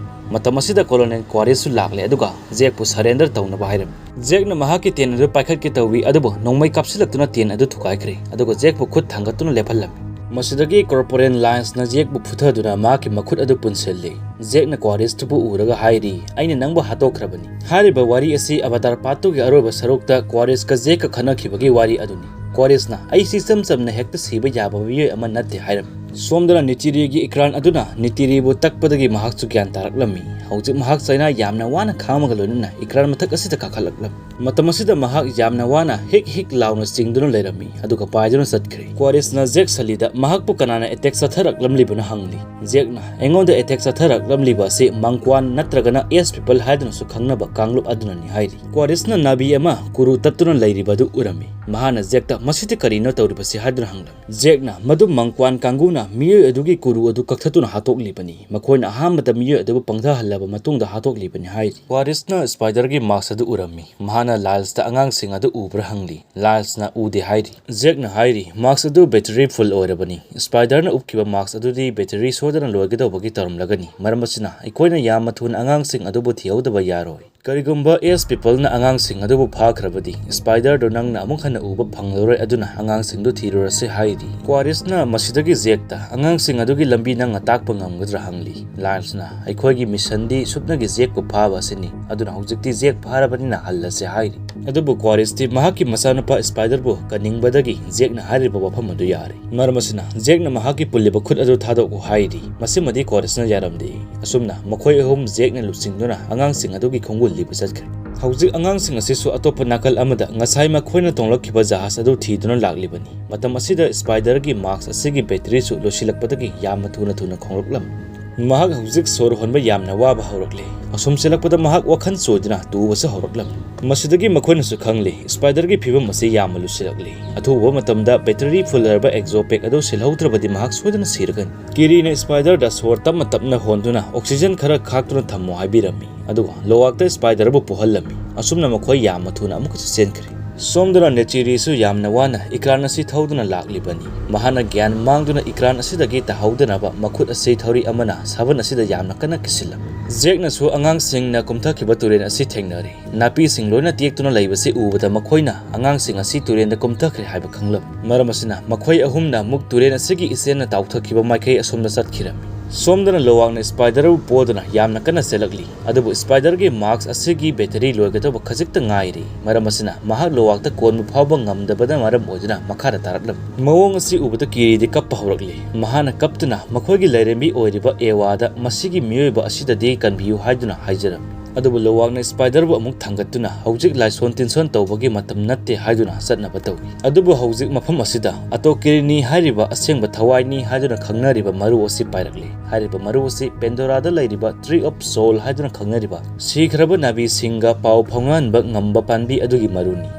ꯃꯇꯝ ꯑꯁꯤꯗ ꯀꯣꯂꯣꯅꯦꯜ ꯀ꯭ꯋꯥꯔꯤꯁꯁꯨ ꯂꯥꯛꯂꯦ, ꯑꯗꯨꯒ ꯖꯦꯛꯄꯨ ꯁꯔꯦꯟꯗꯔ ꯇꯧꯅꯕ ꯍꯥꯏꯔꯝꯃꯤ꯫ ꯖꯦꯛꯅ ꯃꯍꯥꯛꯀꯤ ꯇꯦꯟ ꯑꯗꯨ ꯄꯥꯏꯈꯠꯀꯦ ꯇꯧꯏ, ꯑꯗꯨꯕꯨ ꯅꯣꯡꯃꯩ ꯀꯥꯞꯁꯤꯜꯂꯛꯇꯨꯅ ꯇꯦꯟ ꯑꯗꯨ ꯊꯨꯒꯥꯏꯈ꯭ꯔꯦ, ꯑꯗꯨꯒ ꯖꯦꯛꯄꯨ ꯈꯨꯠ ꯊꯥꯡꯒꯠꯇꯨꯅ ꯂꯦꯞꯍꯜꯂꯝꯃꯤ꯫ ꯃꯁꯤꯗꯒꯤ ꯀꯣꯔꯄꯣꯔꯦꯜ ꯂꯥꯏꯜꯁꯅ ꯖꯦꯛꯄꯨ ꯐꯨꯊꯗꯨꯅ ꯃꯍꯥꯛꯀꯤ ꯃꯈꯨꯠ ꯑꯗꯨ ꯄꯨꯟꯁꯤꯜꯂꯤ꯫ ꯖꯦꯛꯅ ꯀ꯭ꯋꯥꯔꯤꯁꯇꯨꯕꯨ ꯎꯔꯒ ꯍꯥꯏꯔꯤ, "ꯑꯩꯅ ꯅꯪꯕꯨ ꯍꯥꯠꯇꯣꯛꯈ꯭ꯔꯕꯅꯤ"꯫ ꯍꯥꯏꯔꯤꯕ ꯋꯥꯔꯤ ꯑꯁꯤ ꯑꯕꯥꯇꯥꯔ ꯄꯥꯔꯠ ꯇꯨꯒꯤ ꯑꯔꯣꯏꯕ ꯁꯔꯨꯛꯇ ꯀ꯭ꯋꯥꯔꯤꯁꯀ ꯖꯦꯛꯀ ꯈꯠꯅꯈꯤꯕꯒꯤ ꯋꯥꯔꯤ ꯑꯗꯨꯅꯤ꯫ ꯀ꯭ꯋꯥꯔꯤꯁꯅ, "ꯑꯩꯁꯤ ꯏꯆꯝ ꯆꯝꯅ ꯍꯦꯛꯇ ꯁꯤꯕ ꯌꯥꯕ ꯃꯤꯑꯣꯏ ꯑꯃ ꯅꯠꯇꯦ" ꯍꯥꯏꯔꯝꯃꯤ꯫ ꯁꯣꯝꯗꯅ ꯅꯤꯇꯤꯔꯤꯒꯤ ꯏꯀ꯭ꯔꯥꯟ ꯑꯗꯨꯅ ꯅꯤꯇꯤꯔꯤꯕꯨ ꯇꯛꯄꯗꯒꯤ ꯃꯍꯥꯛꯁꯨ ꯒ꯭ꯌꯥꯟ ꯇꯥꯔꯛꯂꯝꯃꯤ꯫ ꯍꯧꯖꯤꯛ ꯃꯍꯥꯛ ꯆꯩꯅꯥ ꯌꯥꯝꯅ ꯋꯥꯅ ꯈꯥꯡꯕꯒ ꯂꯣꯏꯅꯅ ꯏꯀ꯭ꯔꯥꯟ ꯃꯊꯛ ꯑꯁꯤꯗ ꯀꯥꯈꯠꯂꯛꯂꯝꯃꯤ꯫ ꯃꯇꯝ ꯑꯁꯤꯗ ꯃꯍꯥꯛ ꯌꯥꯝꯅ ꯋꯥꯅ ꯍꯤꯛ ꯍꯤꯛ ꯂꯥꯎꯅ ꯆꯤꯡꯗꯨꯅ ꯂꯩꯔꯝꯃꯤ, ꯑꯗꯨꯒ ꯄꯥꯏꯗꯨꯅ ꯆꯠꯈ꯭ꯔꯦ꯫ ꯀ꯭ꯋꯥꯔꯤꯁꯅ ꯖꯦꯛ ꯁꯂꯤꯗ ꯃꯍꯥꯛꯄꯨ ꯀꯅꯥꯅ ꯑꯦꯇꯦꯛ ꯆꯠꯊꯔꯛꯂꯝꯂꯤꯕꯅꯣ ꯍꯪꯂꯤ꯫ ꯖꯦꯛꯅ, "ꯑꯩꯉꯣꯟꯗ ꯑꯦꯇꯦꯛ ꯆꯠꯊꯔꯛꯂꯝꯂꯤꯕ ꯑꯁꯤ ꯃꯪꯀ꯭ꯋꯥꯟ ꯅꯠꯇ꯭ꯔꯒꯅ ꯑꯦꯁ ꯄꯤꯄꯜ ꯍꯥꯏꯗꯨꯅꯁꯨ ꯈꯪꯅꯕ ꯀꯥꯡꯂꯨꯞ ꯑꯗꯨꯅꯅꯤ" ꯍꯥꯏꯔꯤ꯫ ꯀ꯭ꯋꯥꯔꯤꯁꯅ ꯅꯥꯕꯤ ꯑꯃ ꯀꯨꯔꯨ ꯇꯠꯇꯨꯅ ꯂꯩꯔꯤꯕ ꯑꯗꯨ ꯎꯔꯝꯃꯤ꯫ ꯃꯍꯥꯛꯅ ꯖꯦꯛꯇ, "ꯃꯁꯤꯗꯤ ꯀꯔꯤꯅꯣ ꯇꯧꯔꯤꯕꯁꯤ?" ꯍꯥꯏꯗꯨꯅ ꯍꯪꯂꯝꯃꯤ꯫ ꯖꯦꯛꯅ, "ꯃꯗꯨ ꯃꯪꯀ꯭ꯋꯥꯟ ꯀꯥꯡꯕꯨꯅ ꯃꯤꯑꯣꯏ ꯑꯗꯨꯒꯤ ꯀꯨꯔꯨ ꯑꯗꯨ ꯀꯛꯊꯠꯇꯨꯅ ꯍꯥꯠꯇꯣꯛꯂꯤꯕꯅꯤ꯫ ꯃꯈꯣꯏꯅ ꯑꯍꯥꯟꯕꯗ ꯃꯤꯑꯣꯏ ꯑꯗꯨꯕꯨ ꯄꯪꯊꯍꯜꯂꯕ ꯃꯇꯨꯡꯗ ꯍꯥꯠꯇꯣꯛꯂꯤꯕꯅꯤ" ꯍꯥꯏꯔꯤ꯫ ꯀ꯭ꯋꯥꯔꯤꯁꯅ ꯁ꯭ꯄꯥꯏꯗꯔꯒꯤ ꯃꯥꯁꯛ ꯑꯗꯨ ꯎꯔꯝꯃꯤ꯫ ꯃꯍꯥꯛꯅ ꯂꯥꯏꯜꯁꯇ ꯑꯉꯥꯡꯁꯤꯡ ꯑꯗꯨ ꯎꯕ꯭ꯔꯥ ꯍꯪꯂꯤ꯫ ꯂꯥꯏꯜꯁꯅ ꯎꯗꯦ ꯍꯥꯏꯔꯤ꯫ ꯖꯦꯛꯅ ꯍꯥꯏꯔꯤ, "ꯃꯥꯁꯛ ꯑꯗꯨ ꯕꯦꯇꯔꯤ ꯐꯨꯜ ꯑꯣꯏꯔꯕꯅꯤ꯫ ꯁ꯭ꯄꯥꯏꯗꯔꯅ ꯎꯞꯈꯤꯕ ꯃꯥꯁꯛ ꯑꯗꯨꯗꯤ ꯕꯦꯇꯔꯤ ꯁꯣꯏꯗꯅ ꯂꯣꯏꯒꯗꯧꯕꯒꯤ ꯇꯧꯔꯝꯂꯒꯅꯤ꯫ ꯃꯔꯝ ꯑꯁꯤꯅ ꯑꯩꯈꯣꯏꯅ ꯌꯥꯝꯅ ꯊꯨꯅ ꯑꯉꯥꯡꯁꯤꯡ ꯑꯗꯨꯕꯨ ꯊꯤꯍꯧꯗꯕ ꯌꯥꯔꯣꯏ꯫ ꯀꯔꯤꯒꯨꯝꯕ ꯑꯦꯁ ꯄꯤꯄꯜꯅ ꯑꯉꯥꯡꯁꯤꯡ ꯑꯗꯨꯕꯨ ꯐꯥꯈ꯭ꯔꯕꯗꯤ, ꯁ꯭ꯄꯥꯏꯗꯔꯗꯨ ꯅꯪꯅ ꯑꯃꯨꯛ ꯍꯟꯅ ꯎꯕ ꯐꯪꯂꯔꯣꯏ, ꯑꯗꯨꯅ ꯑꯉꯥꯡꯁꯤꯡꯗꯨ ꯊꯤꯔꯨꯔꯁꯤ" ꯍꯥꯏꯔꯤ꯫ ꯀ꯭ꯋꯥꯔꯤꯁꯅ ꯃꯁꯤꯗꯒꯤ ꯖꯦꯛꯇ, "ꯑꯉꯥꯡꯁꯤꯡ ꯑꯗꯨꯒꯤ ꯂꯝꯕꯤ ꯅꯪꯅ ꯇꯥꯛꯄ ꯉꯝꯒꯗ꯭ꯔꯥ?" ꯍꯪꯂꯤ꯫ ꯂꯥꯏꯜꯁꯅ, "ꯑꯩꯈꯣꯏꯒꯤ ꯃꯤꯁꯟꯗꯤ ꯁꯨꯞꯅꯒꯤ ꯖꯦꯛꯄꯨ ꯐꯥꯕ ꯑꯁꯤꯅꯤ, ꯑꯗꯨꯅ ꯍꯧꯖꯤꯛꯇꯤ ꯖꯦꯛ ꯐꯥꯔꯕꯅꯤꯅ ꯍꯜꯂꯁꯤ" ꯍꯥꯏꯔꯤ꯫ ꯑꯗꯨꯕꯨ ꯀ꯭ꯋꯥꯔꯤꯁꯇꯤ ꯃꯍꯥꯛꯀꯤ ꯃꯆꯥꯅꯨꯄꯥ ꯁ꯭ꯄꯥꯏꯗꯔꯕꯨ ꯀꯟꯅꯤꯡꯕꯗꯒꯤ ꯖꯦꯛꯅ ꯍꯥꯏꯔꯤꯕ ꯋꯥꯐꯝ ꯑꯗꯨ ꯌꯥꯔꯦ꯫ ꯃꯔꯝ ꯑꯁꯤꯅ ꯖꯦꯛꯅ ꯃꯍꯥꯛꯀꯤ ꯄꯨꯜꯂꯤꯕ ꯈꯨꯠ ꯑꯗꯨ ꯊꯥꯗꯣꯛꯎ ꯍꯥꯏꯔꯤ꯫ ꯃꯁꯤꯃꯗꯤ ꯀ꯭ꯋꯥꯔꯤꯁꯅ ꯌꯥꯔꯝꯗꯦ꯫ ꯑꯁꯨꯝꯅ ꯃꯈꯣꯏ ꯑꯍꯨꯝ ꯖꯦꯛꯅ ꯂꯨꯆꯤꯡꯗꯨꯅ ꯑꯉꯥꯡꯁꯤꯡ ꯑꯗꯨꯒꯤ ꯈꯣꯡꯒꯨꯜ ꯂꯤꯕ ꯆꯠꯈ꯭ꯔꯦ꯫ ꯍꯧꯖꯤꯛ ꯑꯉꯥꯡꯁꯤꯡ ꯑꯁꯤꯁꯨ ꯑꯇꯣꯞꯄ ꯅꯥꯀꯜ ꯑꯃꯗ ꯉꯁꯥꯏ ꯃꯈꯣꯏꯅ ꯇꯣꯡꯂꯛꯈꯤꯕ ꯖꯍꯥꯖ ꯑꯗꯨ ꯊꯤꯗꯨꯅ ꯂꯥꯛꯂꯤꯕꯅꯤ꯫ ꯃꯇꯝ ꯑꯁꯤꯗ ꯁ꯭ꯄꯥꯏꯗꯔꯒꯤ ꯃꯥꯁꯛ ꯑꯁꯤꯒꯤ ꯕꯦꯇꯔꯤꯁꯨ ꯂꯣꯏꯁꯤꯜꯂꯛꯄꯗꯒꯤ ꯌꯥꯝꯅ ꯊꯨꯅ ꯊꯨꯅ ꯈꯣꯡꯂꯛꯂꯝꯃꯤ꯫ ꯃꯍꯥꯛ ꯍꯧꯖꯤꯛ ꯁꯣꯔ ꯍꯣꯟꯕ ꯌꯥꯝꯅ ꯋꯥꯕ ꯍꯧꯔꯛꯂꯦ꯫ ꯑꯁꯨꯝ ꯆꯦꯜꯂꯛꯄꯗ ꯃꯍꯥꯛ ꯋꯥꯈꯜ ꯆꯣꯏꯗꯨꯅ ꯇꯨꯕꯁꯨ ꯍꯧꯔꯛꯂꯝꯃꯤ꯫ ꯃꯁꯤꯗꯒꯤ ꯃꯈꯣꯏꯅꯁꯨ ꯈꯪꯂꯦ, ꯁ꯭ꯄꯥꯏꯗꯔꯒꯤ ꯐꯤꯕꯝ ꯑꯁꯤ ꯌꯥꯝꯅ ꯂꯨꯁꯤꯜꯂꯛꯂꯦ꯫ ꯑꯊꯨꯕ ꯃꯇꯝꯗ ꯕꯦꯇꯔꯤ ꯐꯨꯜ ꯑꯣꯏꯔꯕ ꯑꯦꯛꯖꯣ ꯄꯦꯛ ꯑꯗꯨ ꯁꯤꯜꯍꯧꯗ꯭ꯔꯕꯗꯤ ꯃꯍꯥꯛ ꯁꯣꯏꯗꯅ ꯁꯤꯔꯒꯅꯤ꯫ ꯀꯤꯔꯤꯅ ꯁ꯭ꯄꯥꯏꯗꯔꯗ ꯁꯣꯔ ꯇꯞꯅ ꯇꯞꯅ ꯍꯣꯟꯗꯨꯅ ꯑꯣꯛꯁꯤꯖꯟ ꯈꯔ ꯈꯥꯛꯇꯨꯅ ꯊꯝꯃꯨ ꯍꯥꯏꯕꯤꯔꯝꯃꯤ, ꯑꯗꯨꯒ ꯂꯣꯋꯥꯛꯇ ꯁ꯭ꯄꯥꯏꯗꯔꯕꯨ ꯄꯨꯍꯜꯂꯝꯃꯤ꯫ ꯑꯁꯨꯝꯅ ꯃꯈꯣꯏ ꯌꯥꯝꯅ ꯊꯨꯅ ꯑꯃꯨꯛꯀꯁꯨ ꯆꯦꯟꯈ꯭ꯔꯦ꯫ ꯁꯣꯝꯗꯅ ꯅꯦꯆꯤꯔꯤꯁꯨ ꯌꯥꯝꯅ ꯋꯥꯅ ꯏꯀ꯭ꯔꯥꯟ ꯑꯁꯤ ꯊꯧꯗꯨꯅ ꯂꯥꯛꯂꯤꯕꯅꯤ꯫ ꯃꯍꯥꯛꯅ ꯒ꯭ꯌꯥꯟ ꯃꯥꯡꯗꯨꯅ ꯏꯀ꯭ꯔꯥꯟ ꯑꯁꯤꯗꯒꯤ ꯇꯥꯍꯧꯗꯅꯕ ꯃꯈꯨꯠ ꯑꯁꯤ ꯊꯧꯔꯤ ꯑꯃꯅ ꯁꯥꯕꯟ ꯑꯁꯤꯗ ꯌꯥꯝꯅ ꯀꯟꯅ ꯀꯤꯁꯤꯜꯂꯝꯃꯤ꯫ ꯖꯦꯛꯅꯁꯨ ꯑꯉꯥꯡꯁꯤꯡꯅ ꯀꯨꯝꯊꯈꯤꯕ ꯇꯨꯔꯦꯜ ꯑꯁꯤ ꯊꯦꯡꯅꯔꯦ꯫ ꯅꯥꯄꯤꯁꯤꯡ ꯂꯣꯏꯅ ꯇꯦꯛꯇꯨꯅ ꯂꯩꯕꯁꯤ ꯎꯕꯗ ꯃꯈꯣꯏꯅ ꯑꯉꯥꯡꯁꯤꯡ ꯑꯁꯤ ꯇꯨꯔꯦꯜꯗ ꯀꯨꯝꯊꯈ꯭ꯔꯦ ꯍꯥꯏꯕ ꯈꯪꯂꯝꯃꯤ꯫ ꯃꯔꯝ ꯑꯁꯤꯅ ꯃꯈꯣꯏ ꯑꯍꯨꯝꯅ ꯑꯃꯨꯛ ꯇꯨꯔꯦꯜ ꯑꯁꯤꯒꯤ ꯏꯆꯦꯜꯅ ꯇꯥꯎꯊꯈꯤꯕ ꯃꯥꯏꯀꯩ ꯑꯁꯣꯝꯗ ꯆꯠꯈꯤꯔꯝꯃꯤ꯫ ꯁꯣꯝꯗꯅ ꯂꯣꯋꯥꯛꯅ ꯁ꯭ꯄꯥꯏꯗꯔꯕꯨ ꯄꯣꯗꯨꯅ ꯌꯥꯝꯅ ꯀꯟꯅ ꯆꯦꯜꯂꯛꯂꯤ꯫ ꯑꯗꯨꯕꯨ ꯁ꯭ꯄꯥꯏꯗꯔꯒꯤ ꯃꯥꯁꯛ ꯑꯁꯤꯒꯤ ꯕꯦꯇꯔꯤ ꯂꯣꯏꯒꯗꯧꯕ ꯈꯖꯤꯛꯇ ꯉꯥꯏꯔꯤ꯫ ꯃꯔꯝ ꯑꯁꯤꯅ ꯃꯍꯥꯛ ꯂꯣꯋꯥꯛꯇ ꯀꯣꯟꯕ ꯐꯥꯎꯕ ꯉꯝꯗꯕꯅ ꯃꯔꯝ ꯑꯣꯏꯗꯨꯅ ꯃꯈꯥꯗ ꯇꯥꯔꯛꯂꯝꯃꯤ꯫ ꯃꯑꯣꯡ ꯑꯁꯤ ꯎꯕꯗ ꯀꯤꯔꯤꯗꯤ ꯀꯞꯄ ꯍꯧꯔꯛꯂꯤ꯫ ꯃꯍꯥꯛꯅ ꯀꯞꯇꯨꯅ ꯃꯈꯣꯏꯒꯤ ꯂꯥꯏꯔꯦꯝꯕꯤ ꯑꯣꯏꯔꯤꯕ ꯑꯦꯋꯥꯗ ꯃꯁꯤꯒꯤ ꯃꯤꯑꯣꯏꯕ ꯑꯁꯤꯗꯗꯤ ꯀꯟꯕꯤꯌꯨ ꯍꯥꯏꯗꯨꯅ ꯍꯥꯏꯖꯔꯝꯃꯤ꯫ ꯑꯗꯨꯕꯨ ꯂꯣꯋꯥꯛꯅ ꯁ꯭ꯄꯥꯏꯗꯔꯕꯨ ꯑꯃꯨꯛ ꯊꯥꯡꯒꯠꯇꯨꯅ ꯍꯧꯖꯤꯛ ꯂꯥꯏꯁꯣꯟ ꯇꯤꯟꯁꯣꯟ ꯇꯧꯕꯒꯤ ꯃꯇꯝ ꯅꯠꯇꯦ ꯍꯥꯏꯗꯨꯅ ꯆꯠꯅꯕ ꯇꯧꯏ꯫ ꯑꯗꯨꯕꯨ ꯍꯧꯖꯤꯛ ꯃꯐꯝ ꯑꯁꯤꯗ ꯑꯇꯣ ꯀꯤꯔꯤꯅꯤ ꯍꯥꯏꯔꯤꯕ ꯑꯁꯦꯡꯕ ꯊꯋꯥꯏꯅꯤ ꯍꯥꯏꯗꯨꯅ ꯈꯪꯅꯔꯤꯕ ꯃꯔꯨ ꯑꯁꯤ ꯄꯥꯏꯔꯛꯂꯤ꯫ ꯍꯥꯏꯔꯤꯕ ꯃꯔꯨ ꯑꯁꯤ ꯄꯦꯟꯗꯣꯔꯥꯗ ꯂꯩꯔꯤꯕ Tree of Soul ꯍꯥꯏꯗꯨꯅ ꯈꯪꯅꯔꯤꯕ ꯁꯤꯈ꯭ꯔꯕ ꯅꯥꯕꯤꯁꯤꯡꯒ ꯄꯥꯎ ꯐꯥꯎꯅꯍꯟꯕ ꯉꯝꯕ ꯄꯥꯝꯕꯤ ꯑꯗꯨꯒꯤ ꯃꯔꯨꯅꯤ꯫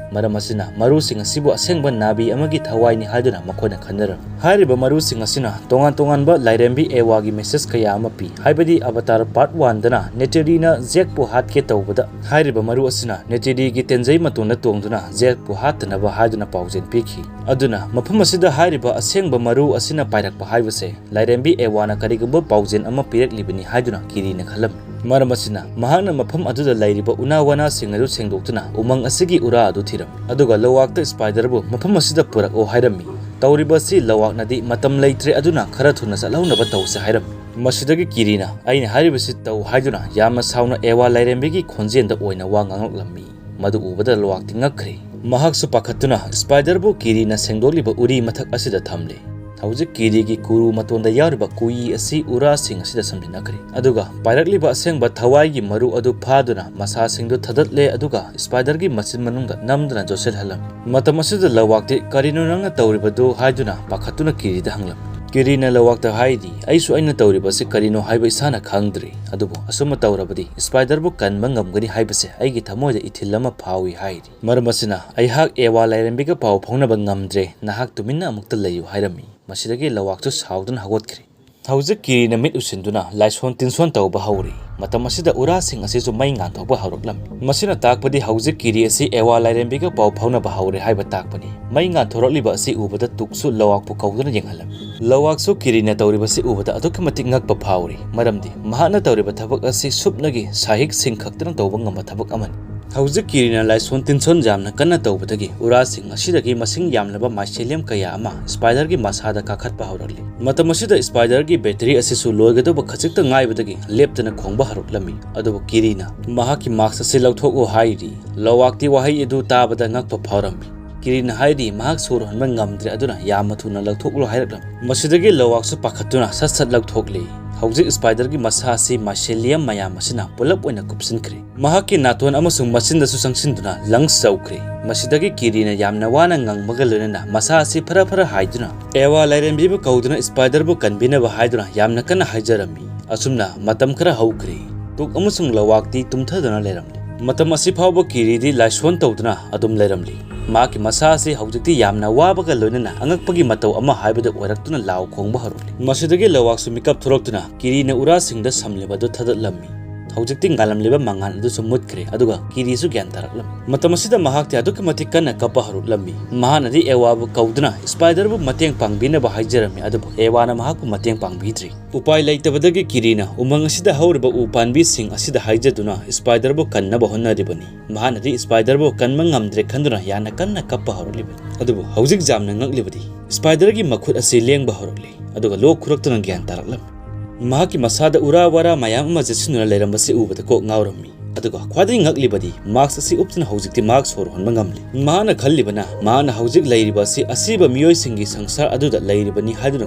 ꯃꯔꯝ ꯑꯁꯤꯅ ꯃꯔꯨꯁꯤꯡ ꯑꯁꯤꯕꯨ ꯑꯁꯦꯡꯕ ꯅꯥꯕꯤ ꯑꯃꯒꯤ ꯊꯋꯥꯏꯅꯤ ꯍꯥꯏꯗꯨꯅ ꯃꯈꯣꯏꯅ ꯈꯟꯅꯔꯝꯃꯤ꯫ ꯍꯥꯏꯔꯤꯕ ꯃꯔꯨꯁꯤꯡ ꯑꯁꯤꯅ ꯇꯣꯉꯥꯟ ꯇꯣꯉꯥꯟꯕ ꯂꯥꯏꯔꯦꯝꯕꯤ ꯑꯦꯋꯥꯒꯤ ꯃꯦꯁꯦꯖ ꯀꯌꯥ ꯑꯃ ꯄꯤ꯫ ꯍꯥꯏꯕꯗꯤ ꯑꯕꯇꯥꯔ ꯄꯥꯔꯠ ꯋꯥꯟꯗꯅ ꯅꯦꯆꯤꯔꯤꯅ ꯖꯦꯛꯄꯨ ꯍꯥꯠꯀꯦ ꯇꯧꯕꯗ ꯍꯥꯏꯔꯤꯕ ꯃꯔꯨ ꯑꯁꯤꯅ ꯅꯦꯆꯤꯔꯤꯒꯤ ꯇꯦꯟꯖꯩ ꯃꯇꯣꯟꯗ ꯇꯣꯡꯗꯨꯅ ꯖꯦꯛꯄꯨ ꯍꯥꯠꯇꯅꯕ ꯍꯥꯏꯗꯨꯅ ꯄꯥꯎꯖꯦꯜ ꯄꯤꯈꯤ꯫ ꯑꯗꯨꯅ ꯃꯐꯝ ꯑꯁꯤꯗ ꯍꯥꯏꯔꯤꯕ ꯑꯁꯦꯡꯕ ꯃꯔꯨ ꯑꯁꯤꯅ ꯄꯥꯏꯔꯛꯄ ꯍꯥꯏꯕꯁꯦ ꯂꯥꯏꯔꯦꯝꯕꯤ ꯑꯦꯋꯥꯅ ꯀꯔꯤꯒꯨꯝꯕ ꯄꯥꯎꯖꯦꯜ ꯑꯃ ꯄꯤꯔꯛꯂꯤꯕꯅꯤ ꯍꯥꯏꯗꯨꯅ ꯀꯤꯔꯤꯅ ꯈꯜꯂꯝꯃꯤ꯫ ꯃꯔꯝ ꯑꯁꯤꯅ ꯃꯍꯥꯛꯅ ꯃꯐꯝ ꯑꯗꯨꯗ ꯂꯩꯔꯤꯕ ꯎꯅꯥ ꯋꯥꯅꯥꯁꯤꯡ ꯑꯗꯨ ꯁꯦꯡꯗꯣꯛꯇꯨꯅ ꯎꯃꯪ ꯑꯁꯤꯒꯤ ꯎꯔꯥ ꯑꯗꯨ ꯊꯤꯔꯝꯃꯤ꯫ ꯑꯗꯨꯒ ꯂꯣꯋꯥꯛꯇ ꯁ꯭ꯄꯥꯏꯗꯔꯕꯨ ꯃꯐꯝ ꯑꯁꯤꯗ ꯄꯨꯔꯛꯑꯣ ꯍꯥꯏꯔꯝꯃꯤ꯫ ꯇꯧꯔꯤꯕ ꯑꯁꯤ ꯂꯣꯋꯥꯛꯅꯗꯤ ꯃꯇꯝ ꯂꯩꯇ꯭ꯔꯦ, ꯑꯗꯨꯅ ꯈꯔ ꯊꯨꯅ ꯆꯠꯍꯧꯅꯕ ꯇꯧꯁꯦ ꯍꯥꯏꯔꯝꯃꯤ꯫ ꯃꯁꯤꯗꯒꯤ ꯀꯤꯔꯤꯅ ꯑꯩꯅ ꯍꯥꯏꯔꯤꯕꯁꯤ ꯇꯧ ꯍꯥꯏꯗꯨꯅ ꯌꯥꯝꯅ ꯁꯥꯎꯅ ꯑꯦꯋꯥ ꯂꯥꯏꯔꯦꯝꯕꯤꯒꯤ ꯈꯣꯟꯖꯦꯜꯗ ꯑꯣꯏꯅ ꯋꯥ ꯉꯥꯡꯂꯛꯂꯝꯃꯤ꯫ ꯃꯗꯨ ꯎꯕꯗ ꯂꯣꯋꯥꯛꯇꯤ ꯉꯛꯈ꯭ꯔꯦ꯫ ꯃꯍꯥꯛꯁꯨ ꯄꯥꯈꯠꯇꯨꯅ ꯁ꯭ꯄꯥꯏꯗꯔꯕꯨ ꯀꯤꯔꯤꯅ ꯁꯦꯡꯗꯣꯛꯂꯤꯕ ꯎꯔꯤ ꯃꯊꯛ ꯑꯁꯤꯗ ꯊꯝꯂꯦ꯫ ꯍꯧꯖꯤꯛ ꯀꯤꯔꯤꯒꯤ ꯀꯨꯔꯨ ꯃꯇꯣꯟꯗ ꯌꯥꯎꯔꯤꯕ ꯀꯨꯌꯤ ꯑꯁꯤ ꯎꯔꯥꯁꯤꯡ ꯑꯁꯤꯗ ꯁꯝꯖꯤꯟꯅꯈ꯭ꯔꯦ꯫ ꯑꯗꯨꯒ ꯄꯥꯏꯔꯛꯂꯤꯕ ꯑꯁꯦꯡꯕ ꯊꯋꯥꯏꯒꯤ ꯃꯔꯨ ꯑꯗꯨ ꯐꯥꯗꯨꯅ ꯃꯁꯥꯁꯤꯡꯗꯨ ꯊꯥꯗꯠꯂꯦ, ꯑꯗꯨꯒ ꯁ꯭ꯄꯥꯏꯗꯔꯒꯤ ꯃꯆꯤꯟ ꯃꯅꯨꯡꯗ ꯅꯝꯗꯨꯅ ꯌꯣꯠꯁꯤꯜꯍꯜꯂꯝꯃꯤ꯫ ꯃꯇꯝ ꯑꯁꯤꯗ ꯂꯋꯥꯛꯇꯤ "ꯀꯔꯤꯅꯣ ꯅꯪꯅ ꯇꯧꯔꯤꯕꯗꯨ?" ꯍꯥꯏꯗꯨꯅ ꯄꯥꯈꯠꯇꯨꯅ ꯀꯤꯔꯤꯗ ꯍꯪꯂꯝꯃꯤ꯫ ꯀꯤꯔꯤꯅ ꯂꯋꯥꯛꯇ ꯍꯥꯏꯔꯤ, "ꯑꯩꯁꯨ ꯑꯩꯅ ꯇꯧꯔꯤꯕ ꯑꯁꯤ ꯀꯔꯤꯅꯣ ꯍꯥꯏꯕ ꯏꯁꯥꯅ ꯈꯪꯗ꯭ꯔꯤ, ꯑꯗꯨꯕꯨ ꯑꯁꯨꯝꯅ ꯇꯧꯔꯕꯗꯤ ꯁ꯭ꯄꯥꯏꯗꯔꯕꯨ ꯀꯟꯕ ꯉꯝꯒꯅꯤ ꯍꯥꯏꯕꯁꯦ ꯑꯩꯒꯤ ꯊꯃꯣꯏꯗ ꯏꯊꯤꯜ ꯑꯃ ꯐꯥꯎꯏ" ꯍꯥꯏꯔꯤ꯫ ꯃꯔꯝ ꯑꯁꯤꯅ "ꯑꯩꯍꯥꯛ ꯑꯦꯋꯥ ꯂꯥꯏꯔꯦꯝꯕꯤꯒ ꯄꯥꯎ ꯐꯥꯎꯅꯕ ꯉꯝꯗ꯭ꯔꯦ, ꯅꯍꯥꯛ ꯇꯨꯃꯤꯟꯅ ꯑꯃꯨꯛꯇ ꯂꯩꯌꯨ" ꯍꯥꯏꯔꯝꯃꯤ꯫ ꯃꯁꯤꯗꯒꯤ ꯂꯋꯥꯛꯁꯨ ꯁꯥꯎꯗꯨꯅ ꯍꯧꯒꯠꯈ꯭ꯔꯦ꯫ ꯍꯧꯖꯤꯛ ꯀꯤꯔꯤꯅ ꯃꯤꯠ ꯎꯁꯤꯟꯗꯨꯅ ꯂꯥꯏꯁꯣꯟ ꯇꯤꯟꯁꯣꯟ ꯇꯧꯕ ꯍꯧꯔꯤ꯫ ꯃꯇꯝ ꯑꯁꯤꯗ ꯎꯔꯥꯁꯤꯡ ꯑꯁꯤꯁꯨ ꯃꯩ ꯉꯥꯟꯊꯣꯛꯄ ꯍꯧꯔꯛꯂꯝꯃꯤ꯫ ꯃꯁꯤꯅ ꯇꯥꯛꯄꯗꯤ ꯍꯧꯖꯤꯛ ꯀꯤꯔꯤ ꯑꯁꯤ ꯑꯦꯋꯥ ꯂꯥꯏꯔꯦꯝꯕꯤꯒ ꯄꯥꯎ ꯐꯥꯎꯅꯕ ꯍꯧꯔꯦ ꯍꯥꯏꯕ ꯇꯥꯛꯄꯅꯤ꯫ ꯃꯩ ꯉꯥꯟꯊꯣꯔꯛꯂꯤꯕ ꯑꯁꯤ ꯎꯕꯗ ꯇꯨꯛꯁꯨ ꯂꯋꯥꯛꯄꯨ ꯀꯧꯗꯨꯅ ꯌꯦꯡꯍꯜꯂꯝꯃꯤ꯫ ꯂꯋꯥꯛꯁꯨ ꯀꯤꯔꯤꯅ ꯇꯧꯔꯤꯕꯁꯤ ꯎꯕꯗ ꯑꯗꯨꯛꯀꯤ ꯃꯇꯤꯛ ꯉꯛꯄ ꯐꯥꯎꯔꯤ, ꯃꯔꯝꯗꯤ ꯃꯍꯥꯛꯅ ꯇꯧꯔꯤꯕ ꯊꯕꯛ ꯑꯁꯤ ꯁꯨꯞꯅꯒꯤ ꯁꯥꯍꯤꯛꯁꯤꯡ ꯈꯛꯇꯅ ꯇꯧꯕ ꯉꯝꯕ ꯊꯕꯛ ꯑꯃꯅꯤ꯫ ꯍꯧꯖꯤꯛ ꯀꯤꯔꯤꯅ ꯂꯥꯏꯁꯣꯟ ꯇꯤꯟꯁꯣꯟ ꯌꯥꯝꯅ ꯀꯟꯅ ꯇꯧꯕꯗꯒꯤ ꯎꯔꯥꯁꯤꯡ ꯑꯁꯤꯗꯒꯤ ꯃꯁꯤꯡ ꯌꯥꯝꯂꯕ mycelium ꯀꯌꯥ ꯑꯃ spiderꯒꯤ ꯃꯁꯥꯗ ꯀꯥꯈꯠꯄ ꯍꯧꯔꯛꯂꯤ꯫ ꯃꯇꯝ ꯑꯁꯤꯗ spiderꯒꯤ battery ꯑꯁꯤꯁꯨ ꯂꯣꯏꯒꯗꯧꯕ ꯈꯖꯤꯛꯇ ꯉꯥꯏꯕꯗꯒꯤ ꯂꯦꯞꯇꯅ ꯈꯣꯡꯕ ꯍꯧꯔꯛꯂꯝꯃꯤ꯫ ꯑꯗꯨꯕꯨ ꯀꯤꯔꯤꯅ ꯃꯍꯥꯛꯀꯤ mask ꯑꯁꯤ ꯂꯧꯊꯣꯛꯎ ꯍꯥꯏꯔꯤ꯫ ꯂꯋꯥꯛꯇꯤ ꯋꯥꯍꯩ ꯑꯗꯨ ꯇꯥꯕꯗ ꯉꯛꯄ ꯐꯥꯎꯔꯝꯃꯤ꯫ ꯀꯤꯔꯤꯅ ꯍꯥꯏꯔꯤ ꯃꯍꯥꯛ ꯁꯣꯔ ꯍꯣꯟꯕ ꯉꯝꯗ꯭ꯔꯦ, ꯑꯗꯨꯅ ꯌꯥꯝꯅ ꯊꯨꯅ ꯂꯧꯊꯣꯛꯂꯣ ꯍꯥꯏꯔꯛꯂꯝꯃꯤ꯫ ꯃꯁꯤꯗꯒꯤ ꯂꯋꯥꯛꯁꯨ ꯄꯥꯈꯠꯇꯨꯅ ꯁꯠ ꯁꯠ ꯂꯧꯊꯣꯛꯂꯤ꯫ ꯍꯧꯖꯤꯛ spiderꯒꯤ ꯃꯁꯥ ꯑꯁꯤ mycelium ꯃꯌꯥꯝ ꯑꯁꯤꯅ ꯄꯨꯂꯞ ꯑꯣꯏꯅ ꯀꯨꯞꯁꯤꯟꯈ꯭ꯔꯦ꯫ ꯃꯍꯥꯛꯀꯤ ꯅꯥꯇꯣꯟ ꯑꯃꯁꯨꯡ ꯃꯆꯤꯟꯗꯁꯨ ꯆꯪꯁꯤꯟꯗꯨꯅ lungs ꯆꯧꯈ꯭ꯔꯦ꯫ ꯃꯁꯤꯗꯒꯤ ꯀꯤꯔꯤꯅ ꯌꯥꯝꯅ ꯋꯥꯅ ꯉꯪꯕꯒ ꯂꯣꯏꯅꯅ ꯃꯁꯥ ꯑꯁꯤ ꯐꯔ ꯐꯔ ꯍꯥꯏꯗꯨꯅ ꯑꯦꯋꯥ ꯂꯥꯏꯔꯦꯝꯕꯤꯕꯨ ꯀꯧꯗꯨꯅ spiderꯕꯨ ꯀꯟꯕꯤꯅꯕ ꯍꯥꯏꯗꯨꯅ ꯌꯥꯝꯅ ꯀꯟꯅ ꯍꯥꯏꯖꯔꯝꯃꯤ꯫ ꯑꯁꯨꯝꯅ ꯃꯇꯝ ꯈꯔ ꯍꯧꯈ꯭ꯔꯦ꯫ ꯇꯨꯛ ꯑꯃꯁꯨꯡ ꯂꯋꯥꯛꯇꯤ ꯇꯨꯝꯊꯗꯨꯅ ꯂꯩꯔꯝꯂꯦ꯫ ꯃꯇꯝ ꯑꯁꯤ ꯐꯥꯎꯕ ꯀꯤꯔꯤꯗꯤ ꯂꯥꯏꯁꯣꯟ ꯇꯧꯗꯨꯅ ꯑꯗꯨꯝ ꯂꯩꯔꯝꯂꯤ꯫ ꯃꯍꯥꯛꯀꯤ ꯃꯁꯥ ꯑꯁꯤ ꯍꯧꯖꯤꯛꯇꯤ ꯌꯥꯝꯅ ꯋꯥꯕꯒ ꯂꯣꯏꯅꯅ ꯑꯉꯛꯄꯒꯤ ꯃꯇꯧ ꯑꯃ ꯍꯥꯏꯕꯗꯨ ꯑꯣꯏꯔꯛꯇꯨꯅ ꯂꯥꯎ ꯈꯣꯡꯕ ꯍꯧꯔꯛꯂꯤ꯫ ꯃꯁꯤꯗꯒꯤ ꯂꯋꯥꯛꯁꯨ ꯃꯤꯀꯞ ꯊꯣꯛꯂꯛꯇꯨꯅ ꯀꯤꯔꯤꯅ ꯎꯔꯥꯁꯤꯡꯗ ꯁꯝꯂꯤꯕ ꯑꯗꯨ ꯊꯥꯗꯠꯂꯝꯃꯤ꯫ ꯍꯧꯖꯤꯛꯇꯤ ꯉꯥꯜꯂꯝꯂꯤꯕ ꯃꯉꯥꯜ ꯑꯗꯨꯁꯨ ꯃꯨꯠꯈ꯭ꯔꯦ, ꯑꯗꯨꯒ ꯀꯤꯔꯤꯁꯨ ꯒ꯭ꯌꯥꯟ ꯇꯥꯔꯛꯂꯝꯃꯤ꯫ ꯃꯇꯝ ꯑꯁꯤꯗ ꯃꯍꯥꯛꯇꯤ ꯑꯗꯨꯛꯀꯤ ꯃꯇꯤꯛ ꯀꯟꯅ ꯀꯞꯄ ꯍꯧꯔꯛꯂꯝꯃꯤ꯫ ꯃꯍꯥꯛꯅꯗꯤ ꯑꯦꯋꯥꯕꯨ ꯀꯧꯗꯨꯅ spiderꯕꯨ ꯃꯇꯦꯡ ꯄꯥꯡꯕꯤꯅꯕ ꯍꯥꯏꯖꯔꯝꯃꯤ, ꯑꯗꯨꯕꯨ ꯑꯦꯋꯥꯅ ꯃꯍꯥꯛꯄꯨ ꯃꯇꯦꯡ ꯄꯥꯡꯕꯤꯗ꯭ꯔꯤ꯫ ꯎꯄꯥꯏ ꯂꯩꯇꯕꯗꯒꯤ ꯀꯤꯔꯤꯅ ꯎꯃꯪ ꯑꯁꯤꯗ ꯍꯧꯔꯤꯕ ꯎ ꯄꯥꯝꯕꯤꯁꯤꯡ ꯑꯁꯤꯗ ꯍꯥꯏꯖꯗꯨꯅ spiderꯕꯨ ꯀꯟꯅꯕ ꯍꯣꯠꯅꯔꯤꯕꯅꯤ꯫ ꯃꯍꯥꯛꯅꯗꯤ spiderꯕꯨ ꯀꯟꯕ ꯉꯝꯗ꯭ꯔꯦ ꯈꯟꯗꯨꯅ ꯌꯥꯝꯅ ꯀꯟꯅ ꯀꯞꯄ ꯍꯧꯔꯛꯂꯤꯕꯅꯤ꯫ ꯑꯗꯨꯕꯨ ꯍꯧꯖꯤꯛ ꯌꯥꯝꯅ ꯉꯛꯂꯤꯕꯗꯤ spiderꯒꯤ ꯃꯈꯨꯠ ꯑꯁꯤ ꯂꯦꯡꯕ ꯍꯧꯔꯛꯂꯤ, ꯑꯗꯨꯒ ꯂꯣꯛ ꯈꯨꯔꯛꯇꯨꯅ ꯒ꯭ꯌꯥꯟ ꯇꯥꯔꯛꯂꯝꯃꯤ꯫ ꯃꯍꯥꯛꯀꯤ ꯃꯁꯥꯗ ꯎꯔꯥ ꯋꯥꯔꯥ ꯃꯌꯥꯝ ꯑꯃ ꯆꯦꯠꯁꯤꯟꯗꯨꯅ ꯂꯩꯔꯝꯕꯁꯤ ꯎꯕꯗ ꯀꯣꯛ ꯉꯥꯎꯔꯝꯃꯤ꯫ ꯑꯗꯨꯒ ꯈ꯭ꯋꯥꯏꯗꯒꯤ ꯉꯛꯂꯤꯕꯗꯤ mask ꯑꯁꯤ ꯎꯞꯇꯨꯅ ꯍꯧꯖꯤꯛꯇꯤ ꯃꯍꯥꯛ ꯁꯣꯔ ꯍꯣꯟꯕ ꯉꯝꯂꯤ꯫ ꯃꯍꯥꯛꯅ ꯈꯜꯂꯤꯕꯅ ꯃꯍꯥꯛꯅ ꯍꯧꯖꯤꯛ ꯂꯩꯔꯤꯕ ꯑꯁꯤ ꯑꯁꯤꯕ ꯃꯤꯑꯣꯏꯁꯤꯡꯒꯤ ꯁꯪꯁꯥꯔ ꯑꯗꯨꯗ ꯂꯩꯔꯤꯕꯅꯤ ꯍꯥꯏꯗꯨꯅ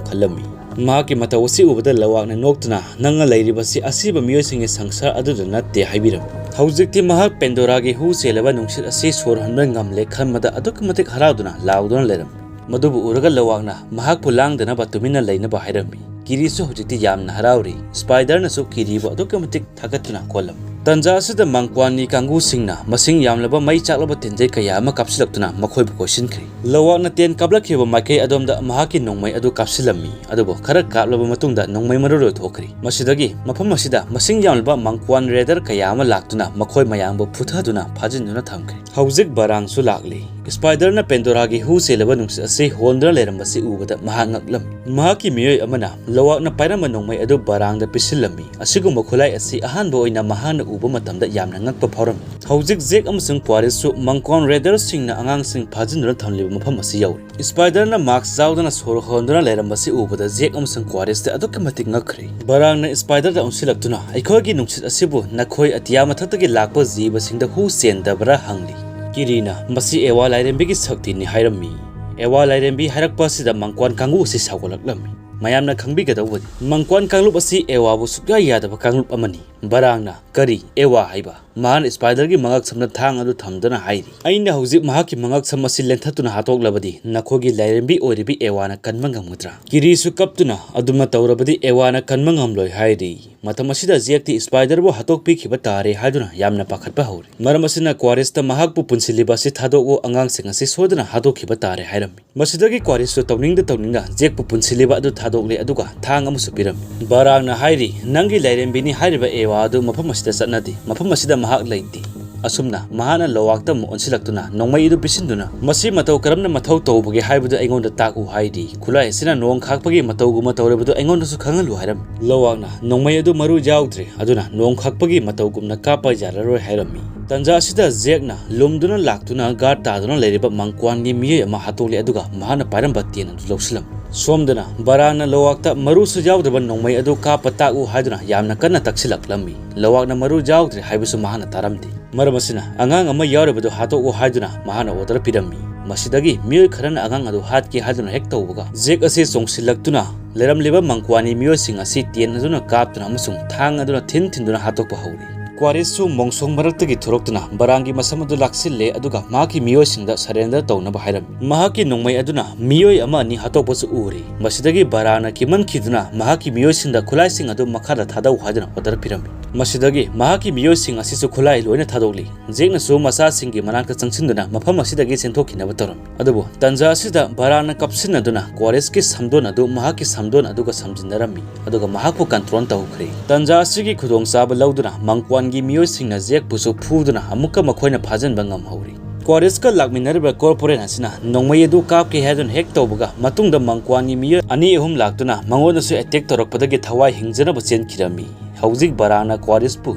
ꯈꯜꯂꯝꯃꯤ꯫ ꯃꯍꯥꯛꯀꯤ ꯃꯇꯧ ꯑꯁꯤ ꯎꯕꯗ ꯂꯋꯥꯛꯅ ꯅꯣꯛꯇꯨꯅ, "ꯅꯪꯅ ꯂꯩꯔꯤꯕꯁꯤ ꯑꯁꯤꯕ ꯃꯤꯑꯣꯏꯁꯤꯡꯒꯤ ꯁꯪꯁꯥꯔ ꯑꯗꯨꯗ ꯅꯠꯇꯦ" ꯍꯥꯏꯕꯤꯔꯝꯃꯤ꯫ ꯍꯧꯖꯤꯛꯇꯤ ꯃꯍꯥꯛ ꯄꯦꯟꯗꯣꯔꯥꯒꯤ ꯍꯨ ꯆꯦꯜꯂꯕ ꯅꯨꯡꯁꯤꯠ ꯑꯁꯤ ꯁꯣꯔ ꯍꯣꯟꯕ ꯉꯝꯂꯦ ꯈꯟꯕꯗ ꯑꯗꯨꯛꯀꯤ ꯃꯇꯤꯛ ꯍꯔꯥꯎꯗꯨꯅ ꯂꯥꯎꯗꯨꯅ ꯂꯩꯔꯝꯃꯤ꯫ ꯃꯗꯨꯕꯨ ꯎꯔꯒ ꯂꯋꯥꯛꯅ ꯃꯍꯥꯛꯄꯨ ꯂꯥꯡꯗꯅꯕ ꯇꯨꯃꯤꯟꯅ ꯂꯩꯅꯕ ꯍꯥꯏꯔꯝꯃꯤ꯫ ꯀꯤꯔꯤꯁꯨ ꯍꯧꯖꯤꯛꯇꯤ ꯌꯥꯝꯅ ꯍꯔꯥꯎꯔꯤ꯫ spiderꯅꯁꯨ ꯀꯤꯔꯤꯕꯨ ꯑꯗꯨꯛꯀꯤ ꯃꯇꯤꯛ ꯊꯥꯒꯠꯇꯨꯅ ꯈꯣꯜꯂꯝꯃꯤ꯫ ꯇꯟꯖꯥ ꯑꯁꯤꯗ ꯃꯪꯀ꯭ꯋꯥꯟꯒꯤ ꯀꯥꯡꯕꯨꯁꯤꯡꯅ ꯃꯁꯤꯡ ꯌꯥꯝꯂꯕ ꯃꯩ ꯆꯥꯛꯂꯕ ꯇꯦꯟꯖꯩ ꯀꯌꯥ ꯑꯃ ꯀꯥꯞꯁꯤꯜꯂꯛꯇꯨꯅ ꯃꯈꯣꯏꯕꯨ ꯀꯣꯏꯁꯤꯟꯈ꯭ꯔꯦ꯫ ꯂꯋꯥꯛꯅ ꯇꯦꯟ ꯀꯥꯞꯂꯛꯈꯤꯕ ꯃꯥꯏꯀꯩ ꯑꯗꯣꯝꯗ ꯃꯍꯥꯛꯀꯤ ꯅꯣꯡꯃꯩ ꯑꯗꯨ ꯀꯥꯞꯁꯤꯜꯂꯝꯃꯤ, ꯑꯗꯨꯕꯨ ꯈꯔ ꯀꯥꯞꯂꯕ ꯃꯇꯨꯡꯗ ꯅꯣꯡꯃꯩ ꯃꯔꯨ ꯂꯣꯏꯊꯣꯛꯈ꯭ꯔꯦ꯫ ꯃꯁꯤꯗꯒꯤ ꯃꯐꯝ ꯑꯁꯤꯗ ꯃꯁꯤꯡ ꯌꯥꯝꯂꯕ ꯃꯪꯀ꯭ꯋꯥꯟ ꯔꯦꯗꯔ ꯀꯌꯥ ꯑꯃ ꯂꯥꯛꯇꯨꯅ ꯃꯈꯣꯏ ꯃꯌꯥꯝꯕꯨ ꯐꯨꯊꯗꯨꯅ ꯐꯥꯖꯤꯟꯗꯨꯅ ꯊꯝꯈ꯭ꯔꯦ꯫ ꯍꯧꯖꯤꯛ ꯕꯔꯥꯡꯁꯨ ꯂꯥꯛꯂꯤ꯫ ꯁ꯭ꯄꯥꯏꯗꯔꯅ ꯄꯦꯟꯗꯣꯔꯥꯒꯤ ꯍꯨ ꯆꯦꯜꯂꯕ ꯅꯨꯡꯁꯤꯠ ꯑꯁꯤ ꯍꯣꯟꯗꯨꯅ ꯂꯩꯔꯝꯕꯁꯤ ꯎꯕꯗ ꯃꯍꯥꯛ ꯉꯛꯂꯝꯃꯤ꯫ ꯃꯍꯥꯛꯀꯤ ꯃꯤꯑꯣꯏ ꯑꯃꯅ ꯂꯋꯥꯛꯅ ꯄꯥꯏꯔꯝꯕ ꯅꯣꯡꯃꯩ ꯑꯗꯨ ꯕꯔꯥꯡꯗ ꯄꯤꯁꯤꯜꯂꯝꯃꯤ꯫ ꯑꯁꯤꯒꯨꯝꯕ ꯈꯨꯠꯂꯥꯏ ꯑꯁꯤ ꯑꯍꯥꯟꯕ ꯑꯣꯏꯅ ꯃꯍꯥꯛꯅ ꯎꯕ ꯃꯇꯝꯗ ꯌꯥꯝꯅ ꯉꯛꯄ ꯐꯥꯎꯔꯝꯃꯤ꯫ ꯍꯧꯖꯤꯛ ꯖꯦꯛ ꯑꯃꯁꯨꯡ ꯀ꯭ꯋꯥꯔꯤꯁꯁꯨ ꯃꯪꯀ꯭ꯋꯥꯟ ꯔꯦꯗꯔꯁꯤꯡꯅ ꯑꯉꯥꯡꯁꯤꯡ ꯐꯥꯖꯤꯟꯗꯨꯅ ꯊꯝꯂꯤꯕ ꯃꯐꯝ ꯑꯁꯤ ꯌꯧꯔꯦ꯫ ꯁ꯭ꯄꯥꯏꯗꯔꯅ ꯃꯥꯛꯁ ꯌꯥꯎꯗꯅ ꯁꯣꯔ ꯍꯣꯟꯗꯨꯅ ꯂꯩꯔꯝꯕꯁꯤ ꯎꯕꯗ ꯖꯦꯛ ꯑꯃꯁꯨꯡ ꯀ꯭ꯋꯥꯔꯤꯁꯇ ꯑꯗꯨꯛꯀꯤ ꯃꯇꯤꯛ ꯉꯛꯈ꯭ꯔꯦ꯫ ꯕꯔꯥꯡꯅ ꯁ꯭ꯄꯥꯏꯗꯔꯗ ꯑꯣꯟꯁꯤꯜꯂꯛꯇꯨꯅ, "ꯑꯩꯈꯣꯏꯒꯤ ꯅꯨꯡꯁꯤꯠ ꯑꯁꯤꯕꯨ ꯅꯈꯣꯏ ꯑꯇꯤꯌꯥ ꯃꯊꯛꯇꯒꯤ ꯂꯥꯛꯄ ꯖꯤꯕꯁꯤꯡꯗ ꯍꯨ ꯆꯦꯟꯗꯕ꯭ꯔꯥ?" ꯍꯪꯂꯤ꯫ ꯀꯤꯔꯤꯅ, "ꯃꯁꯤ ꯑꯦꯋꯥ ꯂꯥꯏꯔꯦꯝꯕꯤꯒꯤ ꯁꯛꯇꯤꯅꯤ" ꯍꯥꯏꯔꯝꯃꯤ꯫ ꯑꯦꯋꯥ ꯂꯥꯏꯔꯦꯝꯕꯤ ꯍꯥꯏꯔꯛꯄ ꯑꯁꯤꯗ ꯃꯪꯀ꯭ꯋꯥꯟ ꯀꯥꯡꯕꯨ ꯑꯁꯤ ꯁꯥꯎꯒꯠꯂꯛꯂꯝꯃꯤ꯫ ꯃꯌꯥꯝꯅ ꯈꯪꯕꯤꯒꯗꯧꯕꯅꯤ, ꯃꯪꯀ꯭ꯋꯥꯟ ꯀꯥꯡꯂꯨꯞ ꯑꯁꯤ ꯑꯦꯋꯥꯕꯨ ꯁꯨꯛꯌꯥ ꯌꯥꯗꯕ ꯀꯥꯡꯂꯨꯞ ꯑꯃꯅꯤ꯫ ꯕꯔꯥꯡꯅ, "ꯀꯔꯤ ꯑꯦꯋꯥ ꯍꯥꯏꯕ?" ꯃꯍꯥꯛꯅ ꯁ꯭ꯄꯥꯏꯗꯔꯒꯤ ꯃꯉꯛꯁꯝꯗ ꯊꯥꯡ ꯑꯗꯨ ꯊꯝꯗꯨꯅ ꯍꯥꯏꯔꯤ, "ꯑꯩꯅ ꯍꯧꯖꯤꯛ ꯃꯍꯥꯛꯀꯤ ꯃꯉꯛꯁꯝ ꯑꯁꯤ ꯂꯦꯟꯊꯠꯇꯨꯅ ꯍꯥꯠꯇꯣꯛꯂꯕꯗꯤ ꯅꯈꯣꯏꯒꯤ ꯂꯥꯏꯔꯦꯝꯕꯤ ꯑꯣꯏꯔꯤꯕꯤ ꯑꯦꯋꯥꯅ ꯀꯟꯕ ꯉꯝꯒꯗ꯭ꯔꯥ?" ꯀꯤꯔꯤꯁꯨ ꯀꯞꯇꯨꯅ, "ꯑꯗꯨꯝꯅ ꯇꯧꯔꯕꯗꯤ ꯑꯦꯋꯥꯅ ꯀꯟꯕ ꯉꯝꯂꯣꯏ" ꯍꯥꯏꯔꯤ꯫ ꯃꯇꯝ ꯑꯁꯤꯗ ꯖꯦꯛꯇꯤ ꯁ꯭ꯄꯥꯏꯗꯔꯕꯨ ꯍꯥꯠꯇꯣꯛꯄꯤꯈꯤꯕ ꯇꯥꯔꯦ ꯍꯥꯏꯗꯨꯅ ꯌꯥꯝꯅ ꯄꯥꯈꯠꯄ ꯍꯧꯔꯤ꯫ ꯃꯔꯝ ꯑꯁꯤꯅ ꯀ꯭ꯋꯥꯔꯤꯁꯇ ꯃꯍꯥꯛꯄꯨ ꯄꯨꯟꯁꯤꯜꯂꯤꯕ ꯑꯁꯤ ꯊꯥꯗꯣꯛꯎ, ꯑꯉꯥꯡꯁꯤꯡ ꯑꯁꯤ ꯁꯣꯏꯗꯅ ꯍꯥꯠꯇꯣꯛꯈꯤꯕ ꯇꯥꯔꯦ ꯍꯥꯏꯔꯝꯃꯤ꯫ ꯃꯁꯤꯗꯒꯤ ꯀ꯭ꯋꯥꯔꯤꯁꯇꯨ ꯇꯧꯅꯤꯡꯗ ꯇꯧꯅꯤꯡꯅ ꯖꯦꯛꯄꯨ ꯄꯨꯟꯁꯤꯜꯂꯤꯕ ꯑꯗꯨ ꯊꯥꯗꯣꯛꯂꯦ, ꯑꯗꯨꯒ ꯊꯥꯡ ꯑꯃꯁꯨ ꯄꯤꯔꯝꯃꯤ꯫ ꯕꯔꯥꯡꯅ ꯍꯥꯏꯔꯤ, "ꯅꯪꯒꯤ ꯂꯥꯏꯔꯦꯝꯕꯤꯅꯤ ꯍꯥꯏꯔꯤꯕ ꯑꯦꯋꯥ ꯑꯗꯨ ꯃꯐꯝ ꯑꯁꯤꯗ ꯆꯠꯅꯗꯦ, ꯃꯐꯝ ꯑꯁꯤꯗ ꯃꯍꯥꯛ ꯂꯩꯇꯦ"꯫ ꯑꯁꯨꯝꯅ ꯃꯍꯥꯛꯅ ꯂꯣꯋꯥꯛꯇ ꯑꯃꯨꯛ ꯑꯣꯟꯁꯤꯜꯂꯛꯇꯨꯅ ꯅꯣꯡꯃꯩ ꯑꯗꯨ ꯄꯤꯁꯤꯟꯗꯨꯅ, "ꯃꯁꯤ ꯃꯇꯧ ꯀꯔꯝꯅ ꯃꯊꯧ ꯇꯧꯕꯒꯦ ꯍꯥꯏꯕꯗꯨ ꯑꯩꯉꯣꯟꯗ ꯇꯥꯛꯎ" ꯍꯥꯏꯔꯤ꯫ "ꯈꯨꯠꯂꯥꯏ ꯑꯁꯤꯅ ꯅꯣꯡ ꯈꯥꯛꯄꯒꯤ ꯃꯇꯧꯒꯨꯝꯕ ꯇꯧꯔꯕꯗꯨ ꯑꯩꯉꯣꯟꯗꯁꯨ ꯈꯪꯍꯜꯂꯨ" ꯍꯥꯏꯔꯝꯃꯤ꯫ ꯂꯣꯋꯥꯛꯅ, "ꯅꯣꯡꯃꯩ ꯑꯗꯨ ꯃꯔꯨ ꯌꯥꯎꯗ꯭ꯔꯦ, ꯑꯗꯨꯅ ꯅꯣꯡ ꯈꯥꯛꯄꯒꯤ ꯃꯇꯧꯒꯨꯝꯅ ꯀꯥꯞꯄ ꯌꯥꯔꯔꯣꯏ" ꯍꯥꯏꯔꯝꯃꯤ꯫ ꯇꯟꯖꯥ ꯑꯁꯤꯗ ꯖꯦꯛꯅ ꯂꯨꯝꯗꯨꯅ ꯂꯥꯛꯇꯨꯅ ꯒꯥꯔꯗ ꯇꯥꯗꯨꯅ ꯂꯩꯔꯤꯕ ꯃꯪꯀ꯭ꯋꯥꯟꯒꯤ ꯃꯤꯑꯣꯏ ꯑꯃ ꯍꯥꯠꯇꯣꯛꯂꯦ, ꯑꯗꯨꯒ ꯃꯍꯥꯛꯅ ꯄꯥꯏꯔꯝꯕ ꯇꯦꯟ ꯑꯗꯨ ꯂꯧꯁꯤꯜꯂꯝꯃꯤ꯫ ꯁꯣꯝꯗꯅ ꯕꯔꯥꯡꯅ ꯂꯣꯋꯥꯛꯇ ꯃꯔꯨꯁꯨ ꯌꯥꯎꯗ꯭ꯔꯕ ꯅꯣꯡꯃꯩ ꯑꯗꯨ ꯀꯥꯞꯄ ꯇꯥꯛꯎ ꯍꯥꯏꯗꯨꯅ ꯌꯥꯝꯅ ꯀꯟꯅ ꯇꯛꯁꯤꯜꯂꯛꯂꯝꯃꯤ꯫ ꯂꯣꯋꯥꯛꯅ ꯃꯔꯨ ꯌꯥꯎꯗ꯭ꯔꯦ ꯍꯥꯏꯕꯁꯨ ꯃꯍꯥꯛꯅ ꯇꯥꯔꯝꯗꯦ꯫ ꯃꯔꯝ ꯑꯁꯤꯅ ꯑꯉꯥꯡ ꯑꯃ ꯌꯥꯎꯔꯤꯕꯗꯨ ꯍꯥꯠꯇꯣꯛꯎ ꯍꯥꯏꯗꯨꯅ ꯃꯍꯥꯛꯅ ꯑꯣꯔꯗꯔ ꯄꯤꯔꯝꯃꯤ꯫ ꯃꯁꯤꯗꯒꯤ ꯃꯤꯑꯣꯏ ꯈꯔꯅ ꯑꯉꯥꯡ ꯑꯗꯨ ꯍꯥꯠꯀꯦ ꯍꯥꯏꯗꯨꯅ ꯍꯦꯛ ꯇꯧꯕꯒ, ꯖꯦꯛ ꯑꯁꯤ ꯆꯣꯡꯁꯤꯜꯂꯛꯇꯨꯅ ꯂꯩꯔꯝꯂꯤꯕ ꯃꯪꯀ꯭ꯋꯥꯟꯒꯤ ꯃꯤꯑꯣꯏꯁꯤꯡ ꯑꯁꯤ ꯇꯦꯟ ꯑꯗꯨꯅ ꯀꯥꯞꯇꯨꯅ ꯑꯃꯁꯨꯡ ꯊꯥꯡ ꯑꯗꯨꯅ ꯊꯤꯟ ꯊꯤꯟꯗꯨꯅ ꯍꯥꯠꯇꯣꯛꯄ ꯍꯧꯔꯤ꯫ ꯀ꯭ꯋꯥꯔꯤꯁꯁꯨ ꯃꯣꯡꯁꯣꯡ ꯃꯔꯛꯇꯒꯤ ꯊꯣꯔꯛꯇꯨꯅ ꯕꯔꯥꯡꯒꯤ ꯃꯁꯝ ꯑꯗꯨ ꯂꯥꯛꯁꯤꯜꯂꯦ, ꯑꯗꯨꯒ ꯃꯍꯥꯛꯀꯤ ꯃꯤꯑꯣꯏꯁꯤꯡꯗ surrender ꯇꯧꯅꯕ ꯍꯥꯏꯔꯝꯃꯤ꯫ ꯃꯍꯥꯛꯀꯤ ꯅꯣꯡꯃꯩ ꯑꯗꯨꯅ ꯃꯤꯑꯣꯏ ꯑꯃ ꯑꯅꯤ ꯍꯥꯠꯇꯣꯛꯄꯁꯨ ꯎꯔꯤ꯫ ꯃꯁꯤꯗꯒꯤ ꯕꯔꯥꯡꯅ ꯀꯤꯃꯟꯈꯤꯗꯨꯅ ꯃꯍꯥꯛꯀꯤ ꯃꯤꯑꯣꯏꯁꯤꯡꯗ ꯈꯨꯠꯂꯥꯏꯁꯤꯡ ꯑꯗꯨ ꯃꯈꯥꯗ ꯊꯥꯗꯧ ꯍꯥꯏꯗꯨꯅ order ꯄꯤꯔꯝꯃꯤ꯫ ꯃꯁꯤꯗꯒꯤ ꯃꯍꯥꯛꯀꯤ ꯃꯤꯑꯣꯏꯁꯤꯡ ꯑꯁꯤꯁꯨ ꯈꯨꯠꯂꯥꯏ ꯂꯣꯏꯅ ꯊꯥꯗꯣꯛꯂꯤ꯫ ꯖꯦꯛꯅꯁꯨ ꯃꯆꯥꯁꯤꯡꯒꯤ ꯃꯅꯥꯛꯇ ꯆꯪꯁꯤꯟꯗꯨꯅ ꯃꯐꯝ ꯑꯁꯤꯗꯒꯤ ꯆꯦꯟꯊꯣꯛꯈꯤꯅꯕ ꯇꯧꯔꯝꯃꯤ꯫ ꯑꯗꯨꯕꯨ ꯇꯟꯖꯥ ꯑꯁꯤꯗ ꯕꯔꯥꯡꯅ ꯀꯥꯞꯁꯤꯟꯅꯗꯨꯅ ꯀ꯭ꯋꯥꯔꯤꯁꯀꯤ ꯁꯝꯗꯣꯟ ꯑꯗꯨ ꯃꯍꯥꯛꯀꯤ ꯁꯝꯗꯣꯟ ꯑꯗꯨꯒ ꯁꯝꯖꯤꯟꯅꯔꯝꯃꯤ, ꯑꯗꯨꯒ ꯃꯍꯥꯛꯄꯨ control ꯇꯧꯈ꯭ꯔꯦ꯫ ꯇꯟꯖꯥ ꯑꯁꯤꯒꯤ ꯈꯨꯗꯣꯡꯆꯥꯕ ꯂꯧꯗꯨꯅ ꯃꯪꯀ꯭ꯋꯥꯟꯒꯤ ꯃꯤꯑꯣꯏꯁꯤꯡꯅ ꯖꯦꯛꯄꯨꯁꯨ ꯐꯨꯗꯨꯅ ꯑꯃꯨꯛꯀ ꯃꯈꯣꯏꯅ ꯐꯥꯖꯤꯟꯕ ꯉꯝꯍꯧꯔꯤ꯫ ꯀ꯭ꯋꯥꯔꯤꯁꯀ ꯂꯥꯛꯃꯤꯟꯅꯔꯤꯕ corporal ꯑꯁꯤꯅ ꯅꯣꯡꯃꯩ ꯑꯗꯨ ꯀꯥꯞꯀꯦ ꯍꯥꯏꯗꯨꯅ ꯍꯦꯛ ꯇꯧꯕꯒ, ꯃꯇꯨꯡꯗ ꯃꯪꯀ꯭ꯋꯥꯟꯒꯤ ꯃꯤꯑꯣꯏ ꯑꯅꯤ ꯑꯍꯨꯝ ꯂꯥꯛꯇꯨꯅ ꯃꯉꯣꯟꯗꯁꯨ attack ꯇꯧꯔꯛꯄꯗꯒꯤ ꯊꯋꯥꯏ ꯍꯤꯡꯖꯅꯕ ꯆꯦꯟꯈꯤꯔꯝꯃꯤ꯫ ꯍꯧꯖꯤꯛ ꯕꯔꯥꯡꯅ ꯀ꯭ꯋꯥꯔꯤꯁꯄꯨ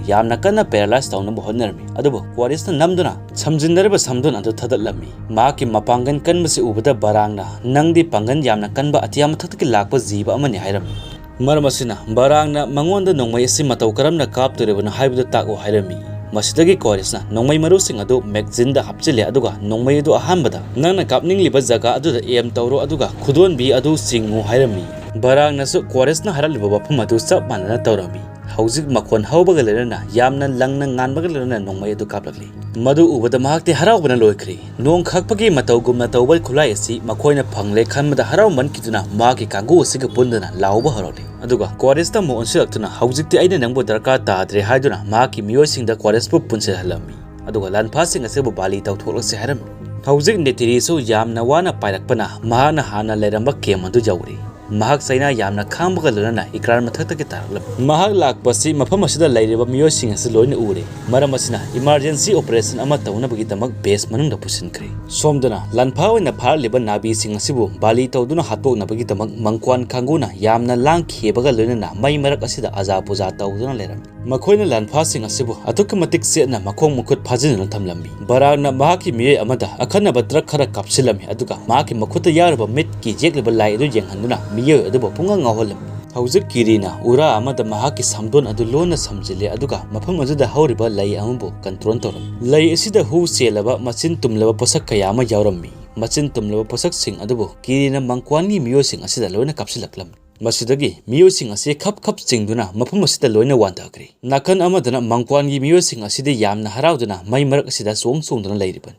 ꯌꯥꯝꯅ ꯀꯟꯅ paralyze ꯇꯧꯅꯕ ꯍꯣꯠꯅꯔꯝꯃꯤ, ꯑꯗꯨꯕꯨ ꯀ꯭ꯋꯥꯔꯤꯁꯅ ꯅꯝꯗꯨꯅ ꯁꯝꯖꯤꯟꯅꯔꯤꯕ ꯁꯝꯗꯣꯟ ꯑꯗꯨ ꯊꯥꯗꯠꯂꯝꯃꯤ꯫ ꯃꯍꯥꯛꯀꯤ ꯃꯄꯥꯡꯒꯜ ꯀꯟꯕꯁꯤ ꯎꯕꯗ ꯕꯔꯥꯡꯅ, "ꯅꯪꯗꯤ ꯄꯥꯡꯒꯜ ꯌꯥꯝꯅ ꯀꯟꯕ ꯑꯇꯤꯌꯥ ꯃꯊꯛꯇꯒꯤ ꯂꯥꯛꯄ ꯖꯤꯕ ꯑꯃꯅꯤ" ꯍꯥꯏꯔꯝꯃꯤ꯫ ꯃꯔꯝ ꯑꯁꯤꯅ ꯕꯔꯥꯡꯅ ꯃꯉꯣꯟꯗ ꯅꯣꯡꯃꯩ ꯑꯁꯤ ꯃꯇꯧ ꯀꯔꯝꯅ ꯀꯥꯞꯇꯣꯔꯤꯕꯅꯣ ꯍꯥꯏꯕꯗꯨ ꯇꯥꯛꯎ ꯍꯥꯏꯔꯝꯃꯤ꯫ ꯃꯁꯤꯗꯒꯤ ꯀ꯭ꯋꯥꯔꯤꯁꯅ ꯅꯣꯡꯃꯩ ꯃꯔꯨꯁꯤꯡ ꯑꯗꯨ magazineꯗ ꯍꯥꯞꯆꯤꯜꯂꯦ, ꯑꯗꯨꯒ ꯅꯣꯡꯃꯩ ꯑꯗꯨ ꯑꯍꯥꯟꯕꯗ ꯅꯪꯅ ꯀꯥꯞꯅꯤꯡꯂꯤꯕ ꯖꯒꯥ ꯑꯗꯨꯗ aim ꯇꯧꯔꯣ, ꯑꯗꯨꯒ ꯈꯨꯗꯣꯟꯕꯤ ꯑꯗꯨ ꯆꯤꯡꯉꯨ ꯍꯥꯏꯔꯝꯃꯤ꯫ ꯕꯔꯥꯡꯅꯁꯨ ꯀ꯭ꯋꯥꯔꯤꯁꯅ ꯍꯥꯏꯔꯛꯂꯤꯕ ꯋꯥꯐꯝ ꯑꯗꯨ ꯆꯞ ꯃꯥꯟꯅꯅ ꯇꯧꯔꯝꯃꯤ꯫ ꯍꯧꯖꯤꯛ ꯃꯈꯣꯟ ꯍꯧꯕꯒ ꯂꯣꯏꯅꯅ ꯌꯥꯝꯅ ꯂꯪꯅ ꯉꯥꯟꯕꯒ ꯂꯣꯏꯅꯅ ꯅꯣꯡꯃꯩ ꯑꯗꯨ ꯀꯥꯞꯂꯛꯂꯤ꯫ ꯃꯗꯨ ꯎꯕꯗ ꯃꯍꯥꯛꯇꯤ ꯍꯔꯥꯎꯕꯅ ꯂꯣꯏꯈ꯭ꯔꯦ꯫ ꯅꯣꯡ ꯈꯥꯛꯄꯒꯤ ꯃꯇꯧꯒꯨꯝꯅ ꯇꯧꯕ ꯈꯨꯠꯂꯥꯏ ꯑꯁꯤ ꯃꯈꯣꯏꯅ ꯐꯪꯂꯦ ꯈꯟꯕꯗ ꯍꯔꯥꯎꯃꯟꯈꯤꯗꯨꯅ ꯃꯍꯥꯛꯀꯤ ꯀꯥꯡꯕꯨ ꯑꯁꯤꯒ ꯄꯨꯟꯗꯨꯅ ꯂꯥꯎꯕ ꯍꯧꯔꯛꯂꯤ꯫ ꯑꯗꯨꯒ ꯀ꯭ꯋꯥꯔꯤꯁꯇ ꯑꯃꯨꯛ ꯑꯣꯟꯁꯤꯜꯂꯛꯇꯨꯅ, "ꯍꯧꯖꯤꯛꯇꯤ ꯑꯩꯅ ꯅꯪꯕꯨ ꯗꯔꯀꯥꯔ ꯇꯥꯗ꯭ꯔꯦ" ꯍꯥꯏꯗꯨꯅ ꯃꯍꯥꯛꯀꯤ ꯃꯤꯑꯣꯏꯁꯤꯡꯗ ꯀ꯭ꯋꯥꯔꯤꯁꯄꯨ ꯄꯨꯟꯁꯤꯜꯍꯜꯂꯝꯃꯤ꯫ ꯑꯗꯨꯒ ꯂꯥꯟꯐꯥꯁꯤꯡ ꯑꯁꯤꯕꯨ ꯕꯥꯂꯤ ꯇꯧꯊꯣꯛꯂꯁꯤ ꯍꯥꯏꯔꯝꯃꯤ꯫ ꯍꯧꯖꯤꯛ ꯅꯦꯇꯤꯔꯤꯁꯨ ꯌꯥꯝꯅ ꯋꯥꯅ ꯄꯥꯏꯔꯛꯄꯅ ꯃꯍꯥꯛꯅ ꯍꯥꯟꯅ ꯂꯩꯔꯝꯕ camp ꯑꯗꯨ ꯌꯧꯔꯦ꯫ ꯃꯍꯥꯛ ꯆꯩꯅꯥ ꯌꯥꯝꯅ ꯈꯥꯡꯕꯒ ꯂꯣꯏꯅꯅ ꯏꯀ꯭ꯔꯥꯟ ꯃꯊꯛꯇꯒꯤ ꯇꯥꯔꯛꯂꯝꯃꯤ꯫ ꯃꯍꯥꯛ ꯂꯥꯛꯄꯁꯤ ꯃꯐꯝ ꯑꯁꯤꯗ ꯂꯩꯔꯤꯕ ꯃꯤꯑꯣꯏꯁꯤꯡ ꯑꯁꯤ ꯂꯣꯏꯅ ꯎꯔꯦ꯫ ꯃꯔꯝ ꯑꯁꯤꯅ emergency operation ꯑꯃ ꯇꯧꯅꯕꯒꯤꯗꯃꯛ base ꯃꯅꯨꯡꯗ ꯄꯨꯁꯤꯟꯈ꯭ꯔꯦ꯫ ꯁꯣꯝꯗꯅ ꯂꯥꯟꯐꯥ ꯑꯣꯏꯅ ꯐꯥꯔꯛꯂꯤꯕ ꯅꯥꯕꯤꯁꯤꯡ ꯑꯁꯤꯕꯨ ꯕꯥꯂꯤ ꯇꯧꯗꯨꯅ ꯍꯥꯠꯇꯣꯛꯅꯕꯒꯤꯗꯃꯛ ꯃꯪꯀ꯭ꯋꯥꯟ ꯈꯥꯡꯒꯨꯅ ꯌꯥꯝꯅ ꯂꯥꯡꯈꯤꯕꯒ ꯂꯣꯏꯅꯅ ꯃꯩ ꯃꯔꯛ ꯑꯁꯤꯗ ꯑꯖꯥ ꯄꯨꯖꯥ ꯇꯧꯗꯨꯅ ꯂꯩꯔꯝꯃꯤ꯫ ꯃꯈꯣꯏꯅ ꯂꯥꯟꯐꯥꯁꯤꯡ ꯑꯁꯤꯕꯨ ꯑꯗꯨꯛꯀꯤ ꯃꯇꯤꯛ ꯆꯦꯠꯅ ꯃꯈꯣꯡ ꯃꯈꯨꯠ ꯐꯥꯖꯤꯟꯗꯨꯅ ꯊꯝꯂꯝꯃꯤ꯫ ꯕꯔꯥꯛꯅ ꯃꯍꯥꯛꯀꯤ ꯃꯤꯑꯣꯏ ꯑꯃꯗ ꯑꯈꯟꯅꯕ ꯇ꯭ꯔꯛ ꯈꯔ ꯀꯥꯞꯁꯤꯜꯂꯝꯃꯤ, ꯑꯗꯨꯒ ꯃꯍꯥꯛꯀꯤ ꯃꯈꯨꯠꯇ ꯌꯥꯎꯔꯤꯕ ꯃꯤꯠꯀꯤ ꯌꯦꯛꯂꯤꯕ ꯂꯥꯏ ꯑꯗꯨ ꯌꯦꯡꯍꯟꯗꯨꯅ ꯃꯤꯑꯣꯏ ꯑꯗꯨꯕꯨ ꯄꯨꯡꯉꯥꯎ ꯉꯥꯎꯍꯜꯂꯝꯃꯤ꯫ ꯍꯧꯖꯤꯛ ꯀꯤꯔꯤꯅ ꯎꯔꯥ ꯑꯃꯗ ꯃꯍꯥꯛꯀꯤ ꯁꯝꯗꯣꯟ ꯑꯗꯨ ꯂꯣꯟꯅ ꯁꯝꯖꯤꯜꯂꯤ, ꯑꯗꯨꯒ ꯃꯐꯝ ꯑꯗꯨꯗ ꯍꯧꯔꯤꯕ ꯂꯩ ꯑꯃꯕꯨ control ꯇꯧꯔꯝꯃꯤ꯫ ꯂꯩ ꯑꯁꯤꯗ ꯍꯨ ꯆꯦꯜꯂꯕ, ꯃꯆꯤꯟ ꯇꯨꯝꯂꯕ ꯄꯣꯠꯁꯛ ꯀꯌꯥ ꯑꯃ ꯌꯥꯎꯔꯝꯃꯤ꯫ ꯃꯆꯤꯟ ꯇꯨꯝꯂꯕ ꯄꯣꯠꯁꯛꯁꯤꯡ ꯑꯗꯨꯕꯨ ꯀꯤꯔꯤꯅ ꯃꯪꯀ꯭ꯋꯥꯟꯒꯤ ꯃꯤꯑꯣꯏꯁꯤꯡ ꯑꯁꯤꯗ ꯂꯣꯏꯅ ꯀꯥꯞꯁꯤꯜꯂꯛꯂꯝꯃꯤ꯫ ꯃꯁꯤꯗꯒꯤ ꯃꯤꯑꯣꯏꯁꯤꯡ ꯑꯁꯤ ꯈꯞ ꯈꯞ ꯆꯤꯡꯗꯨꯅ ꯃꯐꯝ ꯑꯁꯤꯗ ꯂꯣꯏꯅ ꯋꯥꯟꯊꯈ꯭ꯔꯦ꯫ ꯅꯥꯀꯟ ꯑꯃꯗꯅ ꯃꯪꯀ꯭ꯋꯥꯟꯒꯤ ꯃꯤꯑꯣꯏꯁꯤꯡ ꯑꯁꯤꯗꯤ ꯌꯥꯝꯅ ꯍꯔꯥꯎꯗꯨꯅ ꯃꯩ ꯃꯔꯛ ꯑꯁꯤꯗ ꯆꯣꯡ ꯆꯣꯡꯗꯨꯅ ꯂꯩꯔꯤꯕꯅꯤ꯫